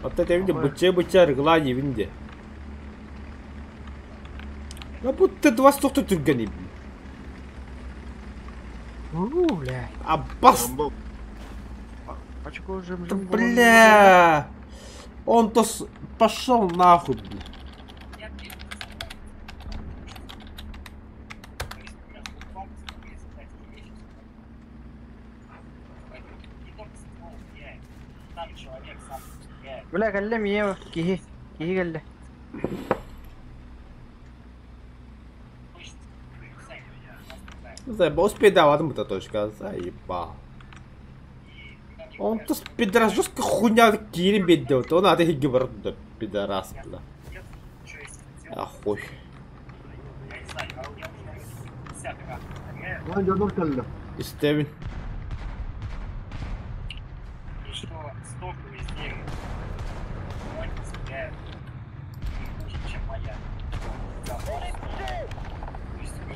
Ота тебинде буче бучер гла ебинде. Я будто два стохта түргени. У, бля. Аббас. Очко уже Да, бля. Он-то пошел нахуй, бля. Бля, кэллэ мие киһи, киһи кэллэ. Заебал, успей давать это точка, заебал. Он-то пидорас жестко хуйня кирим бедет, он надо и говорит, да пидорас, бля. Ахуй. Истебин.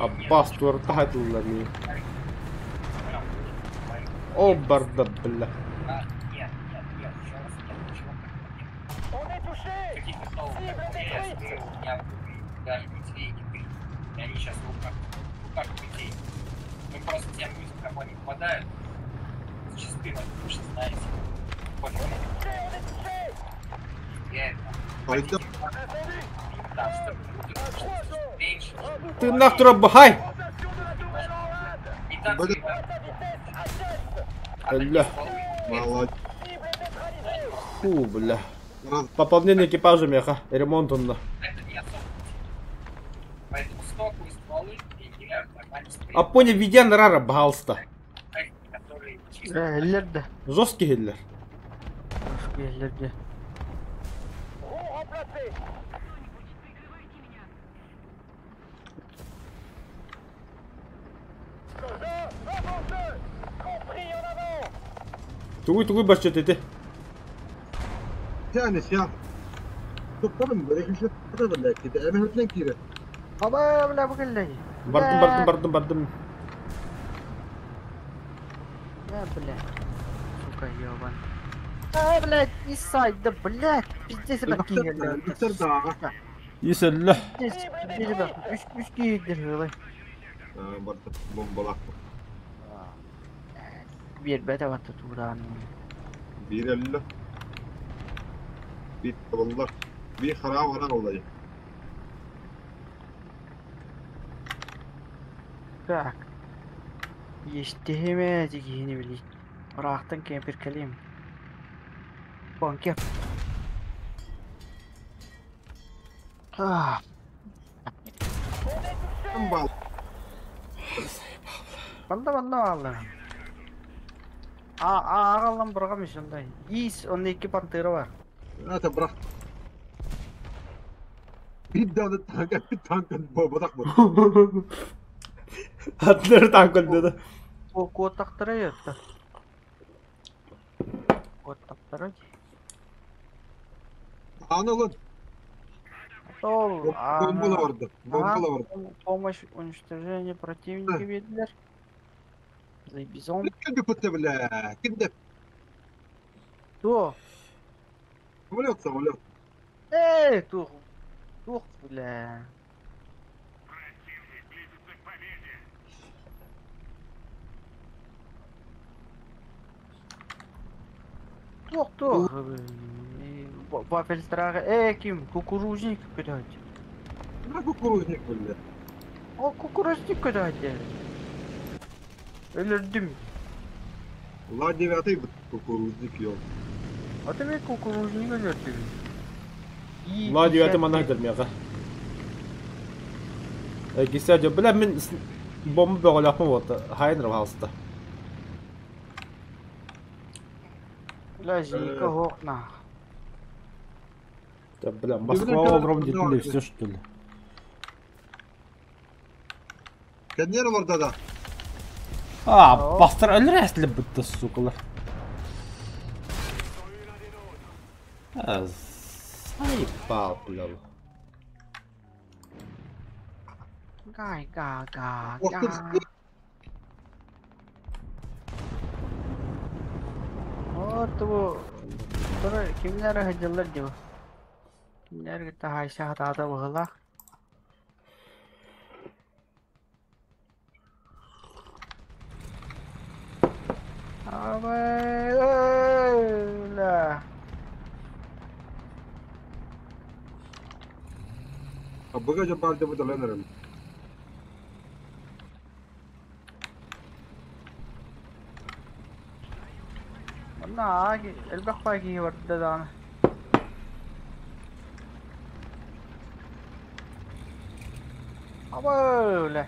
Аббас туартахатыллами. О, барда, бля. Ты нахуй бахай! Бля. Молодец. Фу, бля. Пополнение экипажа меха. Ремонт он. А понял, виден рара бахалста. Жесткий хиллер. Жесткий хиллер. Тугуй тугуй башчет эти. Yani şey. Toplarım böyle bir şey da belki de hemen ötlen kire. Аба, бля, бу кэллэ. Бардым бардым бардым бардым. Да, бля. Сука, ёбан. А, блядь, не сайт, да, блядь, пиздец, бля, Иселле. Пиздец, бля, үч киһи дыр. Бардым bombalak. Bir bete battı Turan. Bir elli. Bir tavallar. Bir harap aran olayı. Так. Естеме дигини били. Рахтан кемпир калим. Банкет. Ah. Bal. Valla valla valla. Aa, bırakamıyorsun onda. İyis, onda iki pantera var. Zaten bırak. Bir tane tank, bir tank babadak mı? Atları tank öldü. O kotaklara yattı. Kotaklara. Anılın. Ол, Bomba vardı. Bomba vardı. Помощь уничтожение противника verdiler. Заебизон. Kim de bile? Kim de? Тух. Самолет, самолет. Эй, тух. Тух, бля. Тух, тух. Вафельтрага. Эй, ким, кукурузник, блядь. На кукурузник, бля. О, кукурузник, блядь. Өлөрдүм. Ла девятый кукурузник ел. А ты мен кукурузник өлөрдүм. Ла девятый манна дермеға. Кисә бля мин бомба бөҕөлөөхпүн вот хайын рабалста. Бля, зеника хокна. Да, бля, Москва огром где-то все что ли. Кеннер бар да. А, бастыр өлрәсле бітті, сукалар. А, заебал, бля. Гай, га, га, га. Вот бу. Кимнер хадылар дип. Кимнер гитта хайша хатада быгыла. Абай, Абыга жабар деп өтөлөнөрүм. Манна элбэх баги барда дааны. Абай,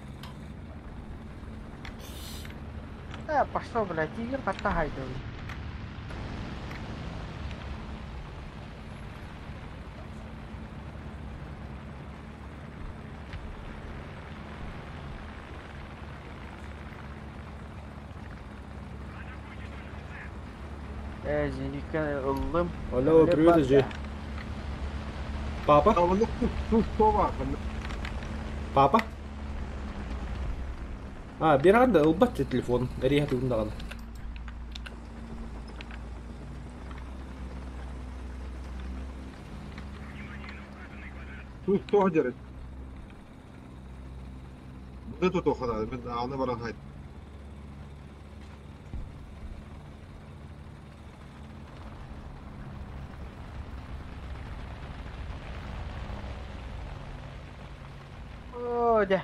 пошел, блядь, тигр катта хайды. Зеника ыллым. Алло, привет, Жи. Папа? Папа? А, биранда ылбат телефон. Рехат ылындаган. Тут что делать? Вот это то хана, мен аны баран хайт. О, да.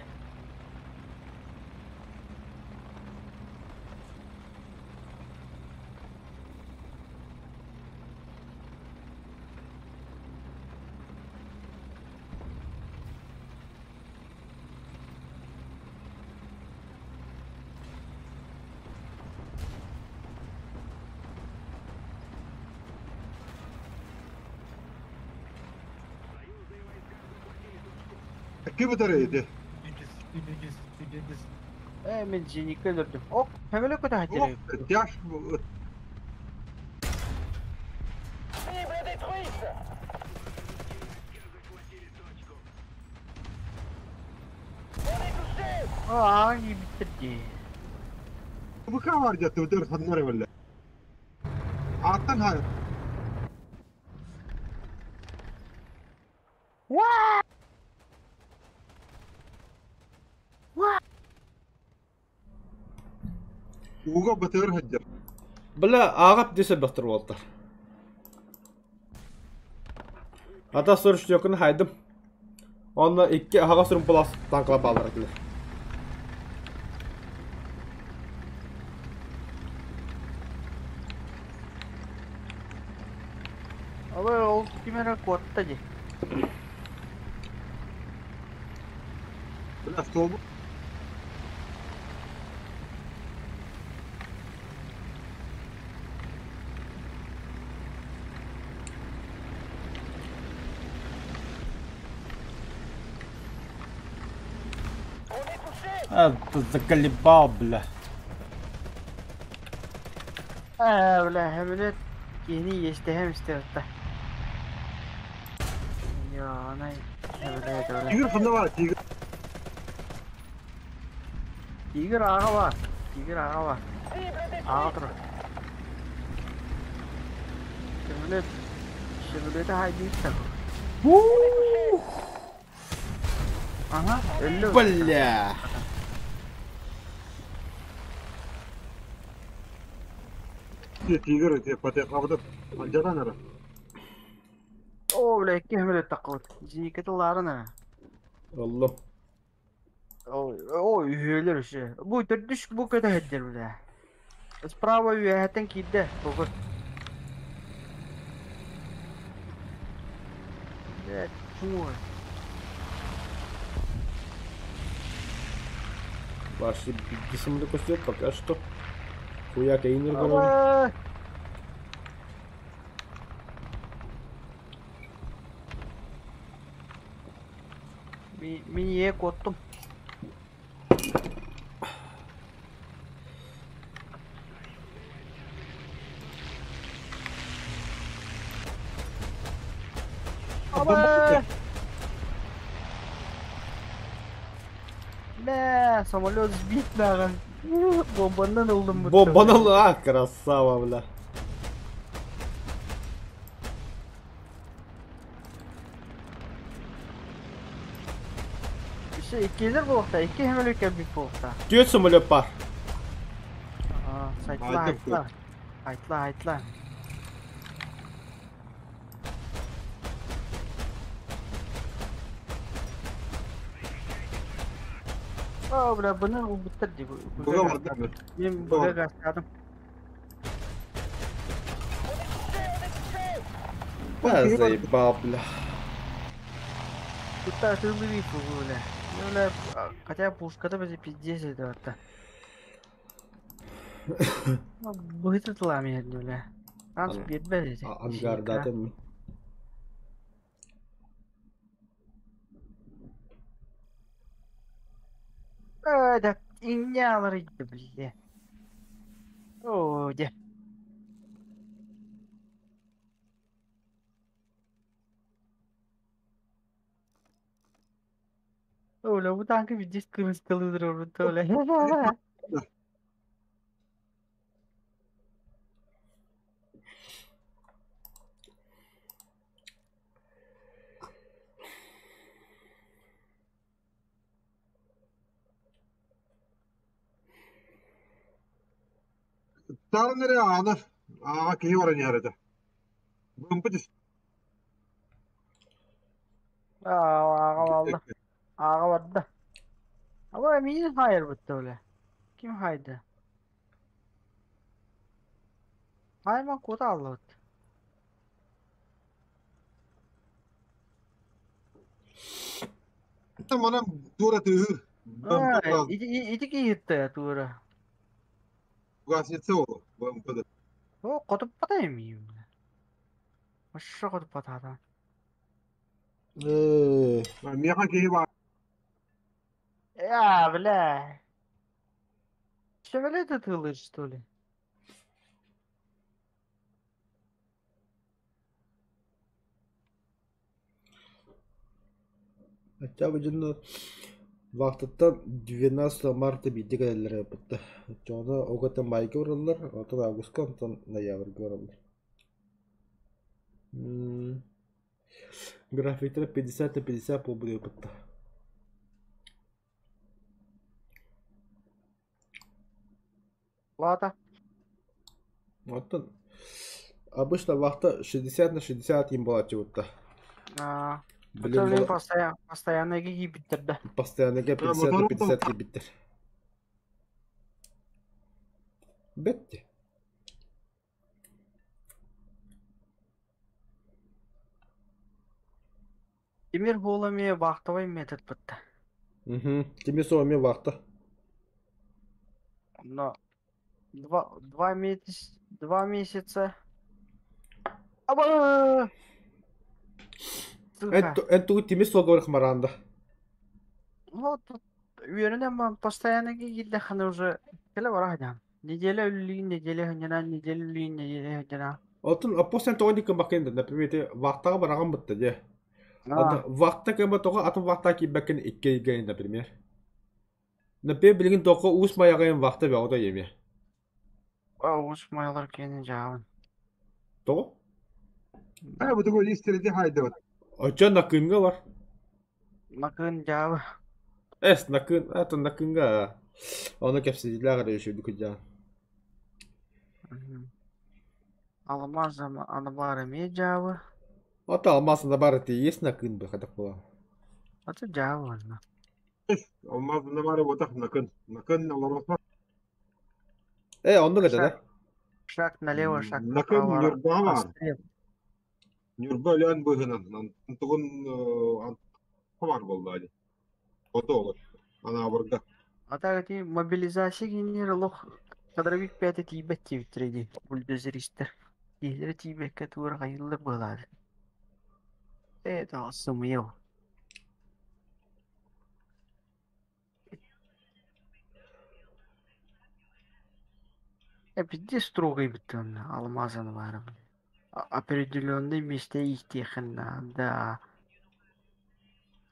Ким өтөрөйдү? Мен зеника өлөрдүм. Ок, пемеле көтө хатыры. Тяж. Аа, битти. Быка бар деді өтөр ханнар беле. Аттан хай. Уа! Уга батыр хаджар. Бля, ағап десе бақтыр болдыр. Ата сұрыш жөкін хайдым. Онна икки аға сұрын болас танкла балар әкілер. Абай, ол кимере куатта же. Бля, стол. А, ты заколебал, бля. А, бля, блядь, кини естеhem истерта. Я, она, блядь, бля. Тигр ханна бар, тигр. Тигр аға бар. Тигр аға бар. Аға тұр. Шемілет, шемілеті хайдейді. Ага, өлі. Бля. Тигр, те патехавды. Анжадан ара. О, бля, икки хемілет таққылыт. Зеникеті ларын ара. Алло. О, үһүөлэр үсү. Бу төрдүс бу көтөһөддөр бile. Справа үөһэттэн киирдэ. Бугун. Блядь, чуй. Ваши самолет костюм пока что. Хуяк Эйнер говорит. Мин ийэ куоттум. Аба! Бля, самолет сбит нахуй. Бомбанан ылдым будто. Бомбанан, а, красава, бля. Еще иккилер буолуохта, икки самолет кэлбит буолуохта. Түөрт самолет бар. Сайтла, айтла. Айтла, айтла. О, бля, бұны ұлбыттар дей. Буга бардым. Мен буга гастадым. Да, заебал, бля. Тут атылы бля. Ну, бля, хотя пушка-то бізде пиздец это. Быһыты тылами бля. Анс бербер Ангардатын. Да, иннялар бля. О, де. Оля, бу танкы пиздец кырыскалыдыр бля. Тарнere аны ага киһи баран иһэр этэ. Бымпы Ага алды. Ага барда. Ама мин хайыр бутты бля. Ким хайды? Хайман куда алды бутты? Манан тура тыһыр. Ити киһитте тура. Гасница ол БМПда. О, котуп патайм юм. Машша котуп патада. Меха киһи бар. Я, бля. Шевеле ты что ли? Хотя бы Вахтаттан 12 марта биирдэ кэлэллэр эбит. Оччоҕуна огото майга бараллар, оттон августка, онтон ноябрьга бараллар. Графиктара 50 на 50 буолбут эбит. Лата. Оттон обычно вахта 60 на 60 им буолааччы бутта. Блин, постоянно киибиттэр да. Постоянно 50 на 50 киибиттэр. Бетти. Тимир буолами вахтовый метод бутта. Угу. Тимир суоми вахта. Но два месяца. Аба! Эн тугу тимир суолга барах маранда. Вот үөрэнэн постоянно киирдэххинэ уже кэлэ бараһыдьаан. Неделя үллүүн, неделя хынньанан, неделя үллүүн, неделя хынньанан. Оттон аппос эн тоҕо диккин баккын например, ити вахтаҕа бараҕын бытта дьэ. Вахта кэм тоҕо атын вахта киирбэккин икки ыйга например. Например, билигин тоҕо Уус Майаҕайын вахта бөҕөтө емиэ. Уус Майалар киэнин дьаабын. Тоҕо? Э, бу тугу истерити хайдыбыт. Оччо Накыҥҥа бар. Накын дьаабы. Эс, Накын, атын Накыҥҥа. Ону кэпсэтиилээх эрэ үчүгдүк кыдьаан. Алмаз анабар эмиэ дьаабы. Ото алмаз анабар это и есть Накын бы, хотя была. Ото дьаабы онно. Алмаз бары ботах накын. Накын олоросо. Э, оннук этэ да? Шаг налево, шаг Накын направо. Ньурбаҕа баар. Отстрел. Ньурба Өлөөн быыһынан. Антугун баар буолла дии. Ото олор. Анаабырга. А так эти мобилизация генер олох кадровик пятэ тиийбэт диэбиттэрэ дии бульдозеристэр. Киһилэрэ тиийбэккэ туора хайыыллар быһалаары. Э, это сымыйа. Э, пизде строгай бүттүн алмазаны баарым. Определенный месте иитиэхин наада.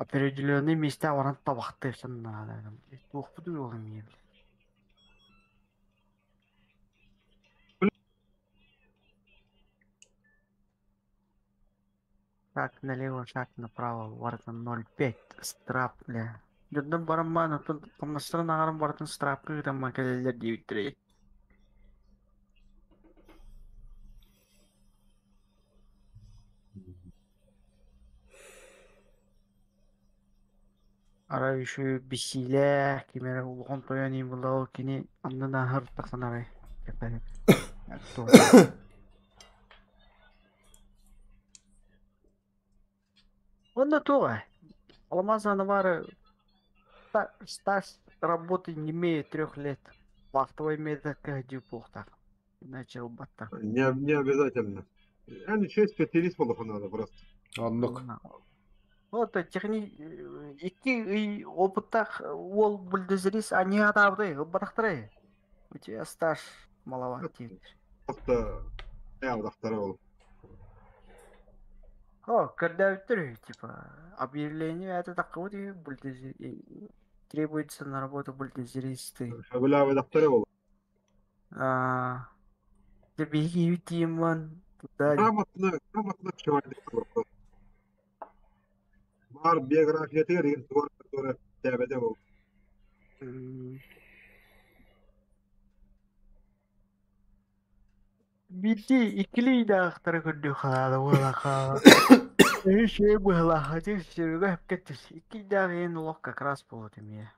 Определенный месте баран табахтыаххын наада. Туохпутуй ол эмиэ? Шаг налево, шаг направо, барытын 0,5 страп, бля. Дьоннор баран оттон хамнастарын аҕаран барытын страпка ыытан кэлэллэр диэбиттэрэ. Арай еще бисиилээх, ким эрэ улахан тойон иһин буолла ол кини аннын ааһар тахсан арай. Онно туох Алмаз Анвар стаж работы не имеет 3 лет. Вахтовый методка буолуохтаах. Иначе ылбаттар. Не, не обязательно. Yani еще специалист буолуох надо просто. Оннук. Вот техни икки ый опыттаах уол бульдозерист они атаабытай ылбатахтарай. У тебя стаж маловат диэбит. Просто я ол. О, көрдөөбүттэр типа объявление это такое бульдозер требуется на работу бульдозеристы. Сөбүлээбэтэхтэрэ ол. А, беги Тимон туда. Грамотно, грамотно человек вопрос. Бар биографиятыгар егер тугар который тәбәдә ол. Бити иккили даахтара көрдүү хаала буолаха. Еще быһалаха тик сөрүгө хэпкеттис. Икки даах ен олох как раз болот эмиэ.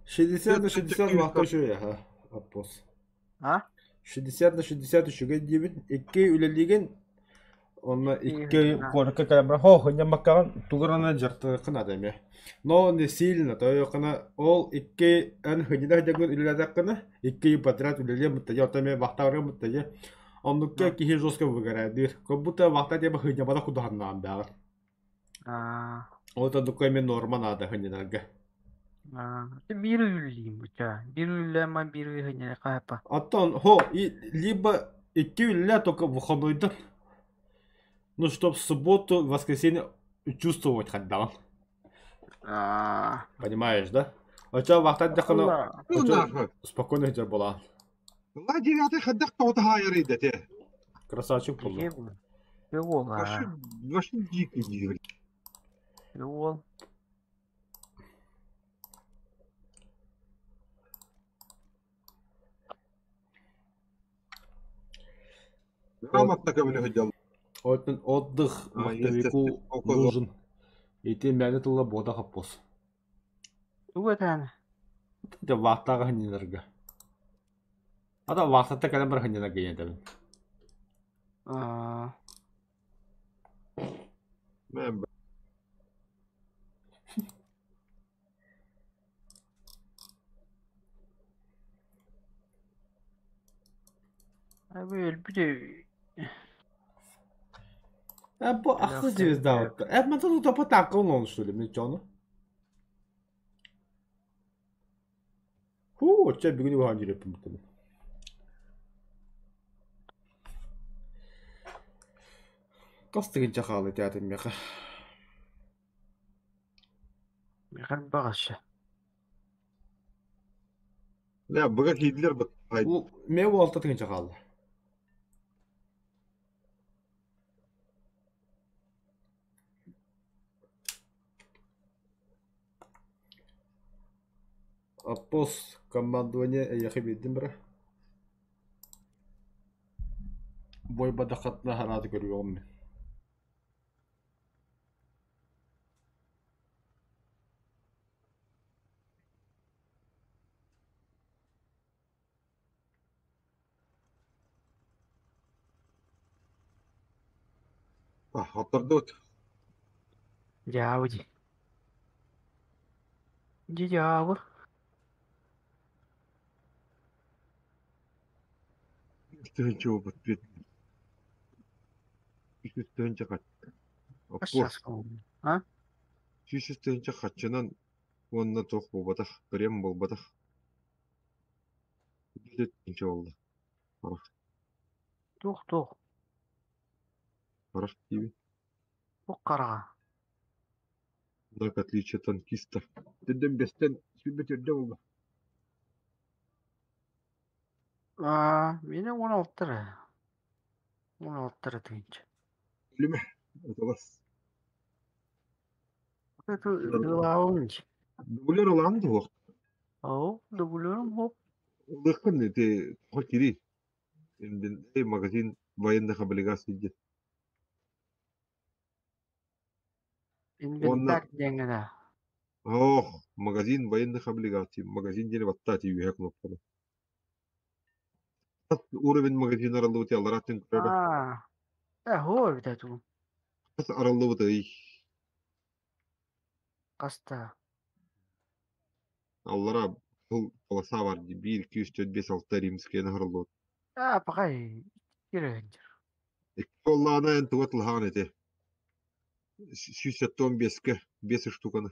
60 на 60 вахта үчүгэй аха. Аппос. А? 60 на 60 үчүгэй диэбит. Икки үлэлиигин онно икки куоракка кэлэн баран хо хынньаммаккаҕын тугу эрэ дьарыктаныаххын наада эмиэ. Но не сильно, то ол икки эн хынньана сылдьаргын үлэлээтэххинэ икки подряд үлэлиэм быттайа, оттон эмиэ вахтаҕырыам быттайа. Оннукка киһи жестко выгорает. Как будто вахта диэбэ хынньамата кудаханнаан А, Ол оннукка эмиэ норма наада хынньанарга. а, биир үлэлиим буча. Биир үлэлээн биир хынньана хаапа. Оттон хо и либо икки үлэ только выходнойдан. Ну, чтоб в субботу, в воскресенье чувствовать хайдаҕын. А, Понимаешь, да? Очо вахта дахана Ну нахуй. спокойно сылдьар буолаҕын. Ла девятый хаддах тоҕута хаайар идете. Красавчик буолла. Буола. Вообще, вообще дикий дикий. Уол. Грамотно көмөлө дьал. Оттон отдых А, вахтовику естественно, около. нужен. Ити мээнэ тылла буота хаппос. Туга таны. Дэ вахтаҕа хынньанарга. Ата вахтата кэлэн бар хынньанарга ийэтэбин. А, Мен Abi өлбүтэ. Э, бу ахсыс звезда вот. Э, мантан топа такын он что ли, мен чону? Ху, чэ бүгүн уһаан жүрөппүн бутун. Кастыгын чахаалы театр меха. Михаил Багаша. Я быга кийдилер бит. Ай, Ме уолта тыгын чахаалы. Аппос командование эйэхи биэрдим бара. Бой бадахатна харааты көрүөҕүм мин. Хоттордут. Дьаабы дии. Дьи дьаабы. Тыһыынча буолбут бүт. Үс тыһыынча Оппуос. А? 100 тыһыынча харчынан уонна туох буолбатах, прем буолбатах. Тыһыынча буолла. Харах. Туох-туох? Харах диибин. Туох хараҕа? Знак отличия танкиста. Төрдөн бэстэн сүүрбэ төрдө буолла. Аа, миэнэ 16 эрэ. 16 эрэ тыһыынча. Билимэ, аталас. Ытыалаабын дии. Дублер ылаан туһуох. Оо, дублерум хоп. Ылыаххын ити тоҕо кири. Магазин военных облигаций диэн. Инвентарь диэҥҥэ да. Ох, магазин военных облигаций. Магазин диэни баттаати үөһэ кнопканы. Уровень магазина арыллыбыт аллараттын көрөрө. Аа, э, һуо эбитэ дуу. Хас арыллыбыт ый? Хаста? Аллара бұл полоса бар 1, 2, 3, 4, 5, 6 римскийни арыллыбыт. Аа, пакай, киирэн Икки оллаана эн туга тылһаан ити. 175-ке 5 штуканы.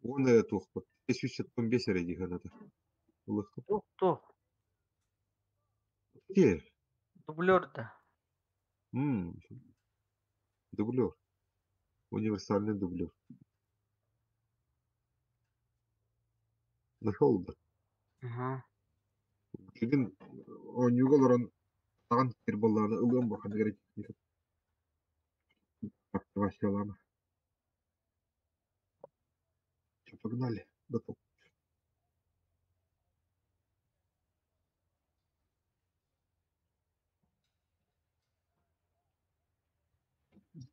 Уон эрэ туохпут. 175 эрэ дии ханата. Ылыхпыт. Туох туох? Ити. Дублер да. Дублер. Универсальный дублер. Нашел да. Ага. Билигин оонньууга олорон таҕан сир буоллаҕына ылыам бу ханнык эрэ активациялаама. Всё, погнали. Готов.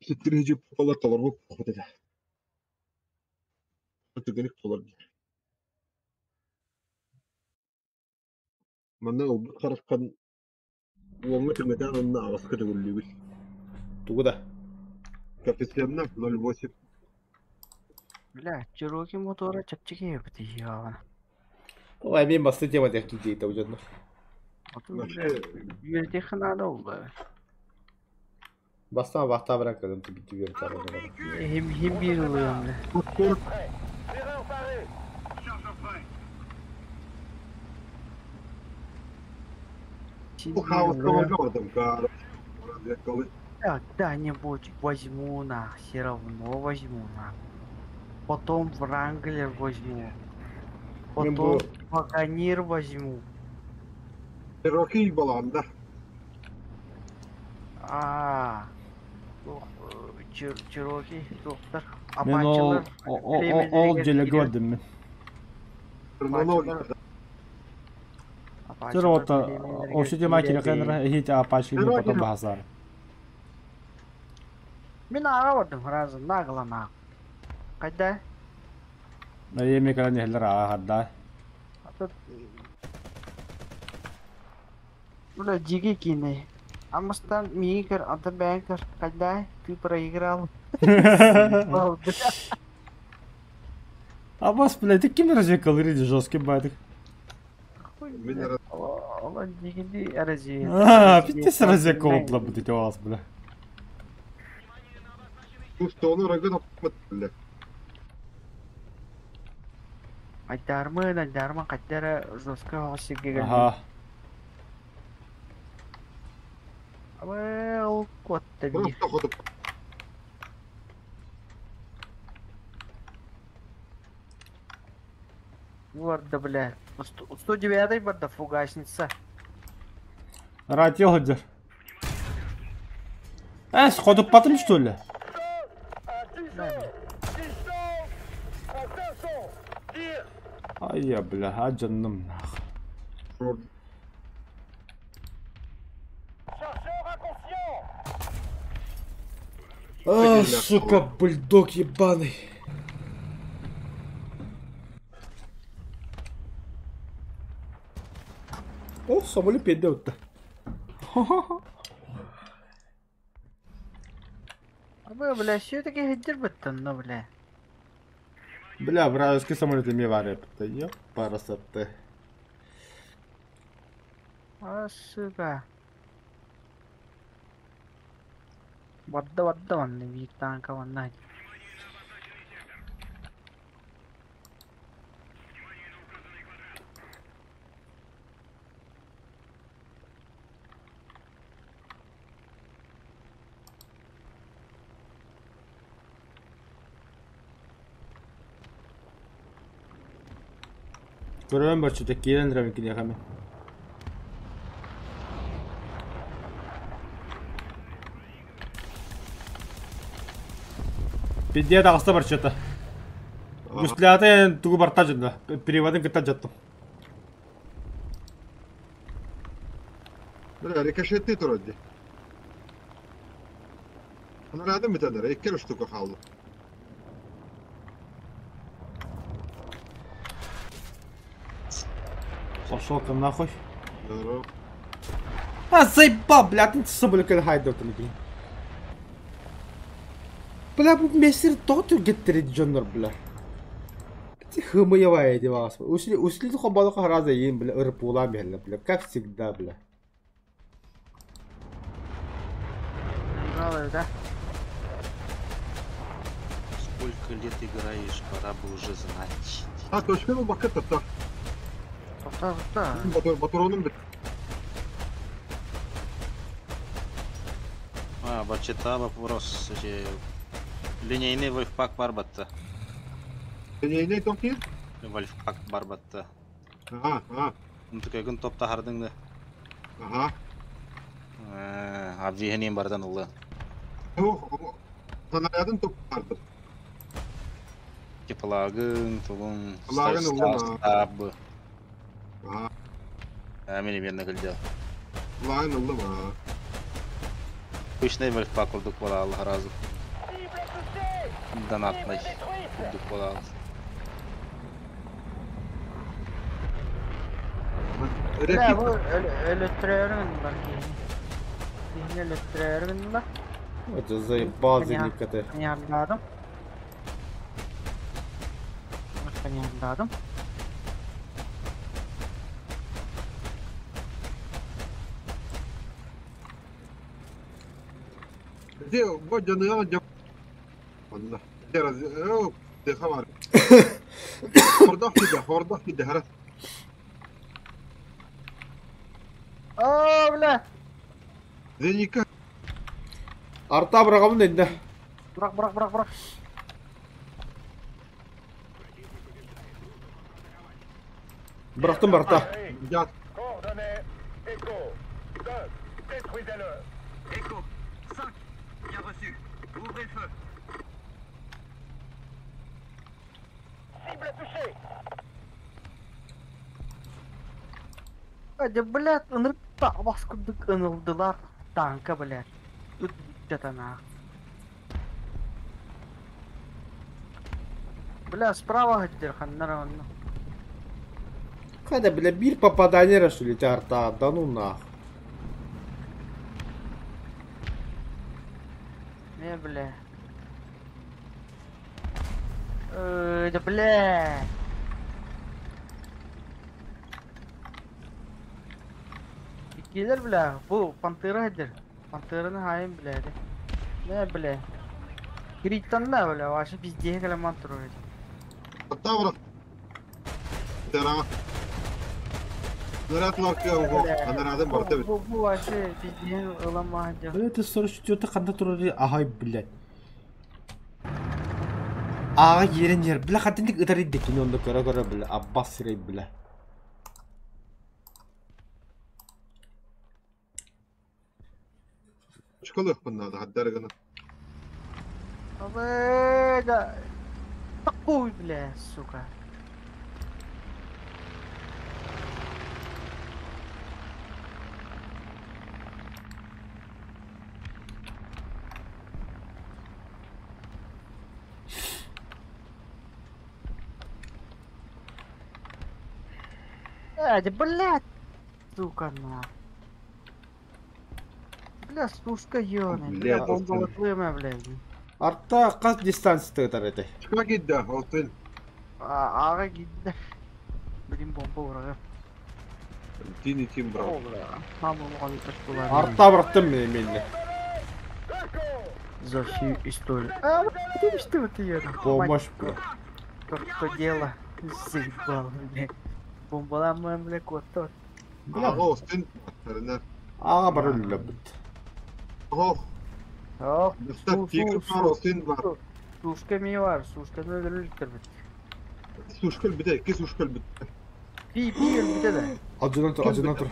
Ситтириһи полар толорбут этэ. Түгэнник толор. Манна ылбыт хараххан уоҥҥа түҥэтэн онно аҕыска төгүллүүбүт. Тугу да? Коэффициенна 0,8. Бля, Чероки мотора чэпчэки эбит иһиэҕэ. Ой, мен басты тема техники дейт аудиотно. Вообще, Үөрэтиэххэ наада буолла. Бастан вахта баран кэлэн тибити үөрэтэ Хим хим биир ылыам бля. Бу хаоска баргаматым, короче. Когда-нибудь возьму на, все равно возьму на. Потом Вранглер возьму. Мен Потом бу Ваганир возьму. Чероки баланда. А, туох, Чероки, туохтар, Мен ол Апачилар ол деле племелеригэр көрдүм мен. Хронология. Тэр Апачилар ота племелеригэр общий тема киирэр кирекенер хит апачи потом бахасар. Мин ааҕа бардым сразу нагло наах. Хайда? Эми кэлэн иһэллэр ааһарда. А Бля, дьиги киинэ. Амыстан миигин көр, онтон бэйэҥ көр. Хайда? Ты проиграл. Заебал, бля. Абас, блядь, ты ким развекал иди жесткий байтик. Хуй, Мин блядь. Ола дьигини эрэзиэн. А, пиздец развекал будет у вас, бля. Тустону рагын оппат бля. Айдармын, айдармын, хайда эрэ жестко оҕус сиргэ кэллим. Ага. Абы, ол куотта биир. Просто хотуп. Барда, бля. 109-й барда фугасница. Ратил хадер. Эс, ходу потом что ли? Да, бля. Ай, я, бля, а джанным нах. А, сука, бульдог ебаный. О, самолет педеутта. Бля, все-таки хеддер быттан, бля. Бля, вражеский самолет эмиэ баар эбит. Ёп, парасатты. А, сука. Вадда вадда ванны биир танка ванна. Көрөн барчыта киирэн рабин киниэхэ. Пиздец таҕыста барчыта. Густлята тугу барта жында. Переводын кытта жаттым. Бля, рикошеты турар дии. Снарядым бүтэн икки штука хаалла. Пошел-ка нахуй. Здорово. А, заебал, бля, ты соболь хайдер там. Бля, бу мессер тоҕо түргэттерит дьоннор, бля. Ти хымыявая дела. Ушли, ушли хобалыка раза им, бля, ырпула бля, бля, как всегда, бля. Да? Сколько лет играешь, пора бы уже знать. А, точка ну бакыт та. Тоқта, тоқта. Батуронум бит. А, бачета вопрос. Линейный вольфпак барбатта. Линейный тоқи? Вольфпак барбатта. Ага, ага. Унтукайгын топта хардыңды. Ага. Абдихенин бардан улы. Снарядын топ барды. Типа лагын, тугун, Лагын улы. Стаб. Ага. А, мени верно глядел. Лагын улы ма. Пышный вольфпак урдук бола Аллах разы. Донатный урдук бола. Бля, бу өлөттүрөрүн бар кийин. Кийин өлөттүрөрүн да. Это заебал зенитка. Понятно. Понятно. Где, вот жаныга жап. Онда. Где раз, о, де хабар. Хордах киде, хордах киде, хара. О, бля. Зеника. Арта бырагамын деді. Бырақ, бырақ, бырақ, бырақ. Бырақтым барта. Жат. Coordonnées, Echo 2, détruisez-le. Echo, 5, bien reçu. Ouvrez le feu. Cible touchée. Hadi, блядь, ынырып бас курдук ынылдылар танка, блядь. Ыт жатана. Бля, справа хаддер ханнар онно. Когда, бля, бир попадание решили арта, да ну нах. Не, бля. Да бля. Иккилер, бля, бу пантера хаддер. Пантераны хайын, бля. Не, бля. Кириттан да, бля, вообще пиздее калеман турар. Арта бырак. Тера. Снаряд ларкы ого. Снарядын барта бит. Бу бу вообще пиздее ыламаһа. Бля, это 44 канда турар. Ага, блядь. Ага, ерен ер. Бля, хатындык ытар идек онда көрө көрө, бля. Аббас сирей, бля. Чкалых надо, хаддаргана. Да. Такой, бля, сука. Да, блядь, сука, на. Бля, сушка ёбаная, бля, Блядь, бомба латлыма, блядь. Арта хас дистанцията ытар этэй? Чика киирдэ, алтын. Ааҕа киирдэ. Билим бомба ураҕа. Тини тим брат. Арта бырахтым мен менне. За всю историю. А, что ты Помощь, бля. То дело. Заебал, бля. Бомбаламын, бля, кот. Аҕа остын. Тарына. Аҕа бар өллөбүт. Ох. Ох, Тигр бар, остын бар. Сушка ми бар, сушканы өлөрүлүктөрбүт. Сушка өлбүтэ, икки сушка өлбүтэ. Би, би өлбүтэ да. Алдьанан тур, алдьанан тур.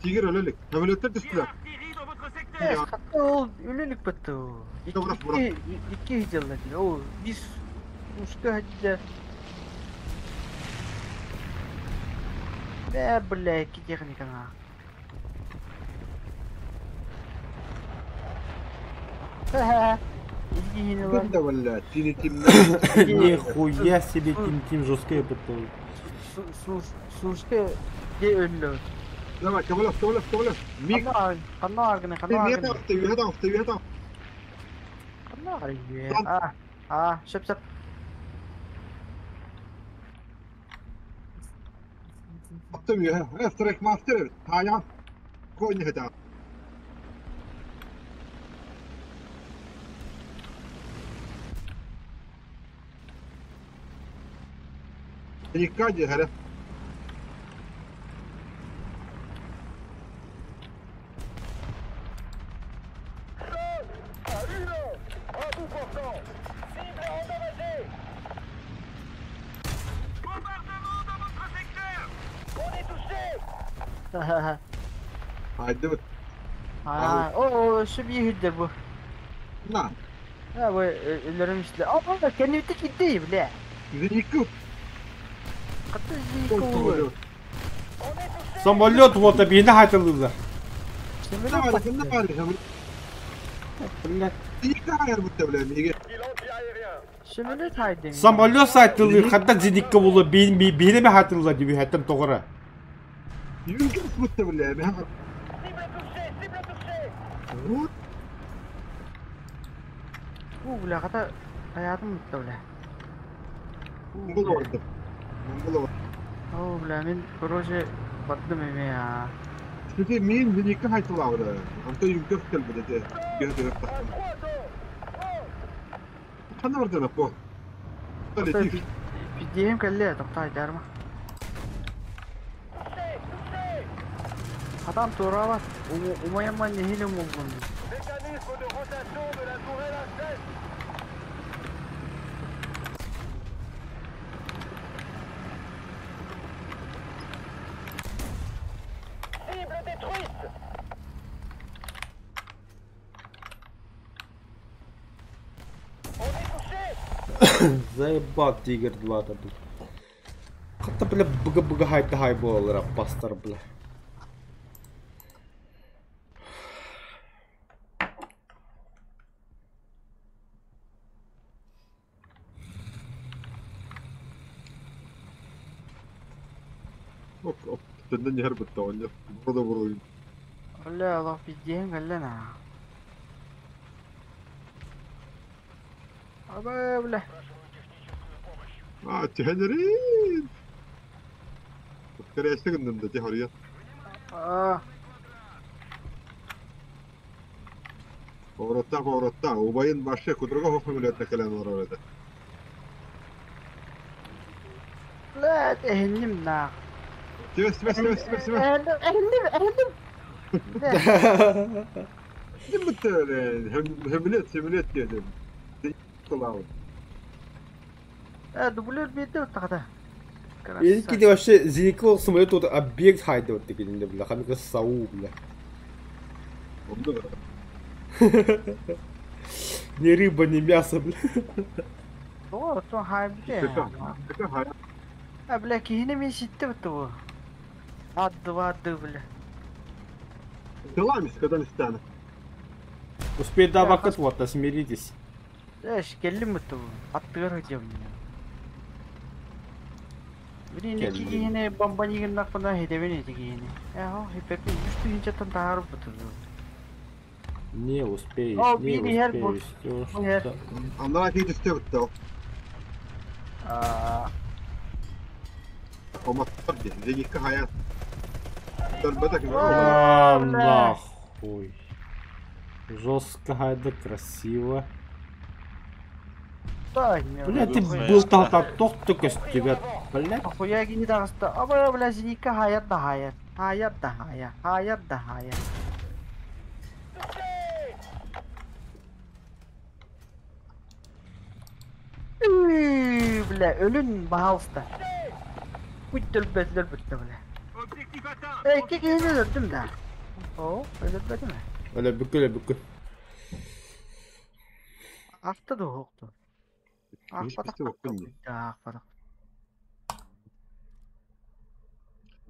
Тигр өлө илик. Самолеттар түстүлэр. Ол өлө илик бытты. Икки, икки хидялла. Ол бис сушка хидя. Бә, бля, икки техниканы. Нихуя себе тим-тим жесткая бытовая. Сушка где өллө? Давай, ковалев, ковалев, ковалев. Миг. Ханна аргыны, ханна аргыны. Ханна аргыны. А, а, шөп шөп. Аттым мастер. Таян. Кой не хата. Никади, харе. Haydi. А, о, şu bir hüdde bu. На. Ha bu ölürüm işte. Aa, kendimi gitti bile. Зеников. Katı Зеников. Самолет вот объедина хотел. Самолет haydi. Самолет сайтылы, хатта зеникка болу, бейнеме хатылы диби хаттан тоғыра. У, бля, хата hayatım bitti бля. О, бля, мен короче баттым эме я. Çünkü min зеникка хайтылы Анта юнкер кел бile. Gel gel Ханна бардана по. Пидем кэлле, топтай дарма. Адам турават, умаяман нехилем болдум. Заебал Тигр 2 да, бля. Хатта, бля, бга-бга хайта хай болар, пастор, бля. Оп, оп, тенден yer bitti oynuyor. Burada vurayım. Бля, Allah пидем кэлле на. Аба, бля. А, тихенерин. Скорее всего, да, тихория. А. Поворотта, поворотта. Убайын башы кудруга хохмелет кэлэн олорор этэ. Бля, эхинним на. Тебе, тебе, тебе, тебе, тебе. Эхинним, эхинним. Ким битте хемилет, хемилет дедим. Кулау. Дублер бейді тағда. Или вообще Зеников самолет вот объект хайда вот такие, бля, хамика сау, бля. Ни рыба, ни мясо, бля. О, то хай, бля. А, бля, кихини мен ситті бітті бұ. Адды, адды, бля. Делами, когда не стану. Успей добавить, вот, смиритесь. Эш, келдим бітті бұ. Аттығыр хотел меня. Блин, кихини бомбанигин нақпына хедебен еті кихини. Эхо, хипепи, үсті хинчаттан тағарып бітті. Не успеешь, О, не били her bu. успеешь. Всё, Bu her. что- Аннара киһи түсте бітті. Аа, Оматтар де. Зенитка хаят. Дөрбөтөк. А, бля. нахуй. Жестко, да красиво. Да, не. Бля, ты Бля. был там тох только с тебя, блядь. Ахуя гини тағысты. Аба, бля, зенитка хаят да хаят. Хаят да хая. Хаят да хая. Üy, Бля, ölün пожалуйста. Путь өлбөтүлөр бүттү, бля. Эй, ки кихини өлөрдүм да. О, өлөрбөтүм. Öyle бүкүл, бүкүл. Акты да хокту. Бісте оқпын. Акпадак.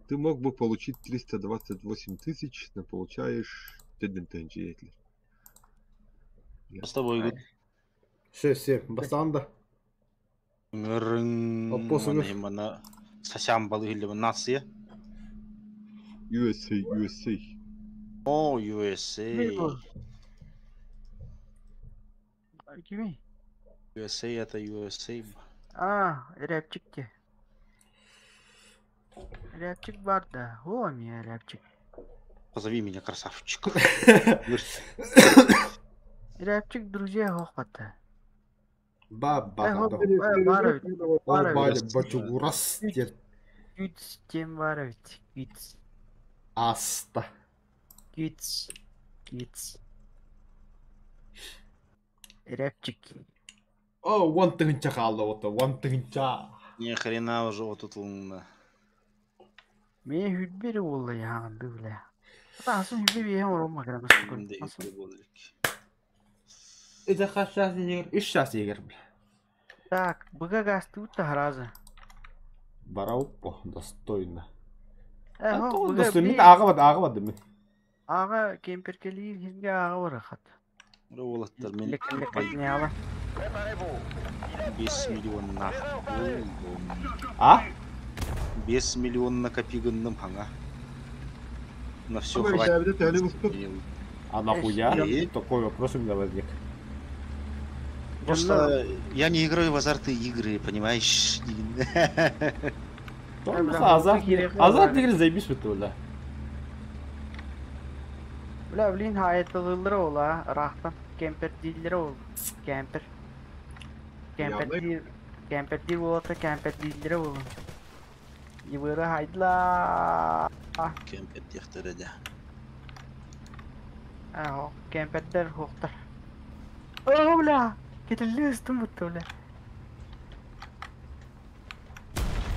Ты мог бы получить 328 тысяч, но получаешь... Теден тенчи С тобой игру. Все, все, бастан да. Оппосугар. Мана сасям балыгылы нация. USA, USA. О, USA. Кими? USA это USA. А, рэпчик те. Рэпчик бар да. О, ми рэпчик. Позови меня, красавчик. Рэпчик друзья хохота. Ба, ба, Э, да. Бар ведь. Ол бали бачугурас дед Güç тем бар ведь. Güç. аста. Güç. Güç. Рэпчик. О, вон тыгынча қалды оты, вон тыгынча. Ни хрена уже вот тут луна. Мен хүлбери болду яғынды бля. Ата асын хүлбери ең орынма кіреміз. Это хашас егер, үш шас егер, бля. Так, быга гасты утта харазы. Барауппо, достойно. Э, А хо, то быга достойно, би- ағабад, ағабад мен. Ага, кемперкели хизге ага барахат. Уолаттар мен Лек лек не ала. 5 миллион на. А? 5 миллион накопиганным ханга. На все хватит. А нахуя? И? Такой вопрос у меня возник. Просто я не играю в азартные игры, понимаешь? Бля, Азарт, керек азарт бар. игры заебись вот бля. Бля, блин, hayatılırlar ola, рахтан кемпер дилер ол. Кемпер. Кемпер Явный. дил, кемпер дил болата, кемпер дилер ол. Ибыра хайдла. Кемпер дехтереде. Ахо, кемпердер хоктар. О, бля, кетелли үстüm бутты, бля.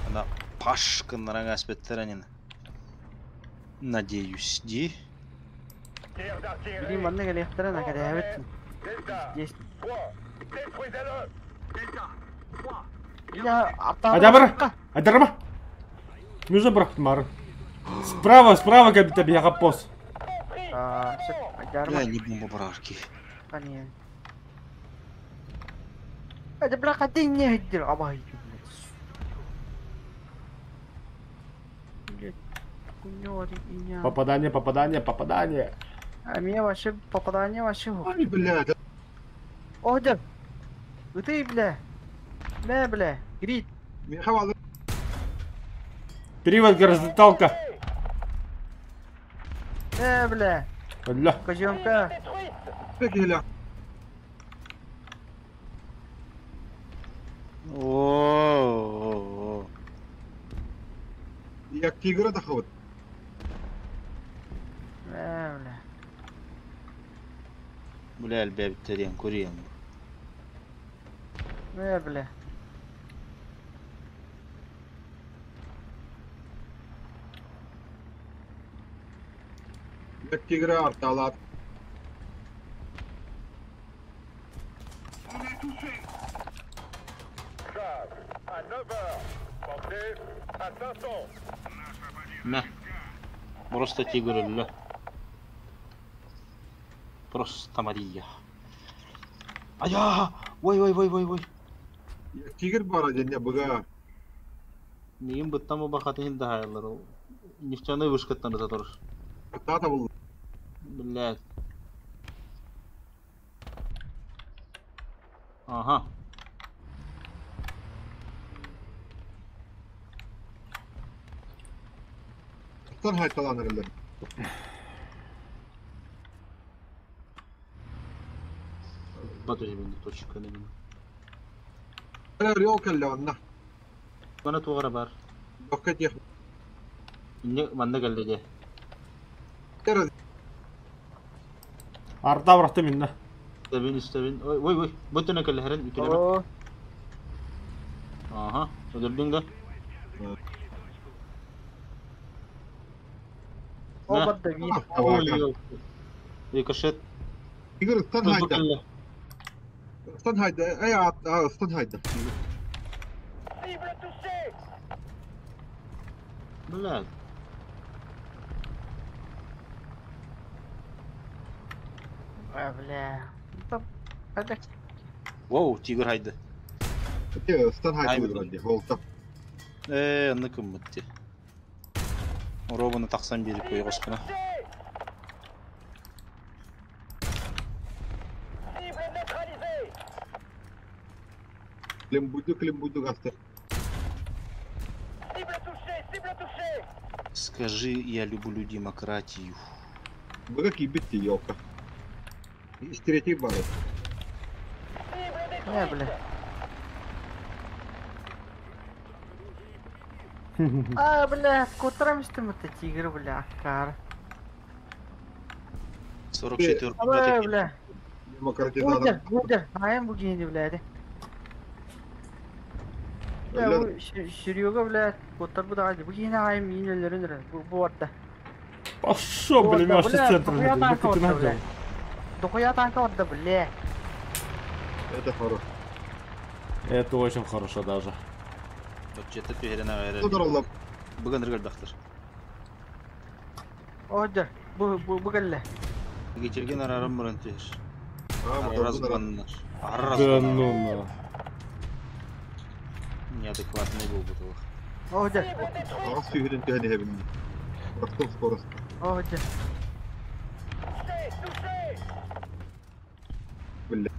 Ана пашкыннаран аспеттеранин. Надеюсь, ди. Блин, манна келехтера накадабит. Здесь. Бля, ата. Айдабыр! Айдарма! Нужно брат Мар. Справа, справа, как будто я пост. А, всё, айдарма. Бля, не бомба брашки. Қане. Hadi bırak hadi ne hadi абай блядь. Блядь, Попадание, попадание, попадание. А мне вообще попадание вообще. Ай, блядь. О, да. Ты, бля. Бля, бля. Грит. Михаил, Привод горизонталка. Бля. Бля. Козёнка. бегеля. О-о-о. Я тигра дахават. Бля, бля. Бля, альбебтерен, курен. Бля, бля. Я тигра арталат. На. Просто тигр, ля. Просто Мария. Ая! Ой, ой, ой, ой, ой. Я тигр бара дня бага. Нейін бұттан бақатын да хайылар ол. Нефтяной вышкаттан да тұр. Артата был. Блядь. Ага. Тан хайталаан эрэллэр. Батыһыбын точка нэмин. Орел кэллэ онно. Мана туох эрэ баар. Бокка диэх. Инньэ манна кэллэ дии. Арда бырахтым иннэ. Истэбин, истэбин. Ой, ой, ой. Бу өттүнэн кэллэһэрин үтүлэмэ. Оо. Аха. Өлөрдүҥ да? Ол На. барда биир. Ой, Рикошет. Игорь, ыстан Бу хайда. кэллэ. Ыстан хайда. Эй, ыстан хайда. Блядь. А, бля. Да, это Воу, тигр хайды. Ыстан хайда Ай, вроде. Холта. Ээ, онно кыммыт дии. Оруобуна тахсан биэрип ойоҕоспуна. Климбуду, климбуду гаста. Скажи, я люблю демократию. Быга киирбит дии, ёлка. Истеретик баар. Не, бля. А, бля, кутрам это тигр, бля, кар. 44 Ой, бля. Демократизация. Гудер, гудер, аем бугини, бля. Бля, бу Серега, бля, куттар бу да, бугини аем минелерин, бу бу атта. Пошел, бля, меня вообще центр. Дохуя танка Ты отда, бля. Дохуя танка отда, бля. Это хорошо. Это очень хорошо даже. Бөтчетте түһэрин аҕайар. Тодороллар. Бүгін ыргырдахтар. Одер, бу бу бу кэллэ. Кечирген арарым мурын түһэр. А, Арараз баннар. Арараз Да баннар. ну на. Неадекватный был бутылых. Одер, Ағас сүйірін түһән ебін. Ростов скорость. одер. Бля.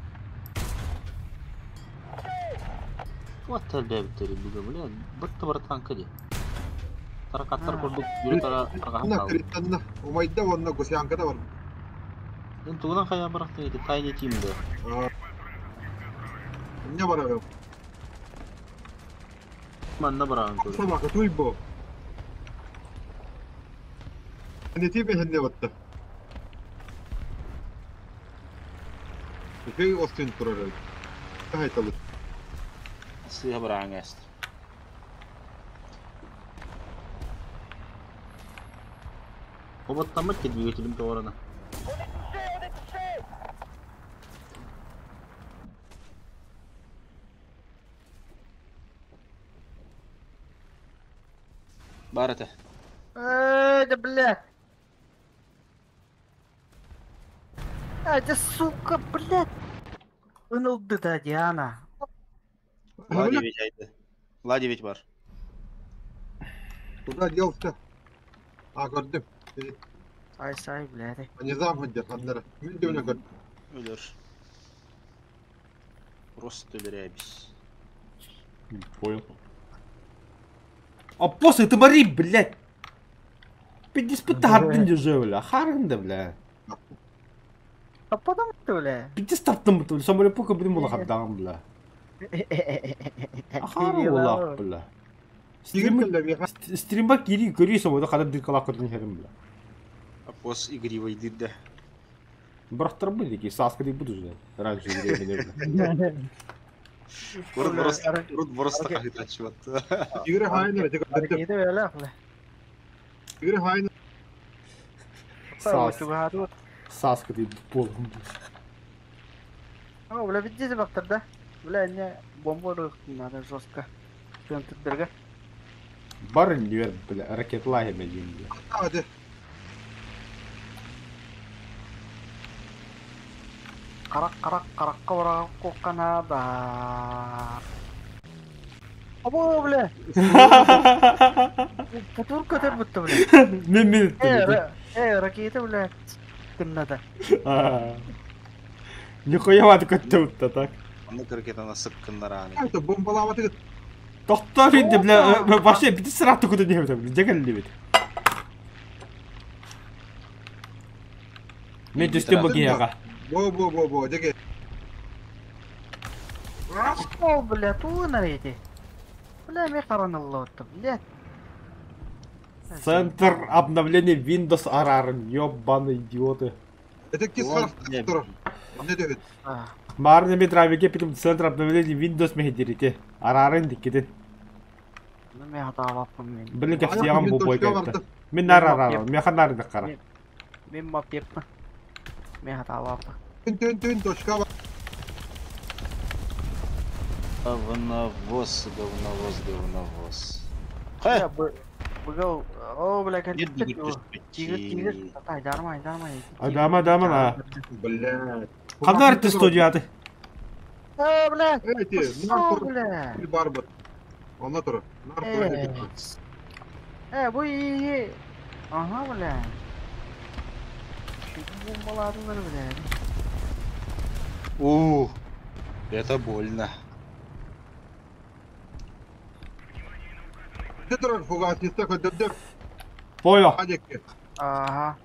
Вот әлбәбіттері бүгі, бля, бітті бір танка де. Таракаттар көрдік, жүрі тара арғахан Мына қалды. криттанна. Умайда онна гусянкада бар. Мен туғынан қая барақты еді, тайны тимді. Не бар ағам. Манна барағын көрді. Собака туй бо. Не тебе хенне батта. Үфей остын турар. Хайталы. Сыға барағын әсті. Оботтаммыт ки двигателем тоғырына. Бар это. Эй, да бля. А, да сука, блядь. Ынылды да, Диана. Ла-9 айды. Ла-9 бар. Куда делся? А, көрдüm. Ай, сай, блядь. Низам хыджар, ханнара. Мен де оны көрдüm. Өлөр. Просто өлөр әбіс. Не понял. А после ты мори, блядь! Пиздец, хардын уже, бля. Харында, бля. А потом ты, бля. Пиздец, таптым, бля. Самолет пока, блин, була хардаган, бля. Ахара була, бля. Стримба кири көрүй самолет хада дыркалак көрдүн херим, бля. Апос игривый дырда. Бірақтар были такие, саска деп буду же. Раньше времени, бля. Урут просто қайтачып атты. Игры хайнер, Аркейді бля, бля. Игры хайнер. Саска. Саска деп полым. О, бля, видите бақтар, да? Бля, не бомба надо жестко. Центрдерге. Бар не бля, ракет лагерь деймін, бля. Hadi. Қарақ, қарақ, қараққа бараған қоққанада. Або, бля. Путур көтер бітті, бля. Мен мен Э, ракета, бля. Кімнада. Нихуя вады көтті бітті, так. Онно кыркетана сыккыннар ааны. Это бомбалаабаты. Тохтоо инде, бля, вообще бити сырақты күтін не дегелли бит. Мен түстем бу киһиэхэ. Бо бо бо бо деге. О, бля, тугунар эти. Бля, мен хараныллы блядь. Центр обновления Windows арарын, ёбаные идиоты. Это кис характер. Не дебит. Марны мен драйвеге питим центр обновления Windows мехедерите. Арарын диккетин. Ну, мен хатаабаппын мен. Блин, кәфтиягам бу бой кәйтті. Мен нар арарын, мен хан нары қара. Мен мапеппін. Мен хатаабаппын. Түн түн түн точка бар. Говновоз, говновоз, говновоз. Бля, Быгал, о, бля, как Тигр, тигр, тай, дармай, дармай. Адама, дама, на. Блядь. Қандар ты студияты? О, бля. Эти, О, бля. Барбар. Онна тур. Нар тур. Э, бу и Ага, бля. Бомбаладылар, бля. У, это больно. Ты тур фугасница көдөдө. Понял. Адекке. Ага.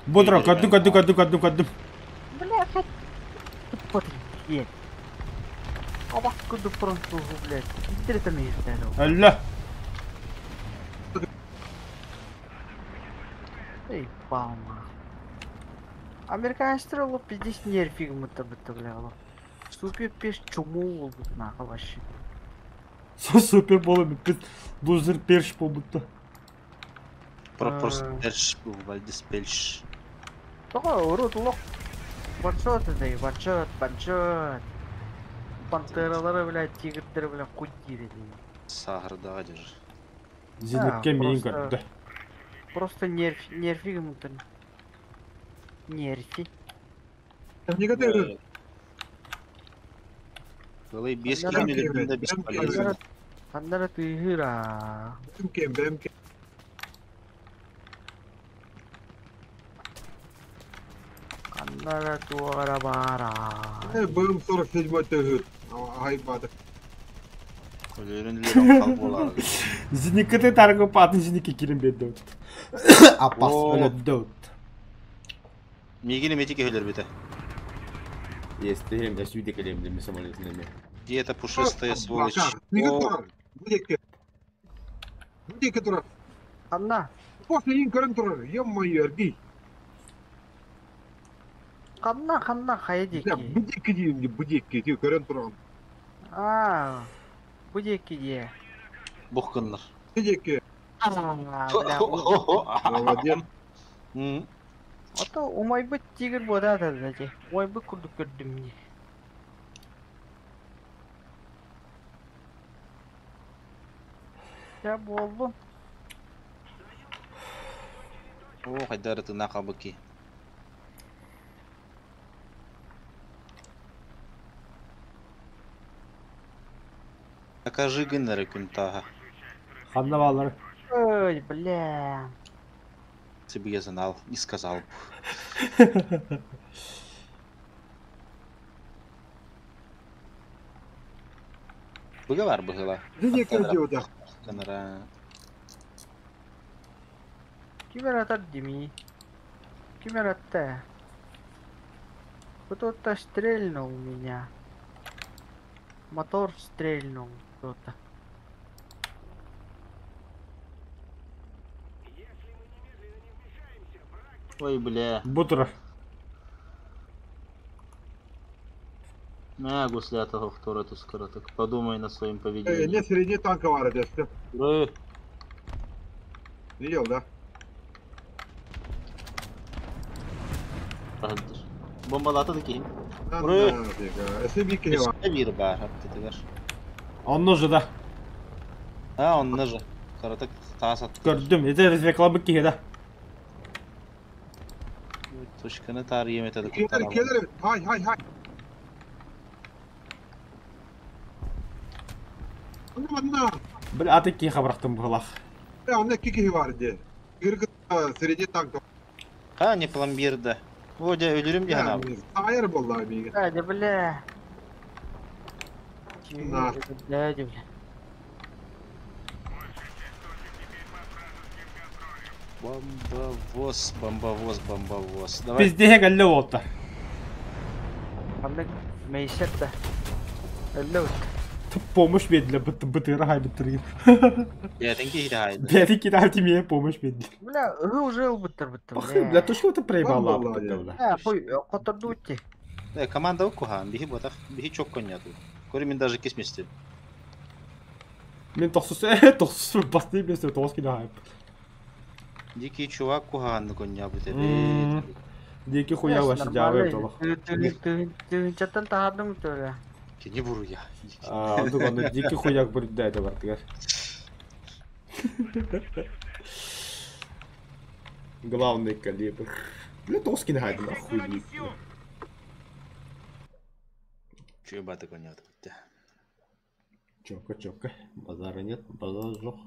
Бодро, көдүм, көдүм, көдүм, көдүм, көдүм. Бля, хоть. Вот, е. Абак күдү фронту, блядь. Интерес мен Әллә. Эй, палма. Американецтер ол пиздец нерфиг мытты бітті, бля, ол. Супер пеш чуму ол бұт нахуй вообще. Супер болы бит. Лузер перш болбутта. Просто перш был, Вальдис пельш. Тоға, урод лох. Ваншот это, ваншот, ваншот. Пантералары, бля, тигрдер, бля, хуй дейді. Сахарда держи. Зенитке мейін көрді. Просто нерф, нерфиг мытты. Нерфи. Не готовы. Голый без кинули, да бесполезно. Хандара тыгыра. БМК, БМК. Хандара туара бара. БМ 47 тыгыр. Айбады. Өлөрүн кал болар. Зеникте таргы патын зеники кирин бедді. Апас өлөдді. Мигини метике өлөр бите. Естем, я сюда келем, деме самолет неме. Где эта пушистая сволочь? Не тур. Будеке. Будеке тур. Анна. После ин көрөн тур. Ё-моё, эрги. Ханна, ханна, хайдеки. Будеке дейм, будеке, ти көрөн тур. А, будеке де. Бухканнар. Будеке. Бля. Молодец. Ото умайбыт тигр бода да де. Умайбыт курдук көрдүм не. Я болду. О, хайдар ты на кабыки. Покажи гыннары күнтага. Ханна балары. Ой, бля. Если бы я знал, не сказал бы. Быгалар быгала. Гынара. Кимер атар деми. Кимер атта. Кто-то стрельнул меня. Мотор стрельнул кто-то. Ой, бля. Бутера. На, гуслята второй ты скоро, так подумай над своим поведением. Не средний танковый радио. Видел, да? Бомбалата такие. Он же, да. А, он же. Каратак тасат. Көрдүм, это реклама киһи да. Точканы тар еметеді. Келер, келер. Хай, хай, хай. Анна. Бля, аты киһи хабрахтым бұғылақ. Анна кики бар де. Киргы среди танков. Ха, не пломбир да. О, дьэ, өлөрүм дии санаабыт. Хайыр буолла биигэ. Да, да, бля. Да. Да, да, бля. Бомбовоз, бомбовоз, бомбовоз. Давай. Пиздеһэ кэллэ уолта. Ханнык мейсет да. Өллө бут. Помощь бердилер бытыра хайбыттыргын. Бэйэтин киһитэ хаайда. Бэйэтин киһи тимиэ помощь бердилер. Бля, ы уже ылбыттар быттар. Пахы, бля, то что ты проебала бля. А, пой, которду ти. Э, команда куһаан, биһи ботах, биһи чок конняту. Көрү мин даже кисмести. Мен тохсус, тохсус басты бесе тоғыз кило хайп. Дикий чувак куһаанны коннябыт эбит. Дикий хуя вообще жабы толох. Тыһынчаттан таһардым төлө. Кини буруя. А, онтук онно дикий хуяк бурда это бартыгар. Главный калибр. Бля, тоғыз кило хайп, нахуй. Чуй баты конняту. Чётко, чётко. Базара нет, базар жоқ.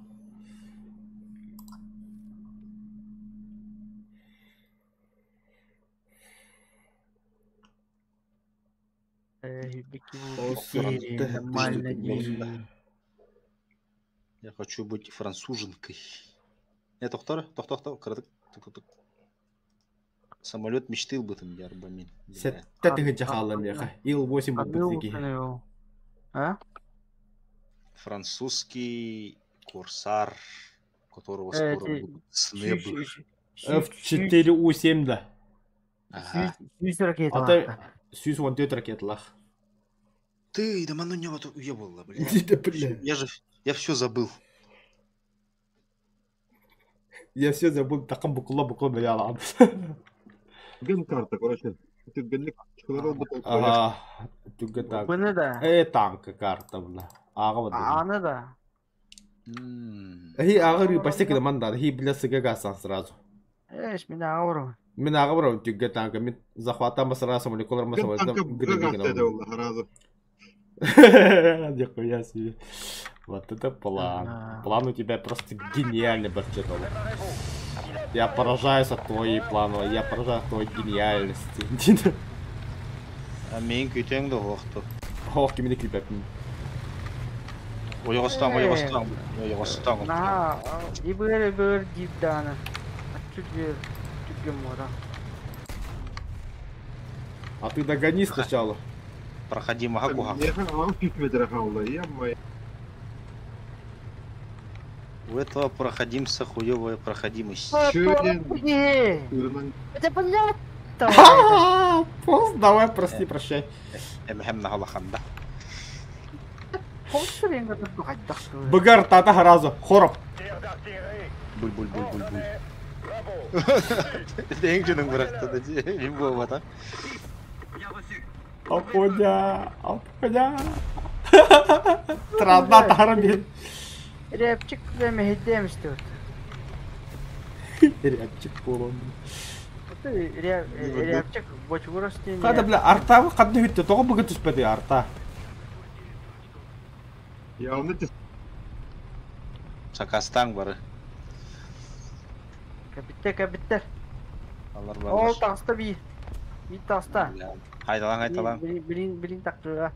Нормально ди. Я хочу быть француженкой. Не, тохтор, тохтор, тохтор, кырдык, тук тук. Самолет мечты был там, ярбамин. Сәттә тыгынча халым яха. Ил-8 бу А? Французский корсар, которого скоро будут сны F4U7 да. Ага. Сүүс ракета. Ата сүүс он төрт ракеталах. Ты, да ману не вот уебала, блядь. Я же, я все забыл. Я все забыл, такам букула букула бля алам. Ген карта, короче. Ты генлик Ага, түгө так. Бұны да. Э, танка карта, бля. Ага вот. Аны да. Хи ага ры басек да манда, хи бля сыга гасан сразу. Эш, мен ага барам. Мен ага барам түгө танка, мен захватам сразу молекулар Ген танка сразу. Нихуя себе. Вот это план. План у тебя просто гениальный, Барчетова. Я поражаюсь от твоей плана, я поражаюсь от твоей гениальности. А мен күтең да хоқту. Хох, кимini клипеппин. Ойоғыстан, ойоғыстан, ойоғыстан. На, и быр быр дип даны. Чуть бер, чуть мора. А ты догони сначала. Проходи мага У этого проходимца хуевая проходимость. Это блядь! Пост, давай, прости, прощай. Быгар тата харазу, хоров. Буль-буль-буль-буль-буль. Деньги быракты да, мен болбата. Апоня, апоня. Травма тарами. Репчик демешти. Репчик болон. Репчик бочугурасты. Када бля арта кадны хүтте того бүгүн түспөдү арта. Я оны Сакастан бары. Кабиттер, кабиттер. Алар бар. Ол таста би. Би таста. Хайдалан, хайдалан. Блин, блин, тактыга.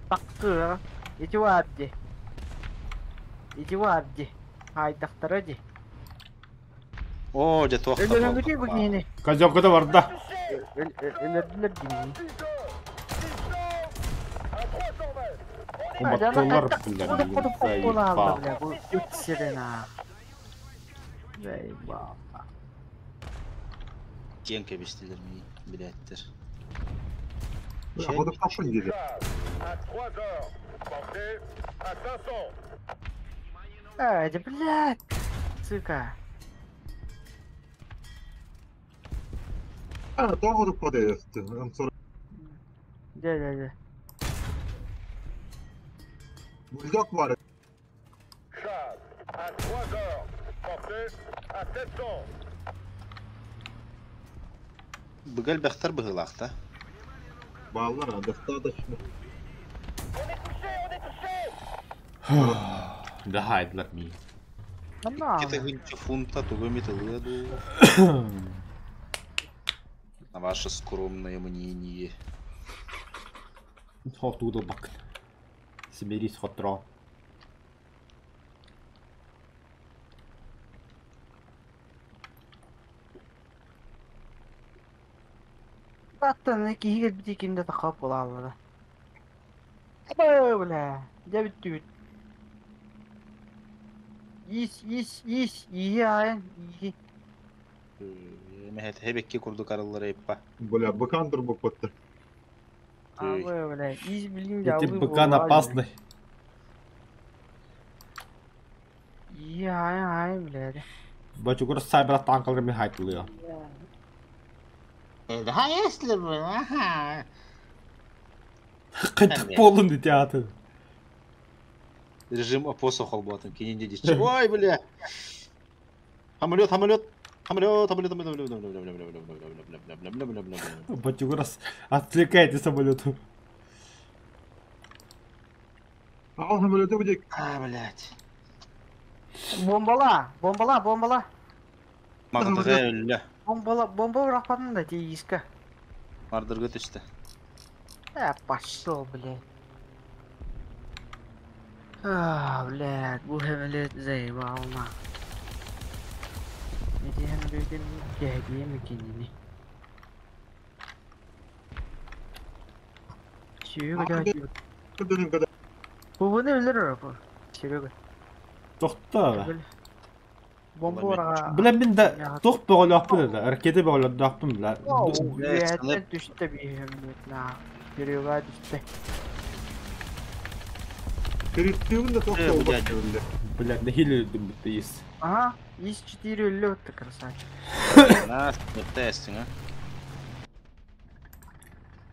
Тактыга. Ити варди. Ити варди. Ай, тактара ди. О, дьэ туох Өлөрөнгүтүй бу киһини. Казёнкада барда. Өлөрдүлэр дии. Уматтылар бля. Бля, бу үт сирена. Заебал. Киэн кэбистилер ми билээттер. Ходып тапшын диде. Ай, да блядь, сука. А, тоҕо падает. I'm sorry. Да, да, да. Бульдог бар. Быгал бэхтар быһыылаахта. Баллар, достаточно. Да хайдлар ми. Кете гынча фунта тугу металлы ду. На ваше скромное мнение. Хотууда бак. Смирись, хотро. Аттан киһи кэлбити ким да тахап буолааллара. Бля, дьэ бүттүбүт. Ис, ис, ис, иһи аайын, иһи. Мэһэт хэбекки курдук арыллар эппа. Бля, быкан турбуппуттар. Абы, бля, ис билин Эти дьаллыы быкан буоллаҕа опасный. Иһи аайын, аайын, бля. Бачугур сайбара танкалар мен хайтылыа. Да, если бы, ага. Кытык болун дите аты. Режим опоса холботын, кинин дедичи. Ой, бля. Самолет, самолет. Самолет, самолет, самолет, самолет, самолет, самолет, бля, бля, бля, бля, бля. Бачугур отвлекайте самолету. Ал самолеты будет. А, блядь. Бомбала, бомбала, бомбала. Магдыга өллө. Бомбала, бомба бырахпатын да тииска. Мардырга түстэ. Э, пошел, блядь. А, блядь, бу хемелет заебал на. Эти хемелетин кэһдиэ кинини. Сүүгө да. Бу не өлөр бу. Сүүгө. Тохта. Бомба ораға. Бля мен да тох бөҕөлөөхпүн да, ракета бөҕөлөрдөөхпүн бля. Үөһэттэн түстэ биир хемелет на. Серега түстэ. Переттеуін да тоқта Блядь. Бля, нахиле дүмбүттэ ис. Ага, ис 4 өллө өттө красавчик. На, тестинг, а.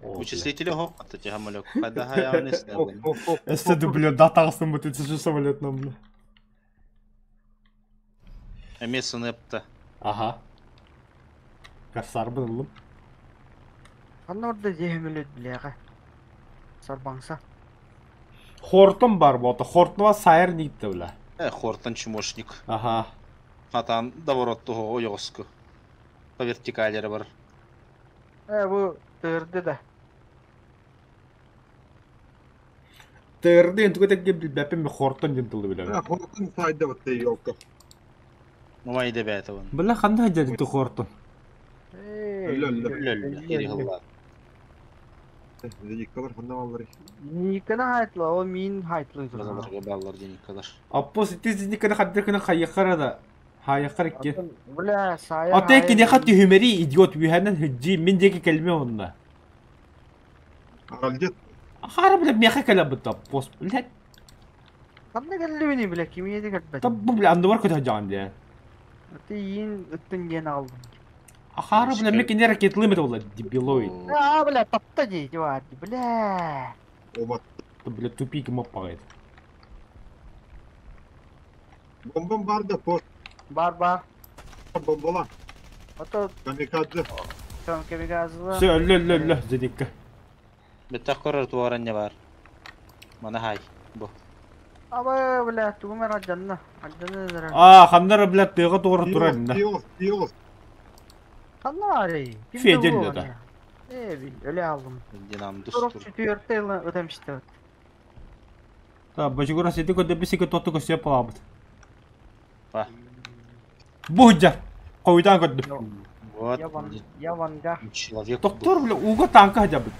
Вычислители хоп, а ты самолет. Когда я не знаю. Эссе дублю да тағыстым бут это самолет нам бля. Эмес нэпта. Ага. Кассар бынылым. Ханна орда жехемелет билеға. Сарбаңса. Хортон бар бота, хортнова сайыр нитте бля. Э, Хортон чмошник. Ага. Атан доворот того ойоску. По вертикали бар. Э, бу тырды да. Тырды энтүгө текке билбеппин хортон дентылды бля. Хортон сайда бітті елка. Мамай дебет он. Бля ханда жадыты хортон. Лөллө, кири хылла. Зеникалар ханда алар. Никана хайтлы, ол мин хайтлы. Базаларга баллар деникалар. Аппос итез никана хаддыр кына хайыхара да. Хайыхар икки. Бля, сайыр. Ата кине хат түһүмери идиот үһэнэн хүджи мин деки келме онна. Аралдет. Ахара бля меха кэлэ бытта пост бля. Ханна кэллибини бля, кимиэти кэлбэт. Таб бля андыбар көтө жаан дия. Аты иин ыттын диэн алдым. Ахара бля мен кине ракетлы мет ола дебилоид. А, бля, тапта дии, дивар, бля. Ома. Бля тупик моппагайт. Бомбам бар да пост. Бар бар. Бомбала. Ото Камикадзе. там камикадзе. Все, лө лө лө зеникка. Беттах корор туаран не бар. Мана хай. Бу. Аба, бля, тугумер аджанна. Аджанна дара. А, ханнар бля тыга тугары турар инде. Тиос, тиос. Ханна ари. Федел да. Э, бил, өле алдым. Динам Сорок дустур. четвертый өтемшті. Та бачугура сети көдө бисике тотту көсө палабыт. Па. Буджа. Койдан көдү. Вот. Я ван, я ванга. Человек. Доктор бля уга танка хажабыт.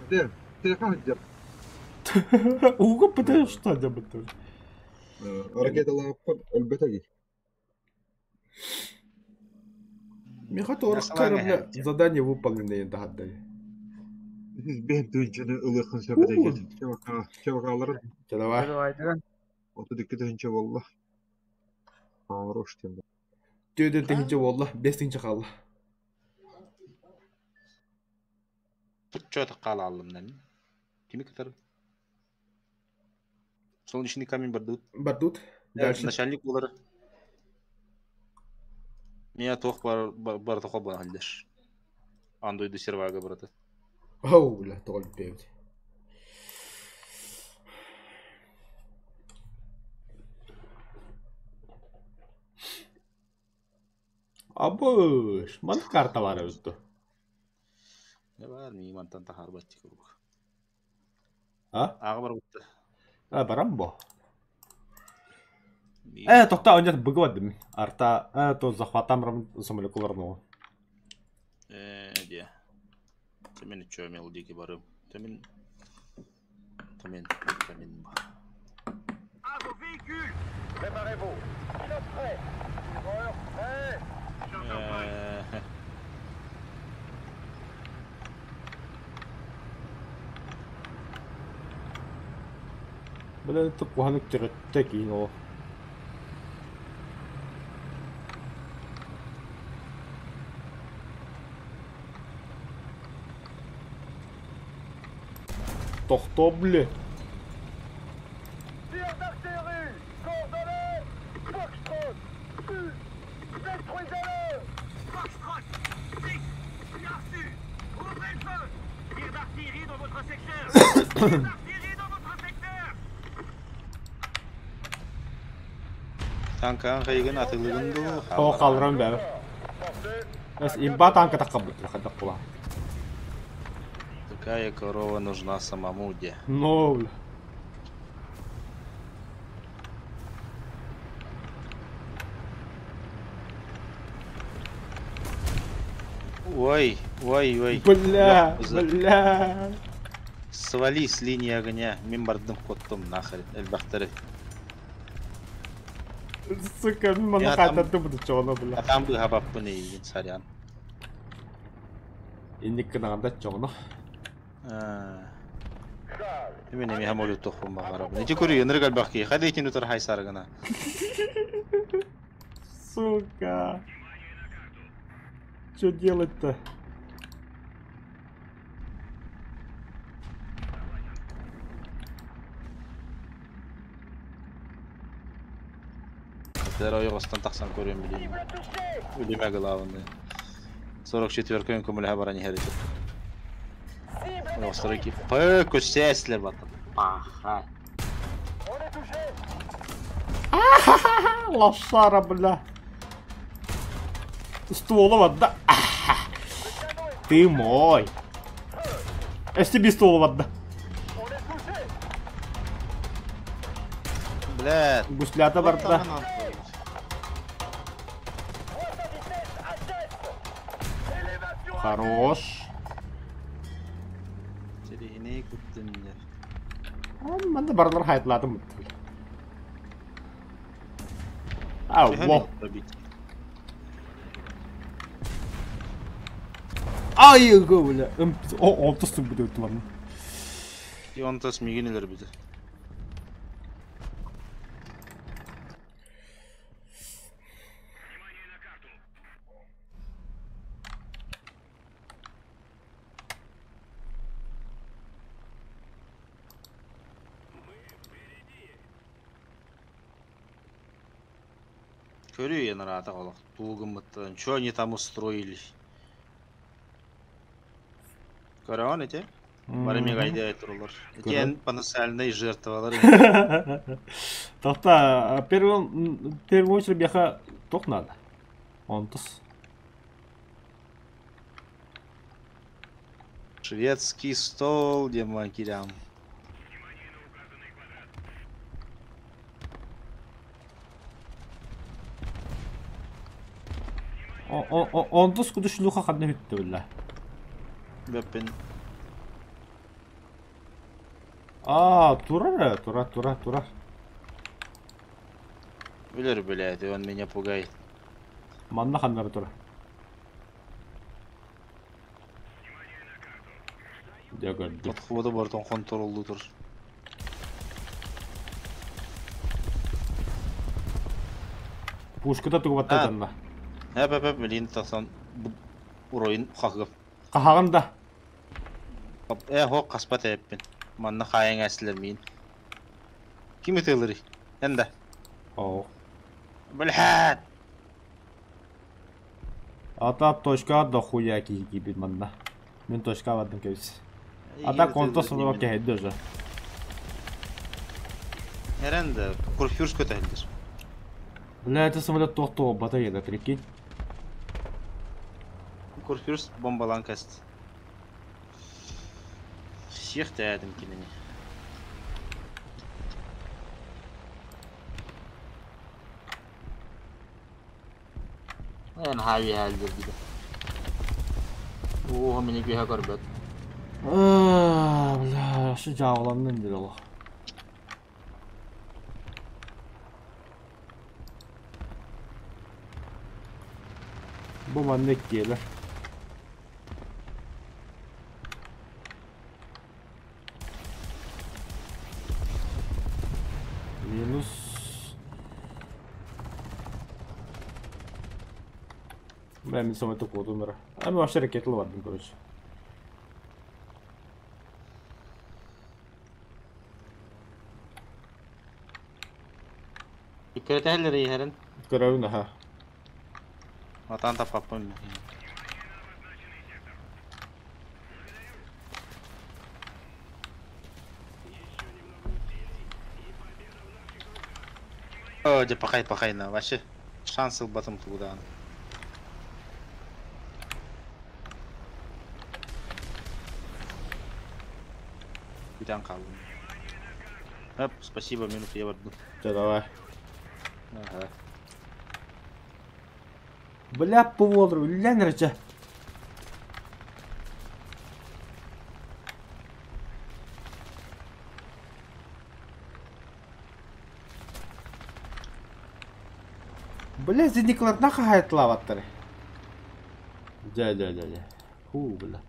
Де, телефон хажабыт. Уга потому что хажабыт. Ракеталар өлбетеги. Миха тораккар бля задание выполнено енді хаддай. Бен түйінчені ылықын сөбетеги. Чабакаларын. Давай. Давай, 32 түйінче болды. Хорош тем. Түйден тегинче болды, 5 тегинче қалды. Чё это қала алдым да? Кими который? Солнечный камень бардут. Бардут. Дальше. Начальник болар. Меня тох бар бар тохо бар халдеш. Андойду сервага брата. Оу, бля, тоғыл бейбіт. Абыш, ман карта бар өтті. Не бар, мии мантан таһаарбат курдук. А? Ааҕа барбытта. А, баран бо. Э, тохта, онньот быгы бардым. Арта, э, то захватам рам самолету барну. Э, дия. Тэмин чөмел диэки барым. Тэмин Тэмин Тэмин À vos véhicules Préparez-vous. Pilote prêt. Tireur prêt. Э, Бля, это куханык теретте кино. Тохто, бля. Tir d'artillerie Coordonnées Foxtrot U Détruisez-le Foxtrot 6 Bien reçu Ouvrez le feu Tir d'artillerie dans votre secteur Tir d'artillerie dans votre secteur Танкаҕын хайыгын атылыгын дуу? О, халран бэбэ. Эс имба танка таккабыт, хадак була. Такая корова нужна самому где. Ну, бля. Ой, ой, ой. Бля, бля. Свали с линии огня. Мин бардым коттум нахрен. Элбахтары. Сука, мин Я хататтым бу чоно, бля. Атам быһабаппын эйигин сарян. Инник кынаганда чоно. Мен эми хамолю тохпун баҕарабын. Ити көрүү ынырык элбэх киһи. Хайда итини утары хайсарыгына. Сука. Что делать-то? Тэр ойоҕостон тахсан көрүөм билиим. Үлүмэ главное. 44 көмөлөһө баран иһэр этим. Ойоҕосторо ки П көссээслэр баттан. Паха. Лошара, бля. Ствола да. Ты мой. STB ствола да. Бля. Гуслята барда. Хорош. Сирихини куттуннер. Манна барлар хайтлатым. А, во. Ай, бля. О, онтос бүдө өттүм. И онтос мигинелер бүдө. Көрүү янарата олох туугуммуттан. Чё они там устроили? Көрөҕүн ити? Бары мегайда турулар. Ити потенциальный жертвалар. Тохта, первым, первую очередь бяха тох надо. Онтос. Шведский стол, демакирям. Онтос куду шлюха хадна хүтті бля. Бэппин. А, турар, тура, тура, тура. Билер, блядь, он меня пугает. Манна ханнары тура. Дягарды. Подхода бартон контроллу тур. Пушкада тугу баттаданна. Хэп, хэп, блин, тасан уроин хахгып. Кахаган да. Э, хо каспат эппин. Манна хайың әсілер мин. Ким ытылыры? Энда. О. Блядь! Ата точка до хуя ки кибит манна. Мен точка бардым кебис. Ата контос болуп кeheddi уже. Эренде, курфюрс көтәлдер. Бля, это самолет тохто батарея, прикинь. Курфюрс бомбалан кәст. Всех тәдім кинини. Эн хави хәлдер биде. О, мені күйе көрбөт. Бля, şu жааланнын деді ол. Бу маннык диэлэр. Минус. Бля, мен самолету кодумера. А мен вообще ракеталы бардым, короче. Иккеретәллер иһэрин. Көрөбүн, аха. Атан таппаппын. О, де пахай пахай на вообще шанс ылбатым тугудаан. Бүтән калдым. Оп, спасибо, минут я бардым. Чэ, давай. Ага. Бля, поволдыр, үллән рече. Бля, зениклар нахуй хайтлаваттары. Дя, дя, дя, дя. Ху, бля.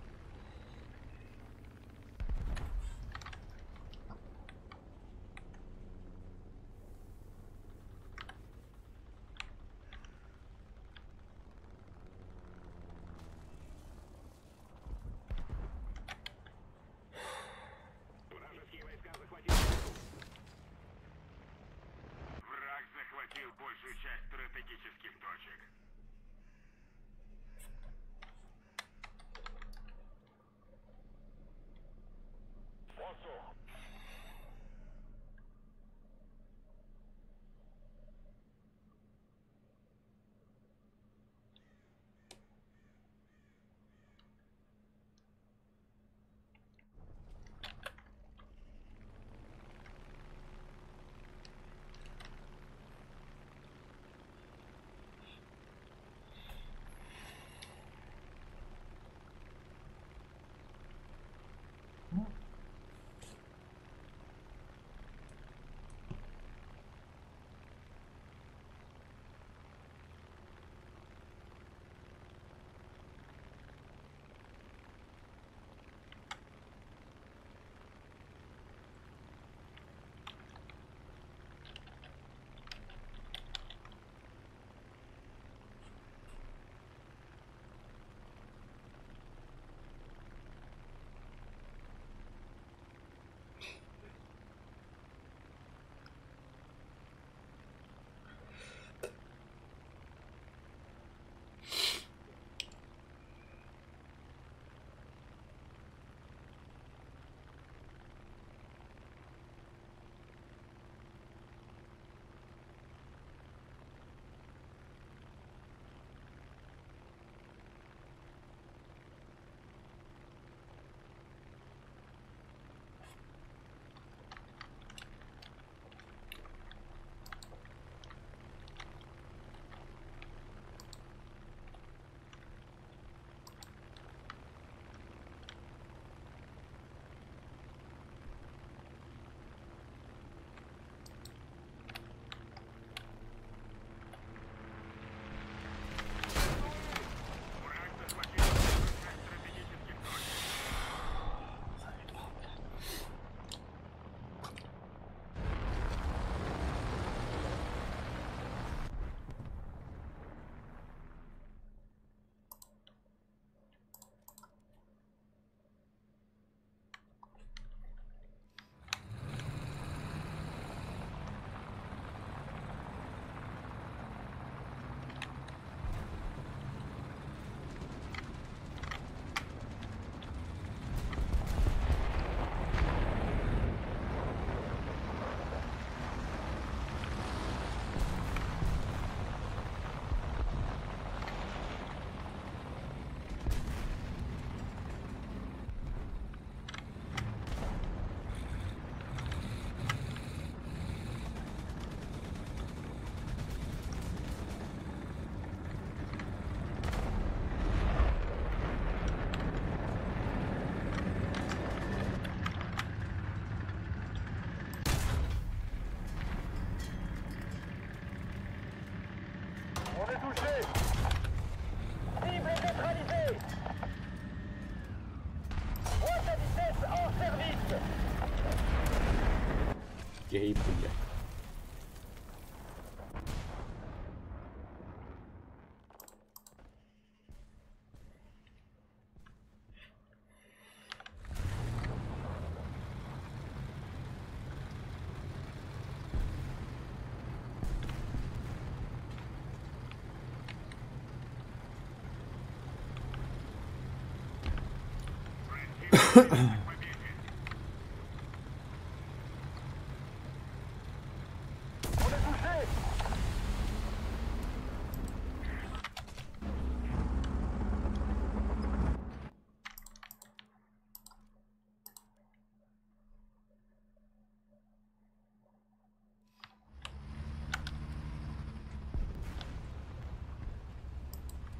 Кей, бля.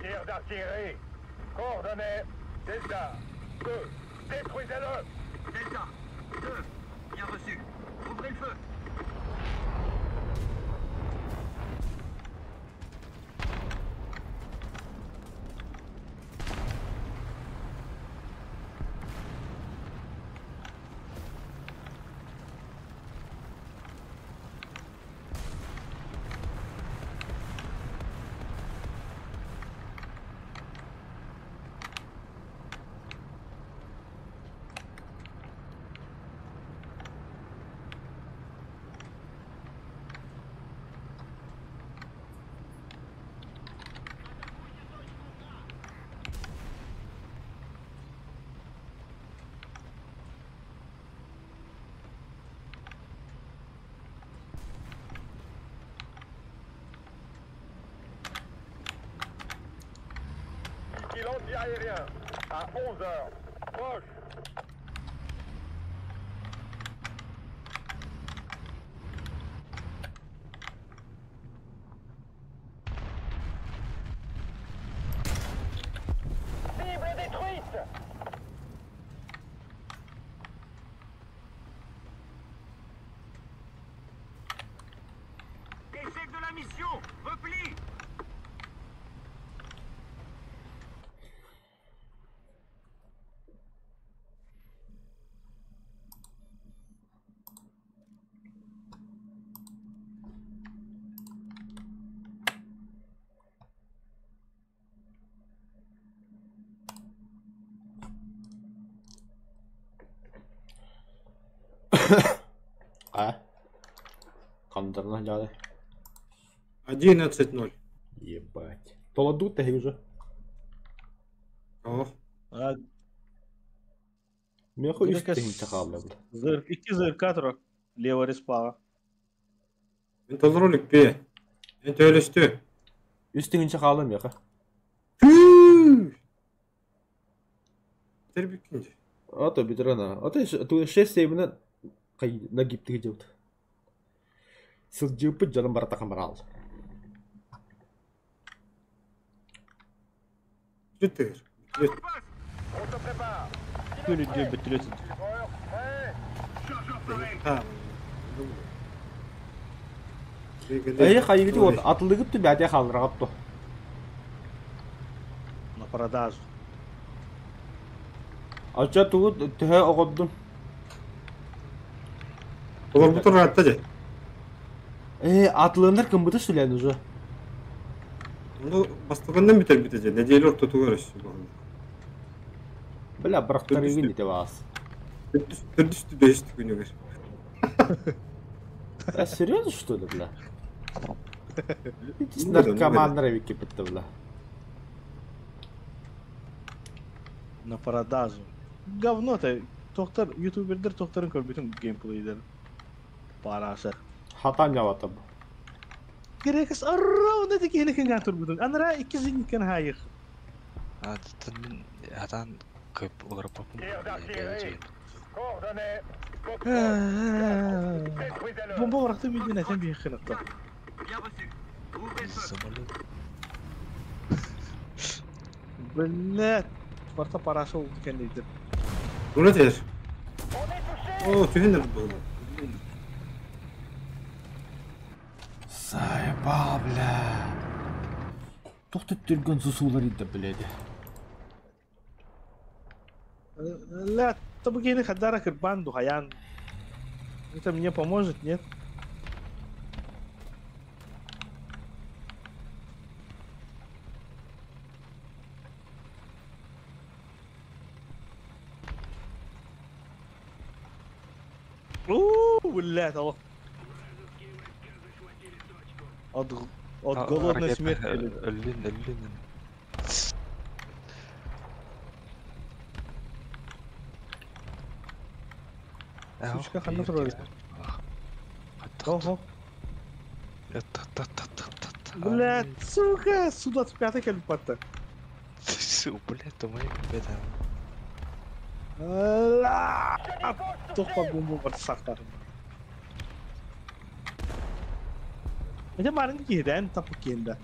Tir d'artillerie. Coordonnées Delta 2. Détruisez-le. Delta 2. Bien reçu. Ouvrez le feu. Anti-aérien à 11h. Proche. Cible détruite. Échec de la mission. Repli. А? Кондорна дяди. 11-0. Ебать. Толадут ты уже. О. Меху из Икки ЗРК турар. Лево респава. Мен ролик пе. Мен төлөстү. Үстүңүнчө хаалым меха. Тербикинде. Ото битрана. Ото ту 6 7 кай нагиптиги жабыт. Сылдьыппыт дьонум барата хамараал. Бүтүр. Күнү бүтүрөт. Эй, хайыгыты вот атылыгып тү бәте халырагап ту. На продажу. Ача тугу төһө огоддум. Олар бутур ратта же. Атылындар кым быты сүлән уже. Ну, бастыгындан битер битеже. Неделя орто тугар өссү. Бля, бырактар үйгүн ите бас. Төрдүстү бештү күнүгөр. А серьезно что ли, бля? Наркомандар вики битти, бля. На продажу. Говно-то. Токтор, ютубердер токторун көрбүтүн геймплейдер. Параша. Хатан жабатым. Керекс аррау не декени кенген турбутун. Анара икки зинникен хайых. Атан көп олар папым. Бомба баракты мидин этен бир хыныкта. Самолет. Блядь, барта параша oldu kendiydi. Bu ne der? О, түһүнөр бу. Заебал, бля. Тоқтат түрген сусулар иді, блядь. لا تبغيني خدارك الباندو هيان. Это мне поможет, нет? У, блядь, алло. От, от голодной смерти. Өллүн, өллүн. Сучка, ханна турар. Ого. Блядь, сука, Су-25 кэлбатта. Блядь, то моя победа. Тохпа бомба бар сактарым. Это маленький киһидэн тапы киэнда.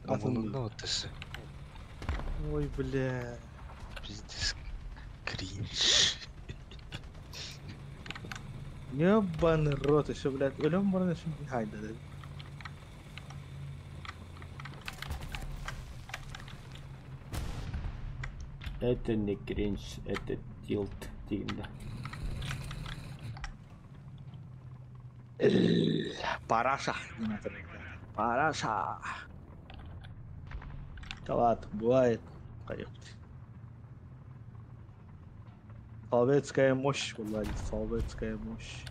Атын оттысы. Ой, бля. Пиздец. Кринж. Ебаный рот, еще, блядь, өлөм баран еще хайда. Это не кринж, это тилт тигинде. Параша. Параша. Да ладно, бывает. Советская мощь, Владик, советская мощь.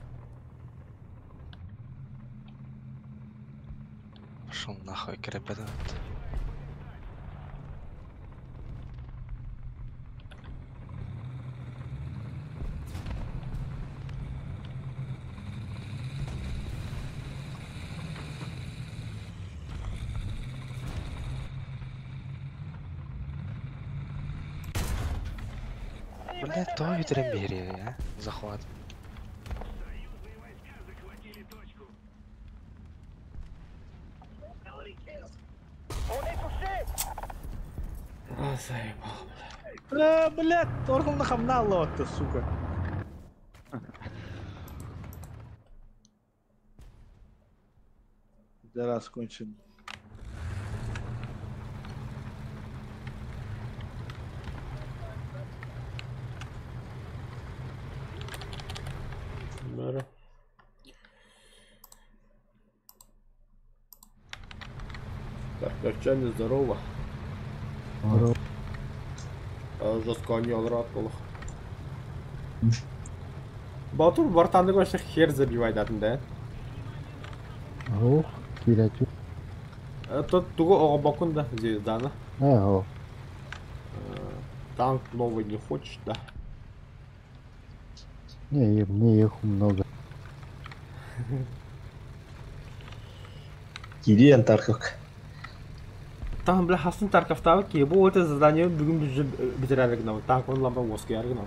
Пошел нахуй, крепедат. Блядь, то ветеримерия, а? Захват. А, заебал, блядь. Бля, блядь, торгом на хамнало ты, сука. Да раз кончен. Таркачане, здорово. Здорово. А, жестко они алрат Батур бартанды вообще хер забивай датын, да? Ох, кирәтү. Тот туго оҕобокун да, звездана. Э, Танк новый не хочешь, да? Не, мне их много. Кириэн Тарков. Там, бля, Хасан Тарков ки, бу это задание бүгүн биз битирәлек гына. Танк он лампа воскияр гына.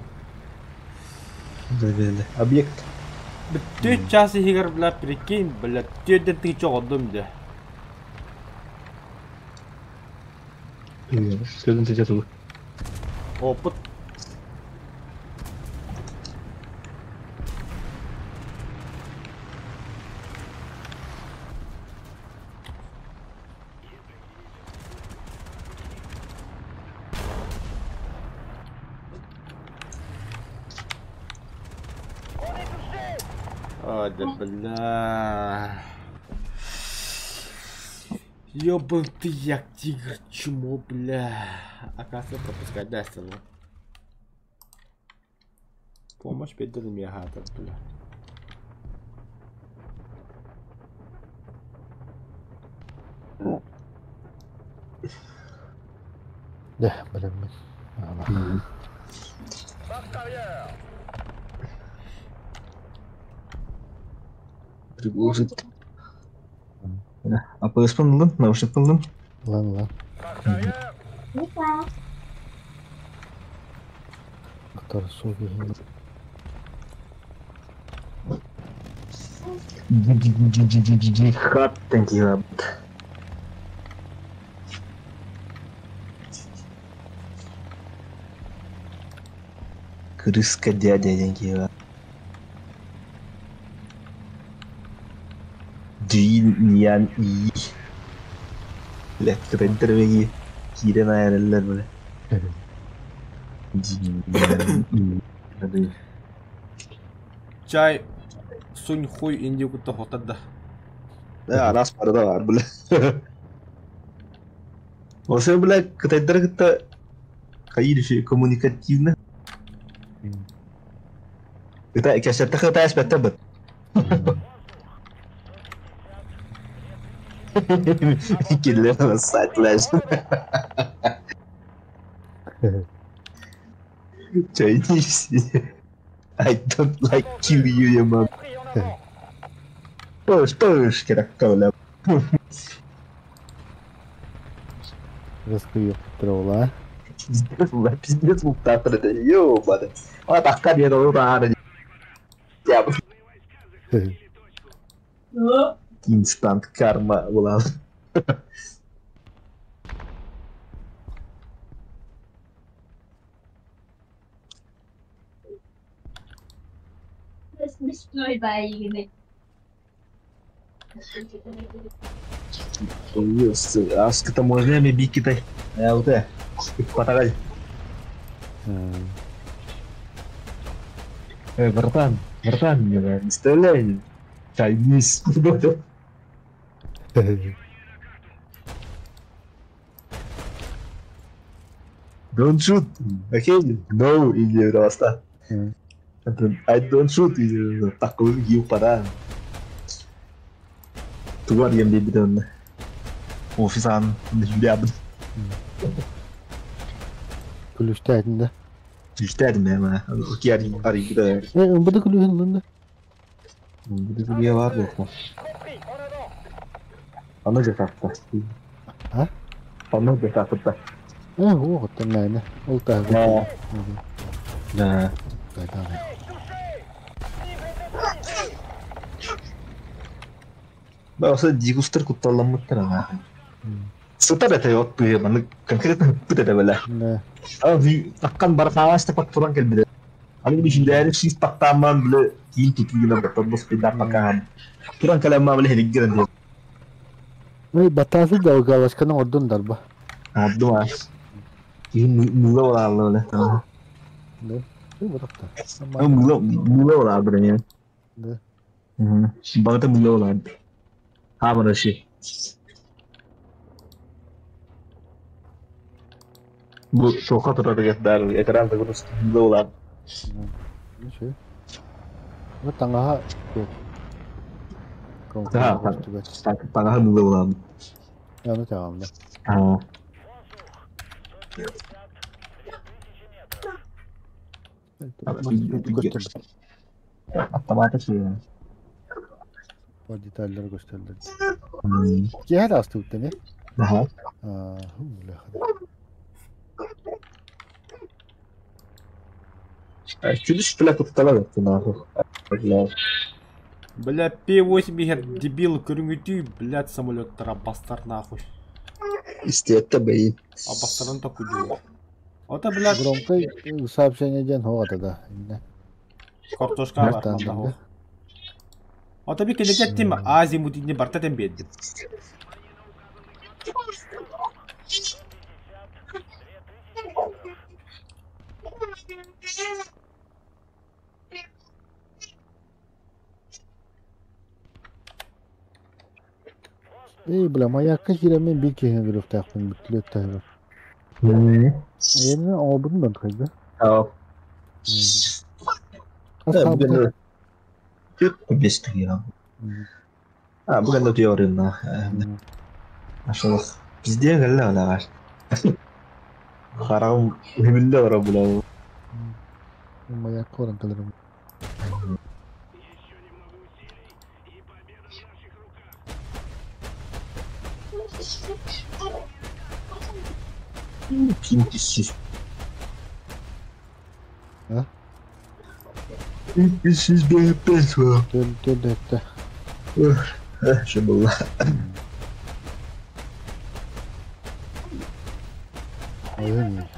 Да, объект. Бүт час игер, бля, прикинь, бля, төден ты чо одым да. Сөзін тетет Опыт. Ой, да бля. Ёбан ты як тигр, чмо, бля. Оказывается, пропускать да, стену. Помощь перед мегатор, бля. Да, блин. Приглушит. А ПСП лын, наушник лын. Лын, лын. Актар суги. Хат Крыска дядя деньги. Джин И. Бля, кырын кирен айрылар, бля. Джин Ян И. Чай сунь хуй индиу кытта хотар да. Да, араас барыта баар, бля. Осы, бля, кытайдары кытта хайыр еще коммуникативно. Кытай, кэсэтте кытай эспеттер быт. Киллер сайт лэж. Chinese. I don't like kill you, your mom. Push, push, керакка, Раскрыел тролла. Пиздец, бля, пиздец, мутатор это, ёбаный. А так я дал рано. Я Инстант карма была. Смешной боимый. Аскыта можно ми бикитай. Я вот это. Патагай. Братан, братан, не стреляй. Chinese. Don't shoot. Okay? No, или просто. I don't shoot. Или такой гил пора. Тугар ем дебиден. Офисан, ребят. Күлүштәдин да. Күлүштәдин мен. Окей, ари ари да. Бу да күлүһүн да. Бу да күлү бар бу. Аны жакта. А? Аны жакта. О, вот наверное. Ол та. Да. Да. Да, да. Баа, дигустар кутталламмыттар ана. Сытар это от маны конкретно пыт это бля. Да. А таккан бар хааш так туран келбиде. Аны би шиндәре шиз тактаман бля кийин тутугина баттан бос пида пакан. Туран калама бля хериггерен де. Ой, батасы да галашканы ордун дарба. Орду ма. Кийин мула бола алла бля. Да. Бу батакта. Мула мула бола бля. Да. Багата мула бола. Ha bana şey. Bu şoka turар бәрі экранда көрүстүндө болар. Ничего. Вот таңаха Да, таңаха мула болар. Яны тагамда. А. Автоматы şey. Var detayları gösterdiler. Киһэ астыбыт эми? Аха. Күлүш бля куттала бетти нахуй. Бля. Бля, П-8 дебил көрүңүтүй, блядь, самолеттара бастар нахуй. Истиэтте бейин. А бастарын токуду. Ота, блядь. Громкой сообщение ден хоғата да. Картошка бар манда. Ота би келекеттим азимутинни барта тем беддим. Эй, бля, маякка киремен бир кехен көрөктаакпын бүтлөт тайбы. Эми обун бан кайда? Аа. Бүгін Көп бестік я. А, бүгін де теория Ашылық. Бізде кәлі ағаш. Қарағым өмілді ора бұла. Маякка оран калырым. Пинкисіз. А? Пинкисіз бепес ва. Төл төл этте. Ше была. Ой.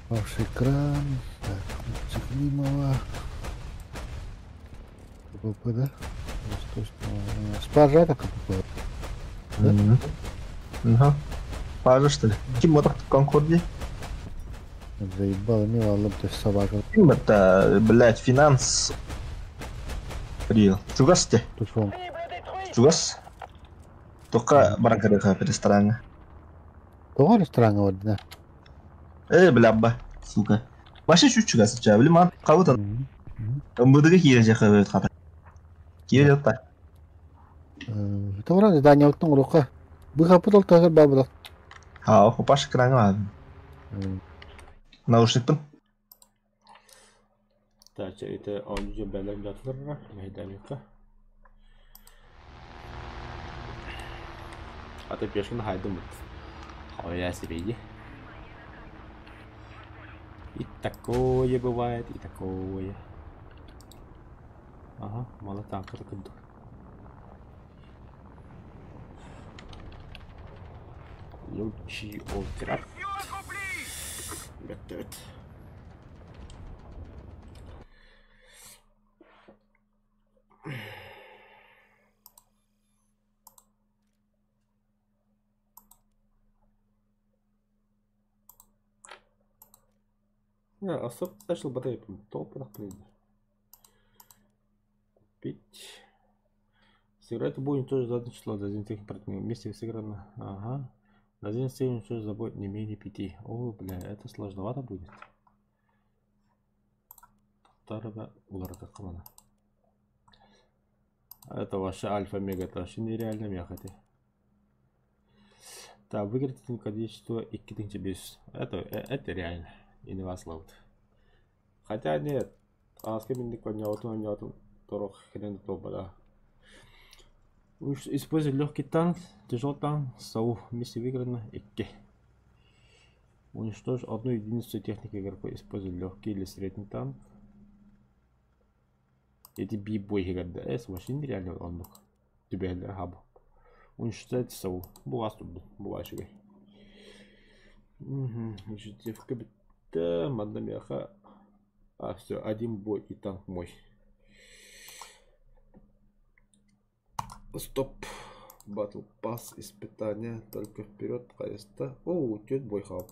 Ваш экран. Так, Циклимова. КПП, да? Спаржа это КПП. Да? Ага. Пажа, что ли? Ким мотор Конкорде? Заебал, не валып ты собака. Это, блядь, финанс. Рил. Чугас те. Чугас. Только баран ресторана. Тоҕо рестораҥҥа бардына? Э, бля, ба, сука. Вообще чуть чугас, ча, били ман кабытан. МВД-га киирэ хабыт хата. Киирэ та. Тоҕо здание оттон урука. Быхапыт ол тагыр бабылак. А, хопаш краңа. Наушникпын. Так, это он уже бэлэм жатылар, мәйдәмикка. А ты пешкин хайдым. Хуя себе иди. И такое бывает, и такое. Ага, мало танка так иду. Лучший отряд. Готовит. Особо начал батарею топ Купить. Сыграть будет тоже за одно число, за один техник вместе сыграно. Ага. За один цель уничтожить забой не менее 5. О, бля, это сложновато будет. Это ваша альфа-мега, это вообще нереально мехати. Так, выиграть количество и кидайте без. Это реально. И не вас ловят. Хотя нет. А с кем не хрен да. Используй легкий танк, тяжелый танк, САУ. Вместе выиграно и Уничтожь одну единицу техники игрока. Используй легкий или средний танк. Эти би-бой ГДС вообще нереально он тебе хаб. Уничтожать САУ. Була тут, була чугай. Угу. Мадамеха. А, все, один бой и танк мой. Стоп. Батл пас, испытания. Только вперед, хаеста. О, тет бой хап.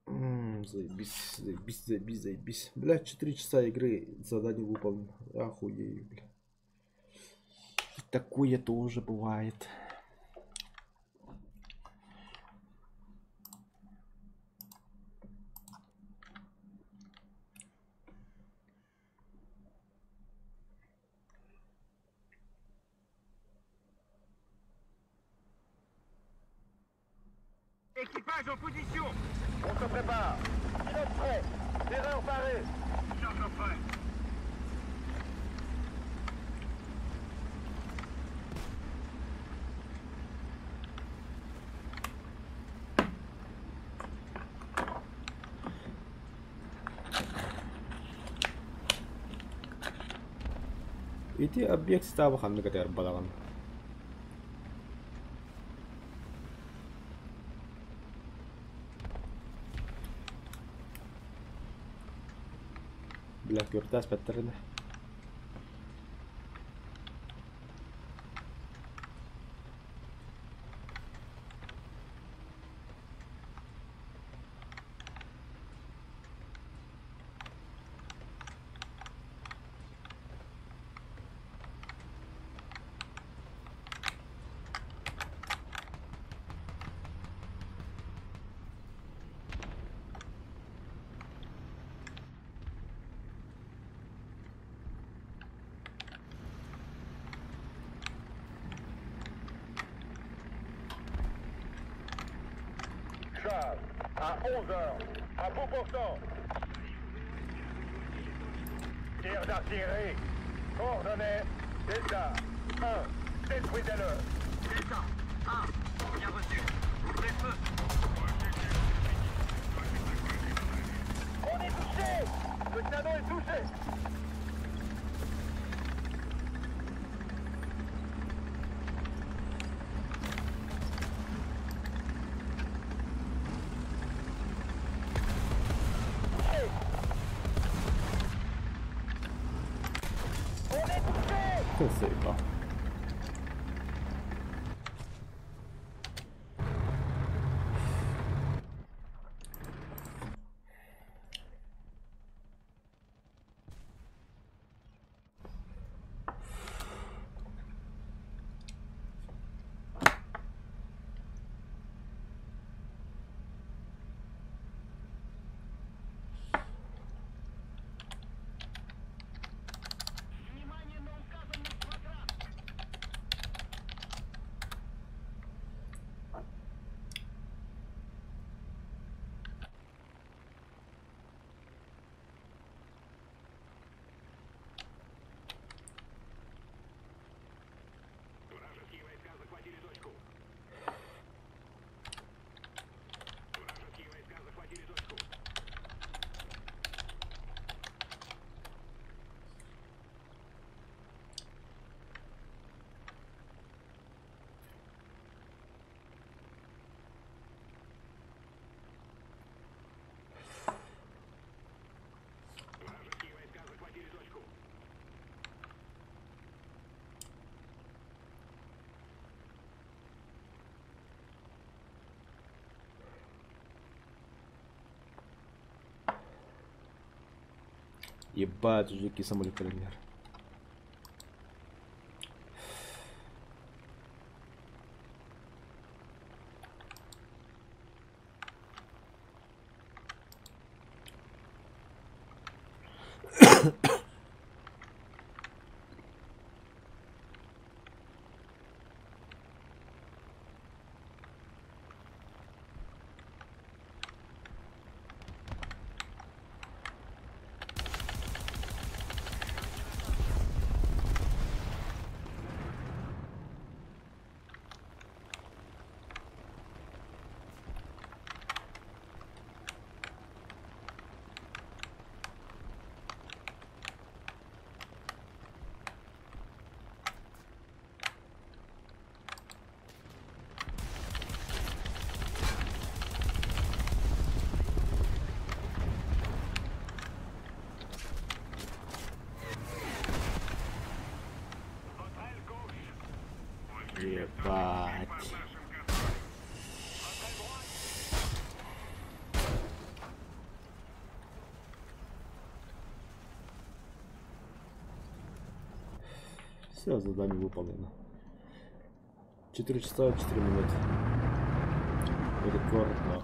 Заебись, заебись, заебись, заебись. Бля, 4 часа игры, задание выполнено. Охуею, бля. Такое тоже бывает. Équipage en position. On se prépare. Pilote prêt. Erreur parée. Chargeur prêt. Ити объект стаба ханнык этэр балаган. Бля, көртәс бәттеріне. À 11h, à bout portant. Tir d'artillerie. Coordonnées Delta 1, détruisez-le. Delta 1, bien reçu. Ouvrez feu. On est touché. Le canon est touché. Заебал. Ебать, уже какие самолеты кэлэннэр. Ебать. Все, задание выполнено. 4 часа 4 минуты. Рекорд, нах.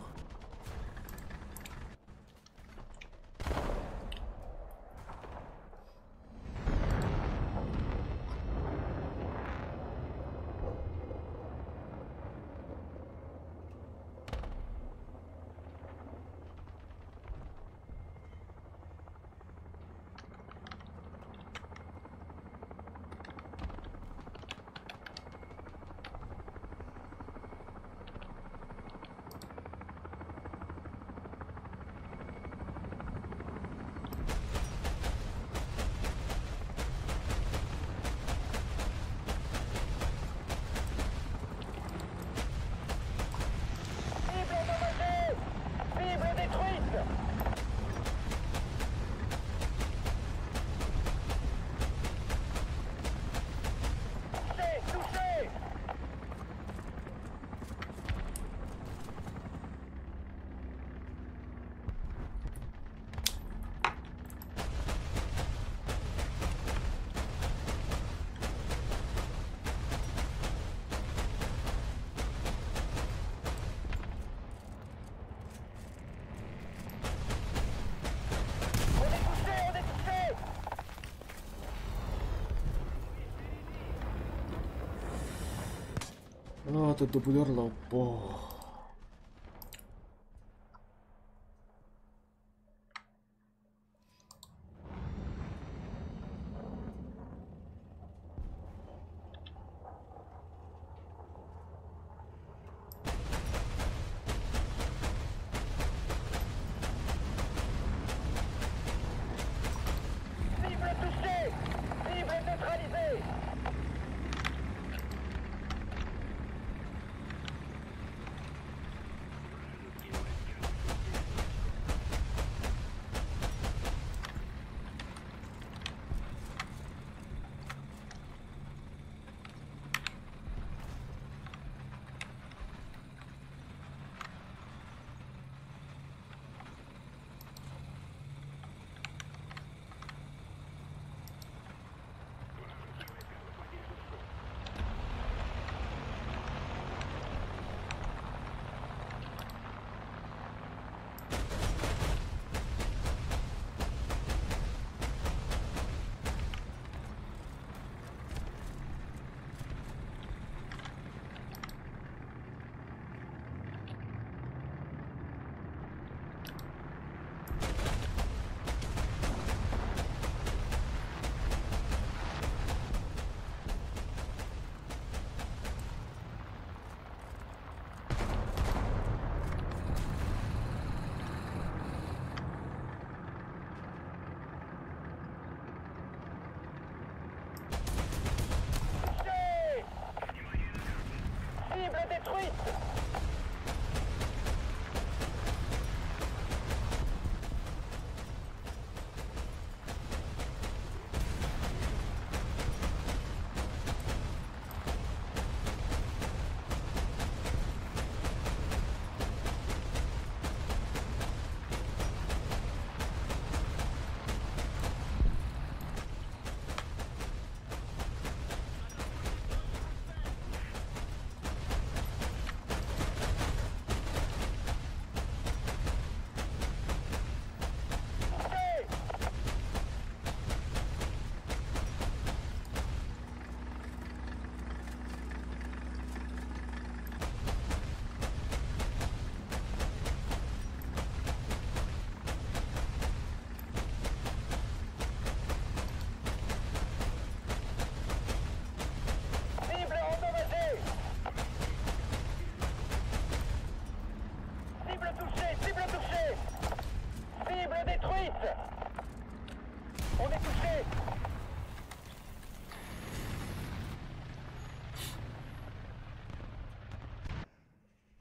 А, это дублер лобо.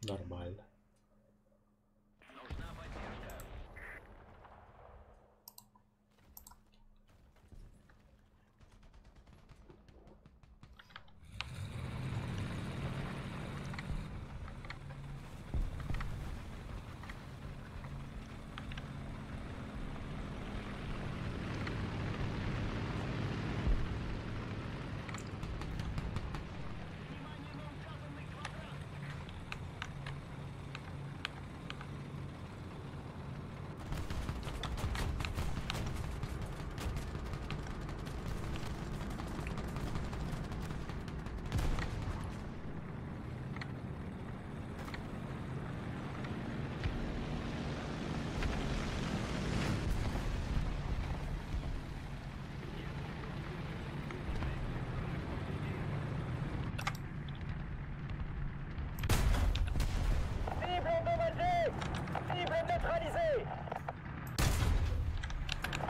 Нормально. Cible endommagée. Cible neutralisée.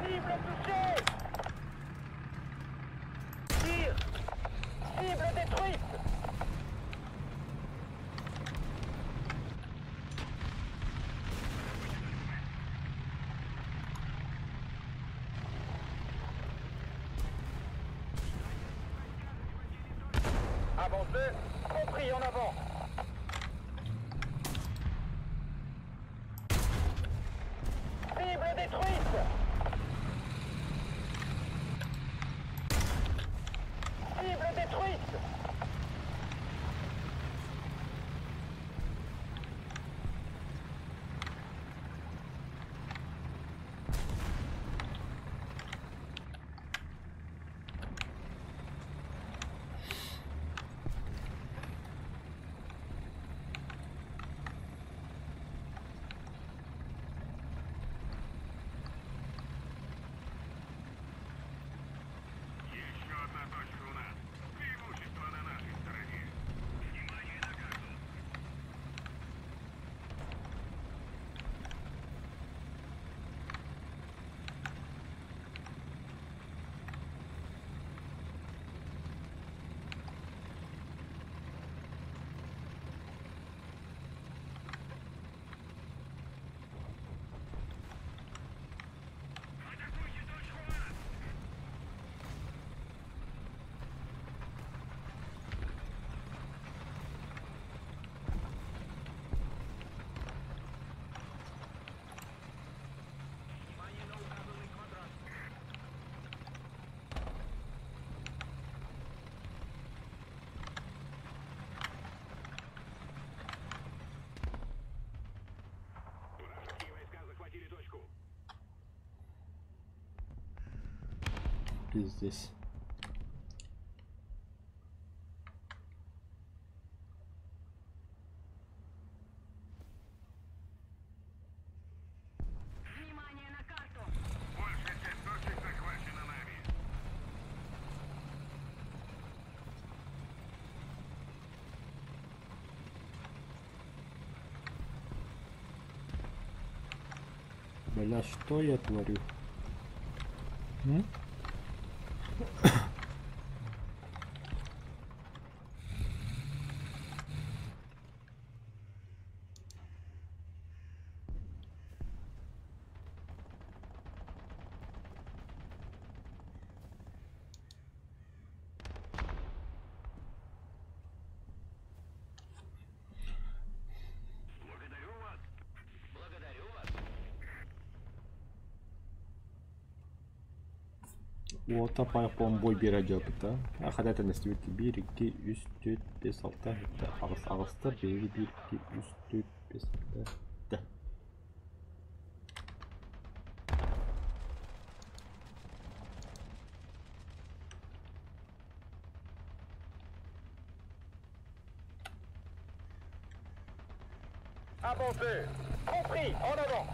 Cible touchée. Tir. Cible détruite. Avancez. Compris, en avant. Cible détruite. Cible détruite. Еще одна точка у нас. Преимущество на нашей стороне. Внимание на карту. Атакуйте точку А! Внимание на указанный квадрат. Вражеские войска захватили точку. Пиздец. Внимание на карту! Большая часть точек захвачена нами. Бля, что я творю? М? Благодарю вас. Благодарю вас. Уота помбой бир адьопыта. А хотя это наступит бир, икки, үс, түөрт, бэс, алта, сэттэ, аҕыс, аҕыстар, биһиги биир, икки, үс, түөрт, бэс, алта, сэттэ. Avancez. Compris, en avant.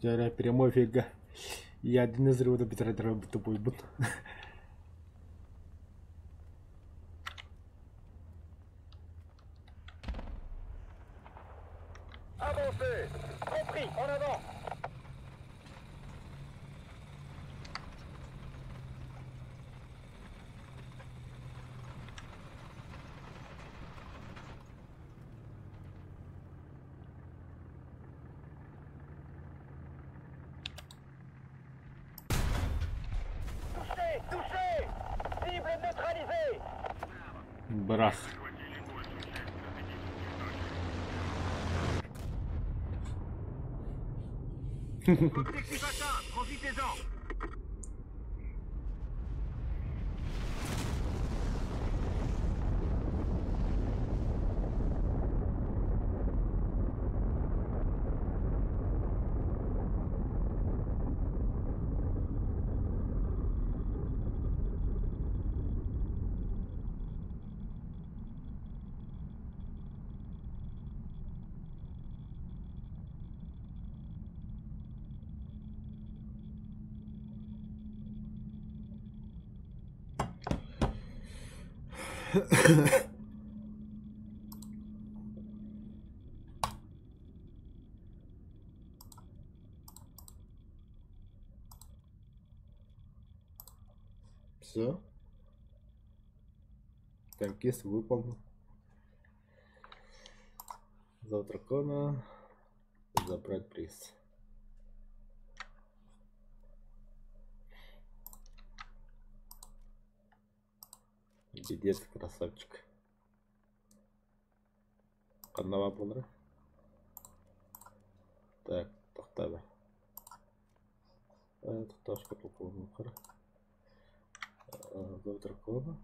Дьэ прямой эфиргэ ядерный взрывы бүтэрэ тупуйбут. Avancez. Compris, en avant. Touché, touché. Cible neutralisée. Бырах. Objectif atteint, profitez-en. Все. Танкист выполнил. За дракона забрать приз. Дедец красавчик. Ханна буолара? Так, тохтоо. Тохтоошко полковник. Зов дракона.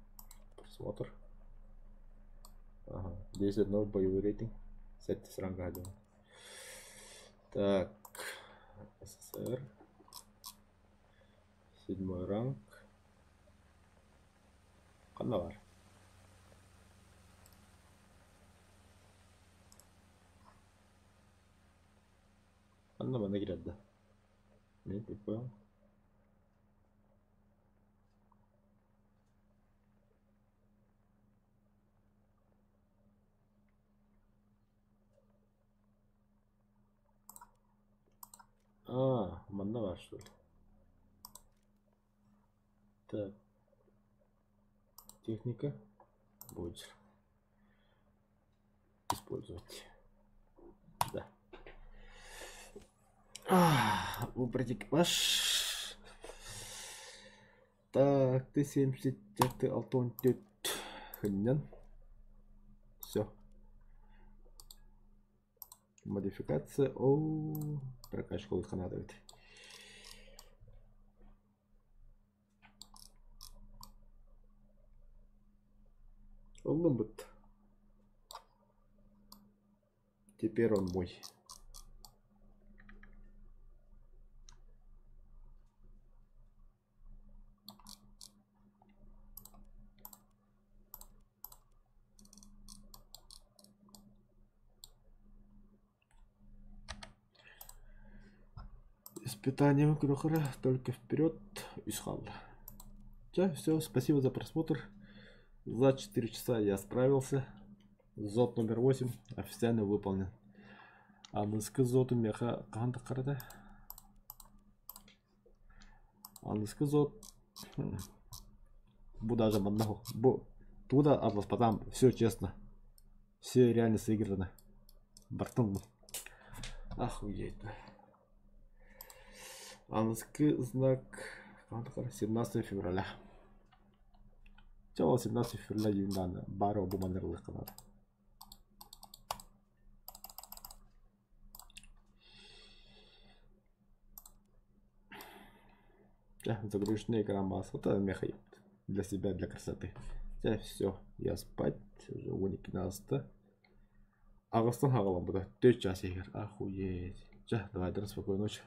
Просмотр. Ага, 10-0 боевой рейтинг. Сетти ранга один. Так, СССР. Седьмой ранг. Ханна баар? Ханна манна киирэр да? Нет, не понял. А, манна баар что ли? Так. Техника будет использовать. Да. Выбрать экипаж. Так, Т-70, Т Алтон, Т Хэньян. Все. Модификация. О, прокачку лучше надо ведь. Ыллым Теперь он мой. Испытание Крохора только вперед Исхал. Все, все, спасибо за просмотр. За 4 часа я справился. ЗОТ номер 8 официально выполнен. Аныгыскы ЗОТу миэхэ хаһан таххарата? Аныгыскы ЗОТ бу даже манна бу туда атлас потом все честно. Все реально сыграно. Бартон. Охуеть. Аныгыскы знак 17 февраля. Чего 17 февраля юндан бары бу манерлык надо. Загруженный экран масса. Вот это меха для себя, для красоты. Все, я спать. Уже 12. Аҕыстан хаҕалан бута. 4 час ехер. Охуеть. Чэ, давай, спокойной ночи.